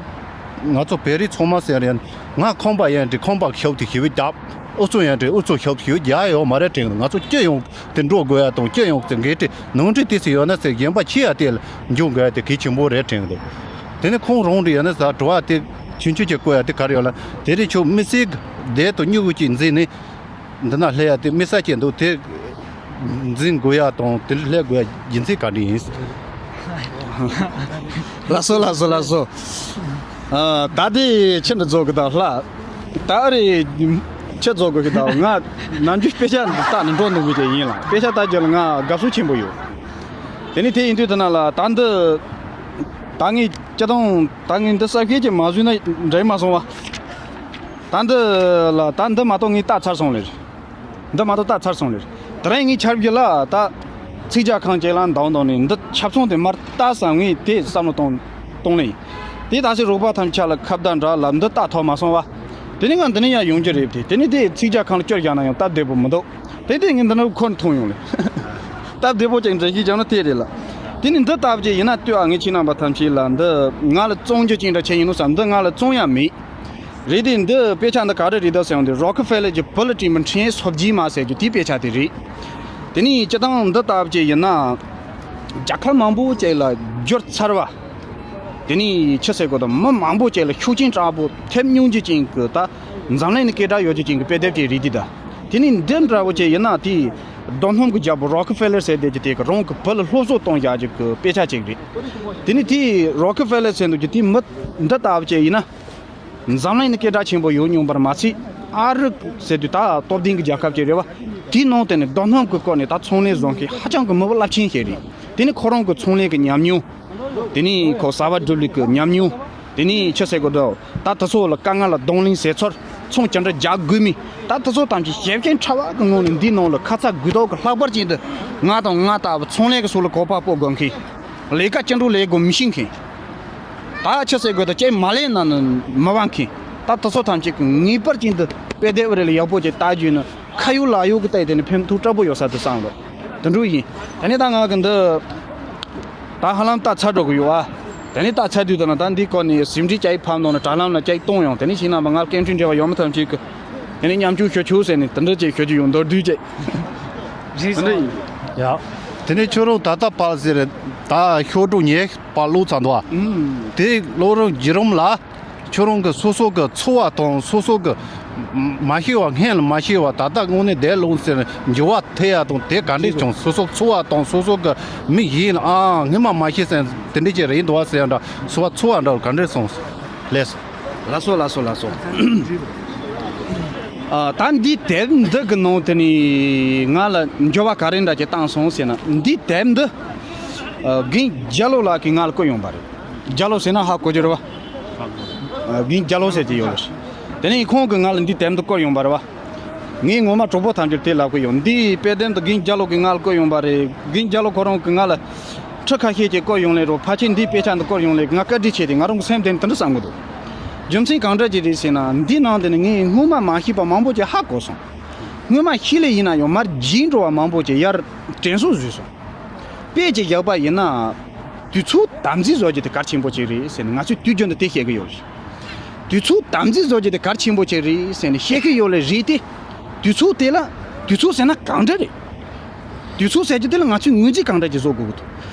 ང་ཚོ་བོད་རིགས་ཚང་མ་ཟེར་ཡ། ང་ཁམས་པ་ཡིན་དེ་ཁམས་པ་གི་ཤུགས་དེ་ཞེ་པོ་རྒྱབ། ཨུ་ཚུགས་ཡིན་དེ་ཨུ་ཚུགས་ཤུགས་དེ་ཞེ་པོ་རྒྱག་ཡོད་མ་རེད་དྲན་གི་འདུག། ང་ཚོ་སྤྱི་ཡོངས་དེ་འགྲོ་དགོས་ཡ་དང་། སྤྱི་ཡོངས་ཀྱི་འགན་འཁྲི་ནོར་འཁྲུལ་ཏོག་ཙམ་ཡོད་ན་ཟེར་གཞན་པ་ཕྱི་ཡ་དེ་ལ་འཇུག་དགོས་ཡ་དེ་གལ་ཆེན་པོ་རེད་དྲན་གི་འདུག། དེ་ནས་ཁོང་རང་དུ་ཡིན་ན་ཟེར་དྲི་བ་དེ་ ཆུང་ཆུང་ཅིག་བཀོད་ཡ་དེ་ག་རེ་ཡོད་ལ། དེ་རིང་ཁྱོད་དམིགས་བསལ་གྱི་དེབ་དང་སྨྱུ་གུ་ཅིག་འཛིན་ནས་འདི་ན་སླེབས་ཡ་དེ་དམིགས་བསལ་ཅིག་འདུག་དེ་འཛིན་དགོས་ཡ་དང་དེ་སླེབས་དགོས་ཡ་རྒྱུ་མཚན་ག་འདྲ་ཡིན། ལགས་སོ་ལགས་སོ་ལགས་སོ། ཨ། ད་དེ་ཁྱེད་འདྲ་རྫོགས་གི་ད་ལྷ། ད་རེ་ཁྱེད་རྫོགས་གི་ད་ང་ནམ་རྒྱུན་དཔེ་ཆ་འདི་ལྟ་ནས་འགྲོ་འདུག་གི་ཅིག་ཡིན་ལ། དཔེ་ཆ་ལྟ་རྒྱུ་ལ་ང་དགའ་བསུ་ཆེན་པོ་ཡོད། དེ་ནས་དེ་ཡིན་དུས་དེ་ན་ལ་ད་འདི་ད་ངས་སྤྱི་བཏང་ད་ངས་འདི་གསར་ཤོས་ཅིག་མ་བཟོས་ན་འགྲིག་མ་སོང་བ། ད་འདི་ལ་ད་འདི་མ་གཏོགས་ངས་ལྟ་ཚར་སོང་ལེ། འདི་མ་གཏོགས་ལྟ་ཚར་སོང་ལེ། དེ་རིང་ངས་ཆར་བཞི་ལ་ད་ཚིག་ཇ་ཁང་ཅིག་ལ་འདང་འདང་ནས་འདི་ཆབ་ཚང་དེ་མར་ལྟ་བསམ། ངས་དེ་བསམ་བློ་གཏོང་གཏོང་ལེ་ཡིན། དེ་ད་སེ་རོགས་པ་ཐམས་ཅད་ལ་ཁ་བརྡ་འདྲ་ལབ་འདི་ལྟ་ཐོག་མ་སོང་བ། དེ་ནས་ང་འདི་ནས་ཡང་ཡོང་རྒྱུ་རེད་དེ། དེ་ནས་དེ་ཚིག་ཇ་ཁང་ལ་སྐྱོར་བཞག་ན་ཡང་སྟབས་བདེ་པོ་མི་འདུག་དེ་དེ་ངས་འདི་ནས་ཁོ་ནས་མཐོང་ཡོང་ལེ། སྟབས་བདེ་པོ་ཅིག་འདྲ་ཞིག་བྱུང་ན་དེ་རེད་ལ། དེ་ནས་འདི་ལྟ་བུ་ཅིག་ཡིན་ན་ལྟོས་ཨ། ངས་ཁྱེད་རྣམ་པ་ཐམས་ཅད་ལ་འདི་ང་ལ་བཙོང་རྒྱུ་ཅིག་འདྲ་བྱས་ཡིན་ནོ་བསམ། འདི་ང་ལ་བཙོང་ཡ་མེད། རེད་དེ། འདི་དཔེ་ཆ་འདི་ག་རེ་རེད་ཟེར་ཡོང་དུས་རོ་ཁི་ཕེ་ལེ་གྱི་བུ་ལ་སྤྲད་པའི་ཕྲེང་སོ་བརྒྱད་མ་ཟེར་རྒྱུ་དེའི་དཔེ་ཆ་དེ་རེད། དེ་ནས་སྤྱི་བཏང་འདི་ལྟ་བུ་ཅིག་ཡིན་ན་རྒྱལ་ཁབ་མང་པོ་ཅིག་ལ་བསྒྱུར་ཚར་བ། དེ་ནས་ཆི་ཟེར་དགོས་དང་མི་མང་པོ་ཅིག་ལ་ཤུགས་རྐྱེན་དྲག་པོ་ཐེབས་མྱོང་རྒྱུ་ཅན་གྱི་ད་འཛམ་གླིང་ནས་སྐད་གྲགས་ཡོད་རྒྱུ་ཅན་གྱི་དཔེ་དེབ་ཅིག་རེད་དེ། ད་དེ་ནས་འདི་འདྲ་བོ་ཅིག་ཡིན་ན་དེ་རྡོ་སྣུམ་གྱི་རྒྱལ་པོ་རོ་ཁི་ཕེ་ལེར་ཟེར་བསྡད་རྒྱུ་དེ་གི་རང་གི་བུ་ལ་སློབ་གསོ་གཏོང་བྱ་རྒྱུ་གི་དཔེ་ཆ་ཅིག་རེད། དེ་ནས་དེ་རོ་ཁི་ཕེ་ལེར་ཟེར་འདུག་རྒྱུ་དེ་མི་འདི་ལྟ་བུ་ཅིག་ཡིན་ན། འཛམ་གླིང་ནས་སྐད་གྲགས་ཆེན་པོ་ཡོད་མྱོང་བར་མ་ཚད། ཨ་རི་ཟེར་དུས་ད་སྟོབས་ལྡན་གྱི་རྒྱལ་ཁབ་ཅིག་རེད་བ། དེའི་ནང་དེ་ནས་རྡོ་སྣུམ་གྱི་སྐོར་ནས་ད་ཚོང་ལས་བཟོ་མཁན་ཧ་ཅང་གི་མི་བུ་རླབས་ཆེན་ཞིག་རེད། དེ་ནས་ཁོ་རང་གི་ཚོང་ལས་ཀྱི་ཉམས་མྱོང་། དེ་ནས་ཁོ་གསར་བ་སྒྲུབ་ལུགས་ཀྱི་ཉམས་མྱོང་། དེ་ནས་ཆི་ཟེར་དགོས་འདུག་ད་དེ་ཚོ་ལ་དཀའ་ངལ་ལ་གདོང་ལེན་བྱེད་ཚུལ། ཚོང་ཅི་འདྲ་རྒྱག་དགོས་མིན། ད་དེ་ཚོ་ཐམས་ཅད་ཞིབ་ཅིང་ཕྲ་བ་གི་ངང་ནས་འདིའི་ནང་ལ་ཁ་ཚ་དགོས་གཏུགས་ཀྱི་ལྷག་པར་ཅན་དུ་ང་དང་ང་ལྟ་བུ་ཚོང་ལས་ཀྱི་ཕྱོགས་ལ་གོ་བ་སྤོ་དགོས་མཁན། ལས་ཀ་ཅི་འདྲ་ལས་དགོས་མི་ཤེས་མཁན། ད་ཆི་ཟེར་དགོས་ད་ཅིག་མ་ལས་ན་ནི་མི་དབང་མཁན། ད་དེ་ཚོ་ཐམས་ཅད་ཀྱིས་ངེས་པར་ཅན་དུ་དཔེ་དེབ་རེ་ལ་ཡག་པོ་ཅིག་ལྟ་རྒྱུ་ནི་ཁ་ཡོད་ལག་ཡོད་ཀྱི་ལྟ་ཡི་དེ་ནི་ཕན་ཐོགས་དྲག་པོ་ཡོད་ས་དུ་བསམ་རོགས། དེ་འདྲ་ཡིན། དེ་ནས་ད་ང་གི་འདི་ད་ཧ་ལམ་ལྟ་ཚར་འགྲོ་གི་ཡོད་ཨ། དེ་ནས་ལྟ་ཚར་དུས་ད་ན་ད་འདི་སྐོར་ནས་ཟིན་བྲིས་ཅིག་ཕབ་ནང་ནས་དྲ་ལམ་ལ་ཅིག་གཏོང་ཡོང་། དེ་ནས་ཤིང་ནང་པ་ང་སྐད་འཕྲིན་འབྲེལ་བ་ཡོད་མི་ཐམས་ཅད་ཀྱིས་དེ་ནས་མཉམ་སྤྱོད་ཞུ་ཆོག་ཟེར་ནས་དེ་འདྲ་ཅིག་ཞུ་རྒྱུ་ཡོད། མདོར་བསྡུས་ཅིག་རེད་སོང་། དེ་འདྲ་ཡིན། ཡ། དེ་ནས་ཁྱོད་རང་ད་ལྟ་བར་ཟེར་ད་ཤོག་གྲངས་ཉི་ཤུ་བར་ཀློག་ཚར་འདུག་ཨ། ཨུམ། དེ་ཀློག་རིང་བརྒྱུད་རིམ་ལ་ཁྱོད་རང་གི་སོ་སོ་གི་ཚོར་བ་དང་སོ་སོ་གི་མ་ཤེས་པ་སྔོན་ལ་མ་ཤེས་པ་ད་ལྟ་དངོས་གནས་དེ་ཀློག་ཟེར་འགྱུར་བ་ཐེབས་ཡ་དང་དེ་ག་འདྲས་བྱུང་། སོ་སོ་ཚོར་བ་དང་སོ་སོ་གི་མིག་གིས་ཨ་སྔོན་མ་མ་ཤེས་ཟེར་དེ་འདྲས་ཅིག་རེད་འདུག་བ་ཟེར་ཡ་འདྲ་སོ་བ་ཚོར་བ་འདྲ་ག་འདྲས་སོང་ལགས། ལགས་སོ་ལགས་སོ་ལགས་སོ། ཨ། ད་འདི་དེབ་འདི་གི་ནང་དེ་ནས་ང་ལ་འགྱུར་བ་ག་རེ་འདྲ་ཅིག་བཏང་སོང་ཟེར་ན། འདི་དེབ་འདི་ཨ་རྒན་རྒྱ་ལོ་ལགས་ཀྱིས་ང་ལ་བསྐུར་ཡོང་པ་རེད། རྒྱ་ལོ་ཟེར་ན་ཧ་གོ་རྒྱུ་རེད་བ། ཨ། རྒན་རྒྱ་ལོ་ཟེར་གྱི་ཡོད་རེད། དེ་ནས་ཁོང་གིས་ང་ལ་འདི་དེབ་འདི་བསྐུར་ཡོང་པ་རེད་བ། ངས་ངོ་མ་གྲོགས་པོ་ཐམས་ཅད་དེ་ལབ་ཀྱི་ཡོད། འདི་དཔེ་དེབ་འདི་རྒན་རྒྱ་ལོ་གིས་ང་ལ་བསྐུར་ཡོང་པ་རེད། རྒན་རྒྱ་ལོ་ཁོ་རང་གིས་ང་ལ་ཁྲི་ཁ་ཤས་ཀྱིས་བསྐུར་ཡོང་ལེ་རོ། ཕལ་ཆེར་འདིའི་དཔེ་ཆ་འདི་བསྐུར་ཡོང་ལེ་ང་བཀའ་དྲིན་ཆེ་སྟེ་ང་རང་གི་སེམས་དེ་ནི་དེ་འདྲ་བསམ་གི་འདུག་རྒྱུ་མཚན་གང་འདྲ་ཅིག་རེད་ཟེར་ན། འདི་ནང་དེ་ནི་ངས་སྔོན་མ་མ་ཤེས་པ་མང་པོ་ཅིག་ཧ་གོ་སོང་། སྔོན་མ་ཤེས་ལེ་ཡིན་ན་ཡང་མར་བརྗེད་འགྲོ་བ་མང་པོ་ཅིག་ཡར་དྲན་གསོ་བཟོས་སོང་། དཔེ་ཅིག་བཞག་པ་ཡིན་ན། དུས་ཚོད་དམ་འཛིན་བཟོ་རྒྱུ་དེ་གལ་ཆེན་པོ་ཅིག་རེད་ཟེར་ནས་ང་ཚོས་དུས་རྒྱུན་དུ་དེ་བཤད་ཀྱི་ཡོད་རེད། དུས་ཚོད་དམ་འཛིན་བཟོ་རྒྱུ་དེ་གལ་ཆེན་པོ་ཅིག་རེད་ཟེར་ནས་བཤད་ཀྱི་ཡོད་ལེ་རེད་དེ། དུས་ཚོད་དེ་ལ་དུས་ཚོད་ཟེར་ན་གང་འདྲ་རེད། དུས་ཚོད་ཟེར་རྒྱུ་དེ་ལ་ང་ཚོས་ངོས་འཛིན་གང་འདྲ་ཅིག་བཟོ་དགོས་ཀྱི་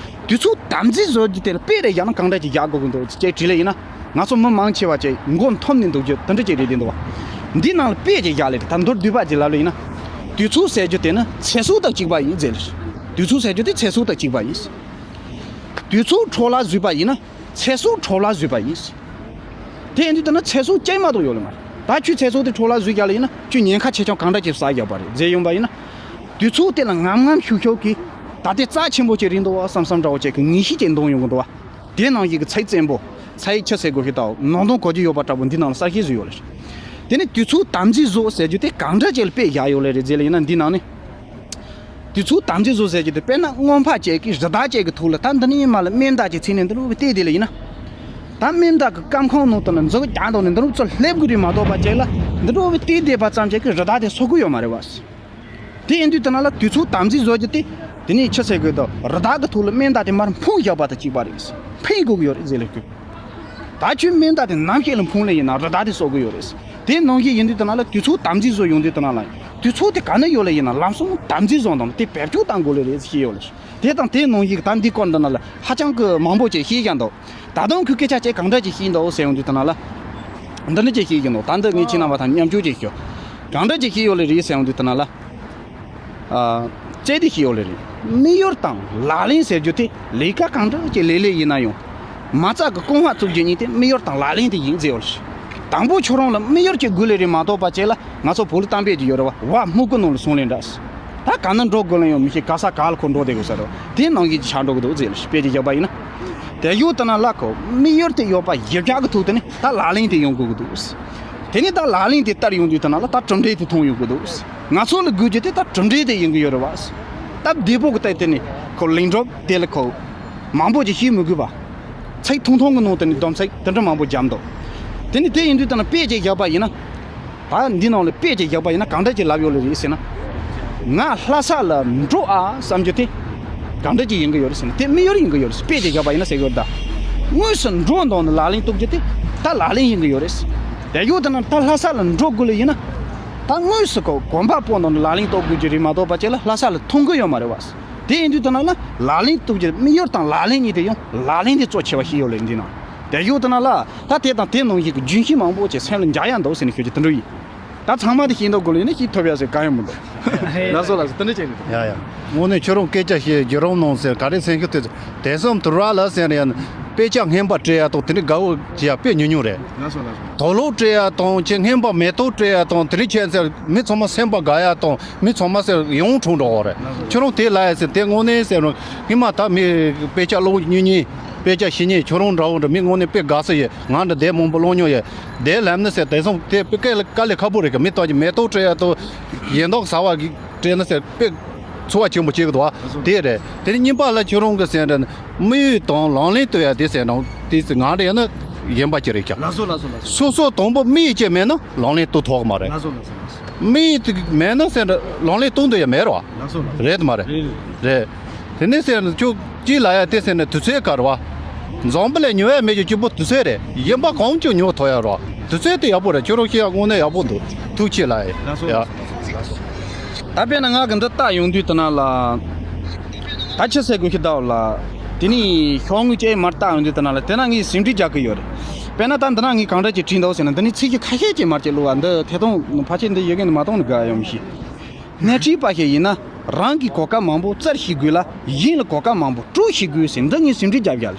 འདུག་དུས་ཚོད་དམ་འཛིན་བཟོ་རྒྱུ་དེ་ལ་དཔེ་རེ་བཞག་ན་གང་འདྲ་ཅིག་བཞག་དགོས་ཀྱི་འདུག་ཅེས་དྲིས་ལེ་ཡིན་ན། ང་ཚོ་མི་མང་ཆེ་བ་ཅིག་མགོ་འཐོམ་ནས་འདུག་རྒྱུ་དེ་འདྲ་ཅིག་རེད་དེ་འདུག་བ། འདི་ནང་ལ་དཔེ་ཅིག་བཞག་ལེ་རེད། ད་མདོར་བསྡུས་པ་ཅིག་ལབ་ལེ་ཡིན་ན། དུས་ཚོད་ཟེར་རྒྱུ་དེ་ནི་ཚེ་སྲོག་དང་གཅིག་པ་ཡིན་ཟེར་ལེ། དུས་ཚོད་ཟེར་རྒྱུ་དེ་ཚེ་སྲོག་དང་གཅིག་པ་ཡིན། དུས་ཚོད་འཕྲོ་བརླག་བཟོས་པ་ཡིན་ན་ཚེ་སྲོག་འཕྲོ་བརླག་བཟོས་པ་ཡིན། དེ་ཡིན་དུས་ད་ནི་ཚེ་སྲོག་སྐྱེལ་མ་གཏོགས་ཡོད་ལེ་མ་རེད། ད་ཁྱོད་ཚེ་སྲོག་དེ་འཕྲོ་བརླག་བཟོས་རྒྱག་ལེ་ཡིན་ན་ཁྱོད་ཉེན་ཁ་ཆེ་ཆུང་གང་འདྲ་ཅིག་བསགས་རྒྱག་པ་རེད་ཟེར་ཡོང་པ་ཡིན་ན། དུས་ཚོད་དེ་ལ་ངམ་ངམ་ཤུགས་ཤུགས་ཀྱིས་ད་དེ་རྩ་ཆེན་པོ་ཅིག་རེད་འདུག་བ་བསམ་བསམ་འདྲ་བོ་ཅིག་གི་ངེས་ཤེས་ཅིག་འདོན་ཡོང་གི་འདུག་བ། དེ་ནང་བཞིན་གྱི་ཚིག་བཙན་པོ། ཚིག་ཆི་ཟེར་དགོས་ཤེས་དང་ནང་དོན་གོ་རྒྱུ་ཡོད་པ་འདྲ་པོ་འདི་ནང་ལ་གསལ་བཤད་བཟོས་ཡོད་ལེ། དེ་ནས་དུས་ཚོད་དམ་འཛིན་བཟོ་ཟེར་རྒྱུ་དེ་གང་འདྲ་ཅིག་ལ་དཔེ་བཞག་ཡོད་ལེ་རེད་ཟེར་ལེ་ཡིན་ན། འདི་ནང་ནས་དུས་ཚོད་དམ་འཛིན་བཟོ་ཟེར་རྒྱུ་དེ་དཔེར་ན་སྔོན་འཕགས་ཅིག་གིས་རི་དྭགས་ཅིག་གི་ཐོག་ལ་ད་འདི་ནས་མར་ལ་སྨན་བདག་ཅིག་འཚོལ་ནས་འདི་འདྲ་བོ་བལྟས་བསྡད་ལེ་ཡིན་ན། ད་སྨན་བདག་གི་སྐམ་ཁང་ནང་དུ་ནི་མཛུབ་གུ་རྒྱག་འདུག་ནས་འདི་འདྲ་བོ་ཚུར་སླེབས་དགོས་རེད་མ་གཏོགས་པ་ཅིག་ལ་འདི་འདྲ་བོ་བལྟས་བསྡད་པ་ཙམ་ཅིག་གིས་རི་དྭགས་དེ་གསོ་གི་ཡོད་མ་རེད་བ། དེ་ཡིན་དུས་དེ་ན་ལ་དུས་ཚོད་དམ་འཛིན་བཟོ་རྒྱུ་དེ་དེ་ནས་ཆི་ཟེར་དགོས་དང་རི་དྭགས་ཀྱི་ཐོག་ལ་སྨན་བདག་དེ་མར་འཕངས་བཞག་པ་དང་གཅིག་པ་རེད། འཕེན་དགོས་ཀྱི་ཡོད་རེད་ཟེར་ལེ་ཀྱི། ད་ཁྱོད་སྨན་བདག་དེ་ནམ་ཞིག་ལ་འཕངས་ལེ་ཡིན་ན་རི་དྭགས་དེ་གསོ་གི་ཡོད་རེད། དེ་ནང་བཞིན་ཡིན་དུས་དེ་ན་ལ་དུས་ཚོད་དམ་འཛིན་བཟོ་ཡོང་དུས་དེ་ན་ལ་དུས་ཚོད་དེ་ག་ནས་ཡོད་ལེ་ཡིན་ན་ལམ་སང་དམ་འཛིན་བཟོ་དང་དེ་བེད་སྤྱོད་གཏང་དགོས་ལེ་རེད་ཞེས་ཡོད་ལེ། དེ་དང་དེ་ནང་བཞིན་ད་འདི་སྐོར་འདི་ན་ལ་ཧ་ཅང་གི་མང་པོ་ཅིག་ཤེས་ཀྱང་འདུག་ད་དུང་ཁོས་སྐད་ཆ་ཅིག་གང་འདྲ་ཅིག་ཤེས་འདུག་ཟེར་ཡོང་དུས་དེ་ན་ལ། འདི་འདྲ་ཅིག་བཤད་ཀྱི་འདུག་ད་འདི་ངས་ཁྱེད་རྣམ་པ་དང་མཉམ་སྤྱོད་ཅིག་ཞུ། གང་འདྲ་ཅིག་བཤད་ཡོད་ལེ་རེད་ཟེར་ཡོང་དུས་ད་ན་ལ། ཨ། ཅེ་དེ་བཤད་ཡོད་ལེ་རེད། དམིགས་ཡུལ་དང་ལག་ལེན་ཟེར་རྒྱུ་དེ་ལས་ཀ་གང་འདྲ་ཅིག་ལས་ལས་ཡིན་ན་ཡང་། མ་རྩ་གི་རྐང་བ་བཙུགས་རྒྱུ་གཉིས་དེ་དམིགས་ཡུལ་དང་ལག་ལེན་དེ་ཡིན་ཟེར་ཡོད་ལེ་རེད། དང་པོ་ཁྱོད་རང་ལ་དམིགས་ཡུལ་གྱི་དགོས་ལེ་རེད་མ་གཏོགས་པ་ཅེ་ལ་ང་ཚོ་བོད་ལ་གཏམ་དཔེ་ཅིག་ཡོད་རེད་བ། བ་སྨུག་གི་ནང་ལ་སོང་ལེ་འདྲ། ད་ག་ན་འགྲོ་དགོས་ལ་ཡང་མི་ཤེས། ག་ས་ག་ལ་ཁོ་འགྲོ་བསྡད་དགོས་ས་རེད། དེ་ནང་བཞིན་ཆགས་འགྲོ་གི་འདུག་ཟེར་ལེ་རེད། དཔེ་ཅིག་བཞག་པ་ཡིན་ན། དེ་ཡོད་ད་ན་ལ་ཁོ་དམིགས་ཡུལ་དེ་ཡོད་པ་བཞི་བརྒྱ་གི་ཐོག་དེ་ནི་ད་ལག་ལེན་དེ་ཡོང་དགོས་ཀྱི་འདུག་དེ་ནི་ད་ལག་ལེན་དེ་ལྟར་ཡོང་དུས་ད་ན་ལ་ད་གྲུབ་འབྲས་དེ་མཐོང་ཡོང་གི་འདུག་ང་ཚོ་ལ་དགོས་རྒྱུ་དེ་ད་གྲུབ་འབྲས་དེ་ཡིན་གི་ཡོད་རེད་བ། སྟབས་བདེ་པོ་གི་སྟེང་དེ་ནི་ཁོ་ལན་གྲུབ་དེ་ལ་ཁོ་མང་པོ་ཅིག་ཤེས་མི་དགོས་པ། ཚིག་ཐུང་ཐུང་གི་ནང་དེ་ནི་སྡོམ་ཚིག་དེ་འདྲ་མང་པོ་བརྒྱབ་འདུག་དེ་ནི་དེ་ཡིན་དུས་ད་ན་དཔེ་ཅིག་བཞག་པ་ཡིན་ན། ད་འདི་ནང་ལ་དཔེ་ཅིག་བཞག་པ་ཡིན་ན་གང་འདྲ་ཅིག་ལབ་ཡོད་ལེ་རེད་ཟེར་ན། ང་ལྷ་ས་ལ་འགྲོ་ཨ་བསམ་རྒྱུ་དེ་གང་འདྲ་ཅིག་ཡིན་གི་ཡོད་རེད་ཟེར་ན། དེ་དམིགས་ཡུལ་ཡིན་གི་ཡོད་རེད། དཔེ་ཅིག་བཞག་པ་ཡིན་ན་ཟེར་གི་ཡོད་རེད་ད། དངོས་སུ་འགྲོ་འདོང་ནས་ལག་ལེན་གཏོང་རྒྱུ་དེ་ད་ལག་ལེན་ཡིན་གི་ཡོད་རེད། དེ་ཡོད་ད་ན་ད་ལྷ་ས་ལ་འགྲོ་དགོས་ལེ་ཡིན་ན། ད་དངོས་སུ་གོ་གོམ་པ་སྤོ་འདོང་ནས་ལག་ལེན་གཏོང་དགོས་རྒྱུ་རེད་མ་གཏོགས་པ་ཅིག་ལ་ལྷ་ས་ལ་མཐོང་གི་ཡོད་མ་རེད་བ། དེ་ཡིན་དུས་ད་ན་ལ་ལག་ལེན་གཏོང་རྒྱུ་དམིགས་ཡུལ་དང་ལག་ལེན་གཉིས་དེ་ཡང་ལག་ལེན་དེ་གཙོ་ཆེ་བ་ཞིག་ཡོད་ལེ་འདི་ན། དེ་ཡོད་ད་ན་ལ། ད་དེ་དང་དེ་ནང་བཞིན་གྱི་རྒྱུན་ཤེས་མང་པོ་ཅིག་སེམས་ལ་འཇགས་ཡ་འདུག་ཟེར་ནས་ཤོད་ཀྱི་དེ་འདྲ་ཡིན། ད་ཚང་མ་དེ་ཤེས་འདུག་དགོས་ལ་ཡིན་ན་ཤེས་ཐུབ་ཡ་ཟེར་གང་ཡང་མི་འདུག་ལགས་སོ་ལགས་སོ་དེ་འདྲ་བྱས་ནས། ཡ་ཡ། དངོས་གནས་ཁྱོད་རང་སྐད་ཆ་བཤད་བརྒྱུད་རིམ་ནང་ཟེར་ག་རེ་སེམས་ཁུར་དེ་དེང་སང་དུ་ར་ལ་ཟེར་ཡ་དཔེ་ཆ་རྔན་པ་སྤྲད་ཡ་དང་དེ་འདྲ་དགའ་བོ་བྱེད་ཡ་དཔེ་ཉུང་ཉུང་རེད། ལགས་སོ་ལགས་སོ། དུག་ལོག་སྤྲད་ཡ་དང་ཁྱེད་རྔན་པ་མེ་ཏོག་སྤྲད་ཡ་དང་དེ་འདྲ་བྱས་ཟེར་མི་ཚང་མ་སེམས་པ་དགའ་ཡ་དང་མི་ཚང་མ་ཟེར་ཡོང་འཁྲུངས་འགྲོ་བ་རེད། ལགས་སོ། ཁྱོད་རང་དེ་ལ་ཡ་ཟེར་དེ་དངོས་གནས་ཟེར་རུང་སྔོན་མ་ད་མི་དཔེ་ཆ་ཀློག་མྱོང་མཁན་དཔེ་ཆ་ཤེས་མཁན་ཁྱོད་རང་འདྲ་བོ་འདྲ་མི་དངོས་གནས་དཔེ་དགའ་ས་ཡོད། ང་འདྲ་དེབ་མང་པོ་ཀློག་མྱོང་ཡོད། དེ་ལབ་ན་ཟེར་དེང་སང་དེ་དཔེ་དཀའ་ལས་དཀའ་ལས་ཁག་པོ་རེད་གི། མི་ལྟོགས་ཀྱི་མེ་ཏོག་སྤྲད་ཡ་དང་ཡིན་མདོག་ཟ་བ་གི་སྤྲད་ན་ཟེར་དཔེ་ཚོར་བ་ཆེན་པོ་སྐྱེ་གི་འདུག་བ། དེ་རེད། དེ་ནས་གཉིས་པ་ལ་ཁྱོད་རང་གི་ཟེར་འདྲ་དམིགས་ཡུལ་དང་ལག་ལེན་གཏོང་ཡ་དེ་ཟེར་ན་དེ་ཟེར་ང་འདྲ་ཡིན་ན་གཞན་པ་ཅིག་རེད་ཀྱང་། ལགས་སོ་ལགས་སོ་ལགས་སོ། སོ་སོ་དང་པོ་དམིགས་ཡུལ་ཅིག་མེད་ན་ལག་ལེན་གཏོང་ཐུབ་ཀྱི་མ་རེད། ལགས་སོ་ལགས་སོ་ལགས་སོ། དམིགས་ཡུལ་དེ་མེད་ན་ཟེར་འདྲ་ལག་ལེན་གཏོང་འདོད་ཡ་མེད་རེད་བ། ལགས་སོ་ལགས་སོ། རེད་མ་རེད། རེད་རེད། རེད། དེ་ནས་ཟེར་ན་ཁྱོད་གཅིག་ལ་ཡ་དེ་ཟེར་ན་དུས་ཚོད་ག་རེ་བ། འཛམ་བུ་གླིང་ཉོ་ཡ་མེད་ཀྱི་སྐྱིད་པོ་དུས་ཚོད་རེད། གཞན་པ་གང་བྱུང་ཉོ་ཐུབ་ཡ་རོ། དུས་ཚོད་དེ་ཡག་པོ་རེད། ཁྱོད་རང་ཤེས་ཡ་དངོས་གནས་ཡག་པོ་འདུག་ཐུགས་ཆེ་ལ་ཡ། ལགས་སོ་ཡ། ལགས་སོ་ལགས་སོ། ད་དཔེར་ན་ང་གི་འདི་བལྟ་ཡོང་དུས་དེ་ན་ལ། ད་ཆི་ཟེར་དགོས་ཤི་ད་ལ། དེ་ནས་ཤོག་ངོས་ཅིག་མར་བལྟ་ཡོང་དུས་དེ་ན་ལ་དེ་ན་ངས་ཟིན་བྲིས་རྒྱག་གི་ཡོད་རེད། དཔེར་ན་ད་འདི་ན་ངས་གང་འདྲ་ཅིག་བྲིས་འདུག་ཟེར་ན་འདི་ནས་ཚིག་གཞི་ཁ་ཤས་ཅིག་མར་ཅིག་བླུགས་པ། འདི་ཐད་གཏོང་ཕལ་ཆེར་འདི་ཡོད་མཁན་འདི་མ་གཏོང་ནི་དགའ་ཡོང་མི་ཤེས། སྣེ་ཁྲིད་པ་ཞིག་ཡིན་ན་རང་གི་གོ་སྐབས་མང་པོ་བཙལ་ཤེས་དགོས་ལ་གཞན་ལ་གོ་སྐབས་མང་པོ་སྤྲོད་ཤེས་དགོས་ཟེར་འདི་ངས་ཟིན་བྲིས་རྒྱབ་བཞག་ལ།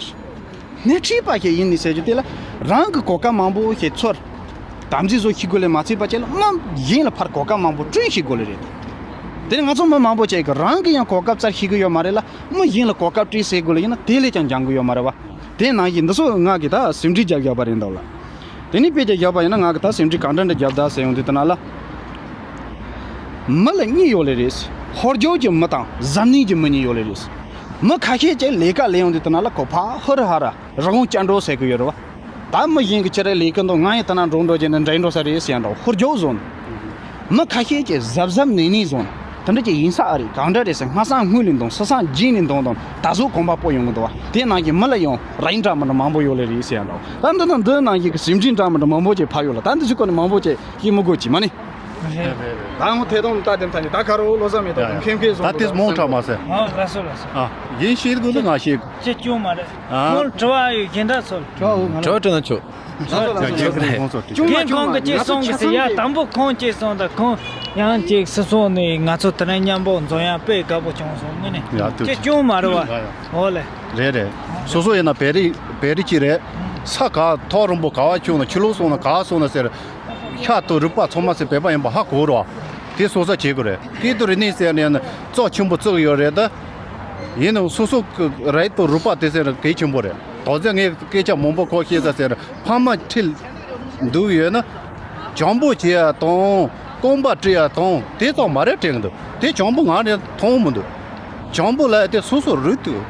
སྣེ་ཁྲིད་པ་ཞིག་ཡིན་ནི་ཟེར་རྒྱུ་དེ་ལ་རང་གི་གོ་སྐབས་མང་པོ་ཞིག་ཚོར། དམ་འཛིན་བཟོ་ཤེས་དགོས་ལས་མ་ཚད་པ་ཅིག་ལ་སྔོན་གཞན་ལ་ཕར་གོ་སྐབས་མང་པོ་སྤྲོད་ཤེས་དགོས་ལེ་རེད། དེ་ནི་ང་ཚོ་མི་མང་པོ་ཅིག་གིས་རང་གིས་ཡང་གོ་སྐབས་བཙལ་ཤེས་ཀྱི་ཡོད་མ་རེད་ལ་སྔོན་གཞན་ལ་གོ་སྐབས་སྤྲད་ཟེར་དགོས་ལེ་ཡིན་ན་དེ་ལས་ཀྱང་འགྱངས་ཀྱི་ཡོད་མ་རེད་བ། དེ་ནང་བཞིན་འདི་ཚོ་ང་གིས་ད་ཟིན་བྲིས་རྒྱབ་བཞག་པ་རེད་འདུག་ལ། དེ་ནས་དཔེ་ཆ་བཞག་པ་ཡིན་ན་ང་གིས་ད་ཟིན་བྲིས་གང་འདྲ་འདྲ་བརྒྱབ་ད་ཟེར་ཡོང་དུས་དེ་ན་ལ། མི་ལ་གཉིས་ཡོད་ལེ་རེད། ཧོར་རྒྱུག་གི་མི་དང་གཟབ་ནན་གྱི་མི་གཉིས་ཡོད་ལེ་རེད། མི་ཁ་ཤས་ཀྱིས་ལས་ཀ་ལས་ཡོང་དུས་དེ་ན་ལ་ཁོ་ཕ་ཧུ་རུ་ཧ་ར་རི་བོང་ཅལ་འགྲོ་ཟེར་གི་ཡོད་རེད་བ། ད་མི་གཞན་གྱིས་ཁྱེད་རའི་ལས་ཀ་འདུག་ང་ཡང་དེ་ན་འགྲོ་འགྲོ་བྱས་ནས་འགྲིག་འགྲོ་ས་རེད་ཟེར་ཡང་འདྲ་ཧོར་རྒྱུག་བཟོ་ནས། མི་ཁ་ཤས་ཀྱིས་གཟབ་གཟབ་ནན་ནན་བཟོ་ནས། དེ་འདྲ་ཅིག་ཡིན་ས་ཨ་རེད། གང་འདྲ་རེད་ཟེར་སྔ་སང་སྔོན་ལས་འདང་སི་སང་རྗེས་ནས་འདང་དང་ད་གཟོད་གོམ་པ་སྤོ་ཡོང་གི་འདུག་བ། དེ་ནང་གི་མི་ལ་ཡང་རིགས་འདྲ་མི་འདྲ་མང་པོ་ཡོད་ལེ་རེད་ཟེར་ཡང་འདྲ། ད་འདི་ན་འདི་ནང་གི་ཟིན་བྲིས་འདྲ་མི་འདྲ་མང་པོ་ཅིག་ཕབ་ཡོད་ལ་ད་འདི་ཚོའི་སྐོར་ནས་མང་པོ་ཅིག་ཤེས་མི་དགོས་ཅིག་མ་ནི། ད་ངོ་ཐད་གཏོང་ད་དེ་མཐའ་ནི་ད་ག་རོ་ལོ་ས་མེད་ད་ཡ་ཡ། མཁན་མཁན་སོང་ད་དེ་མོང་ཁྲ་མ་ཟེར། ཨ་ལ་སོ་ལ་སོ། ཨ་ཡིན་ཤེས་དགོས་ན་ང་ཤེས། ཅེས་སྐྱོན་མ་རེད། ཨ། ཁོང་དྲི་བ་ཡོད་གཞན་དག་ཚོ་ལ། དྲི་བ་ཡོད་ང་ལ། དྲི་བ་དྲི་ན་ཆོག་ཆོག་ཆོག་ཆོག་ཆོག་ཁྱེད་ཁོང་གི་ཅེས་གསུང་གི་ཟེར་ཡ་དང་པོ་ཁོང་ཅེས་གསུང་དང་ཁོང་ཡང་ཅིག་སོ་སོ་ནས་ང་ཚོ་དེ་རིང་མཉམ་པོ་འཛོམས་ཡ་དཔེ་དགའ་པོ་བྱུང་སོང་ངོ་ནས། ཡ་ཐུགས་ཅེས་རྗེ་ཆེ། སྐྱོན་མ་རེད་བ། ཡ་ཡ། འོ་ལེ། རེད་རེད། སོ་སོ་ཡིན་ན་བེ་རི་བེ་རི་གཅིག་རེད། ས་ག་ཐོག་རིང་པོ་ག་བ་ཆུང་ན་ཕྱི་ལོགས་སོང་ན་ག་སོང་ན་ཟེར། ཤ་དང་རུས་པ་ཚང་མ་ཟེར་བོད་པ་ཡིན་པ་ཧ་གོ་རོགས། དེ་སོ་སོ་བྱེད་དགོས་རེད། སྐད་དུ་རིག་གནས་ཟེར་ནས་ནི་བཙོག་ཆེན་པོ་བཙུགས་ཡོད་རེད་ད། ཡིན་ནའང་སོ་སོ་གི་རིགས་དང་རུས་པ་དེ་ཟེར་ན་གལ་ཆེན་པོ་རེད། ད་ཚོད་ངས་སྐད་ཆ་མང་པོ་ཁོ་བཤད་ས་ཟེར་ཕ་མ་ཁྲིད་འདུག་ཡོད་ན། བྱམས་པོ་བྱེད་ཡ་དང་རྐང་པ་བཀྲུ་ཡ་དང་དེ་ཙམ་མ་རེད་དྲན་གི་འདུག་དེ་བྱམས་པོ་ང་རེ་མཐོང་མི་འདུག་བྱམས་པོ་ལ་དེ་སོ་སོ་རུས་དང་།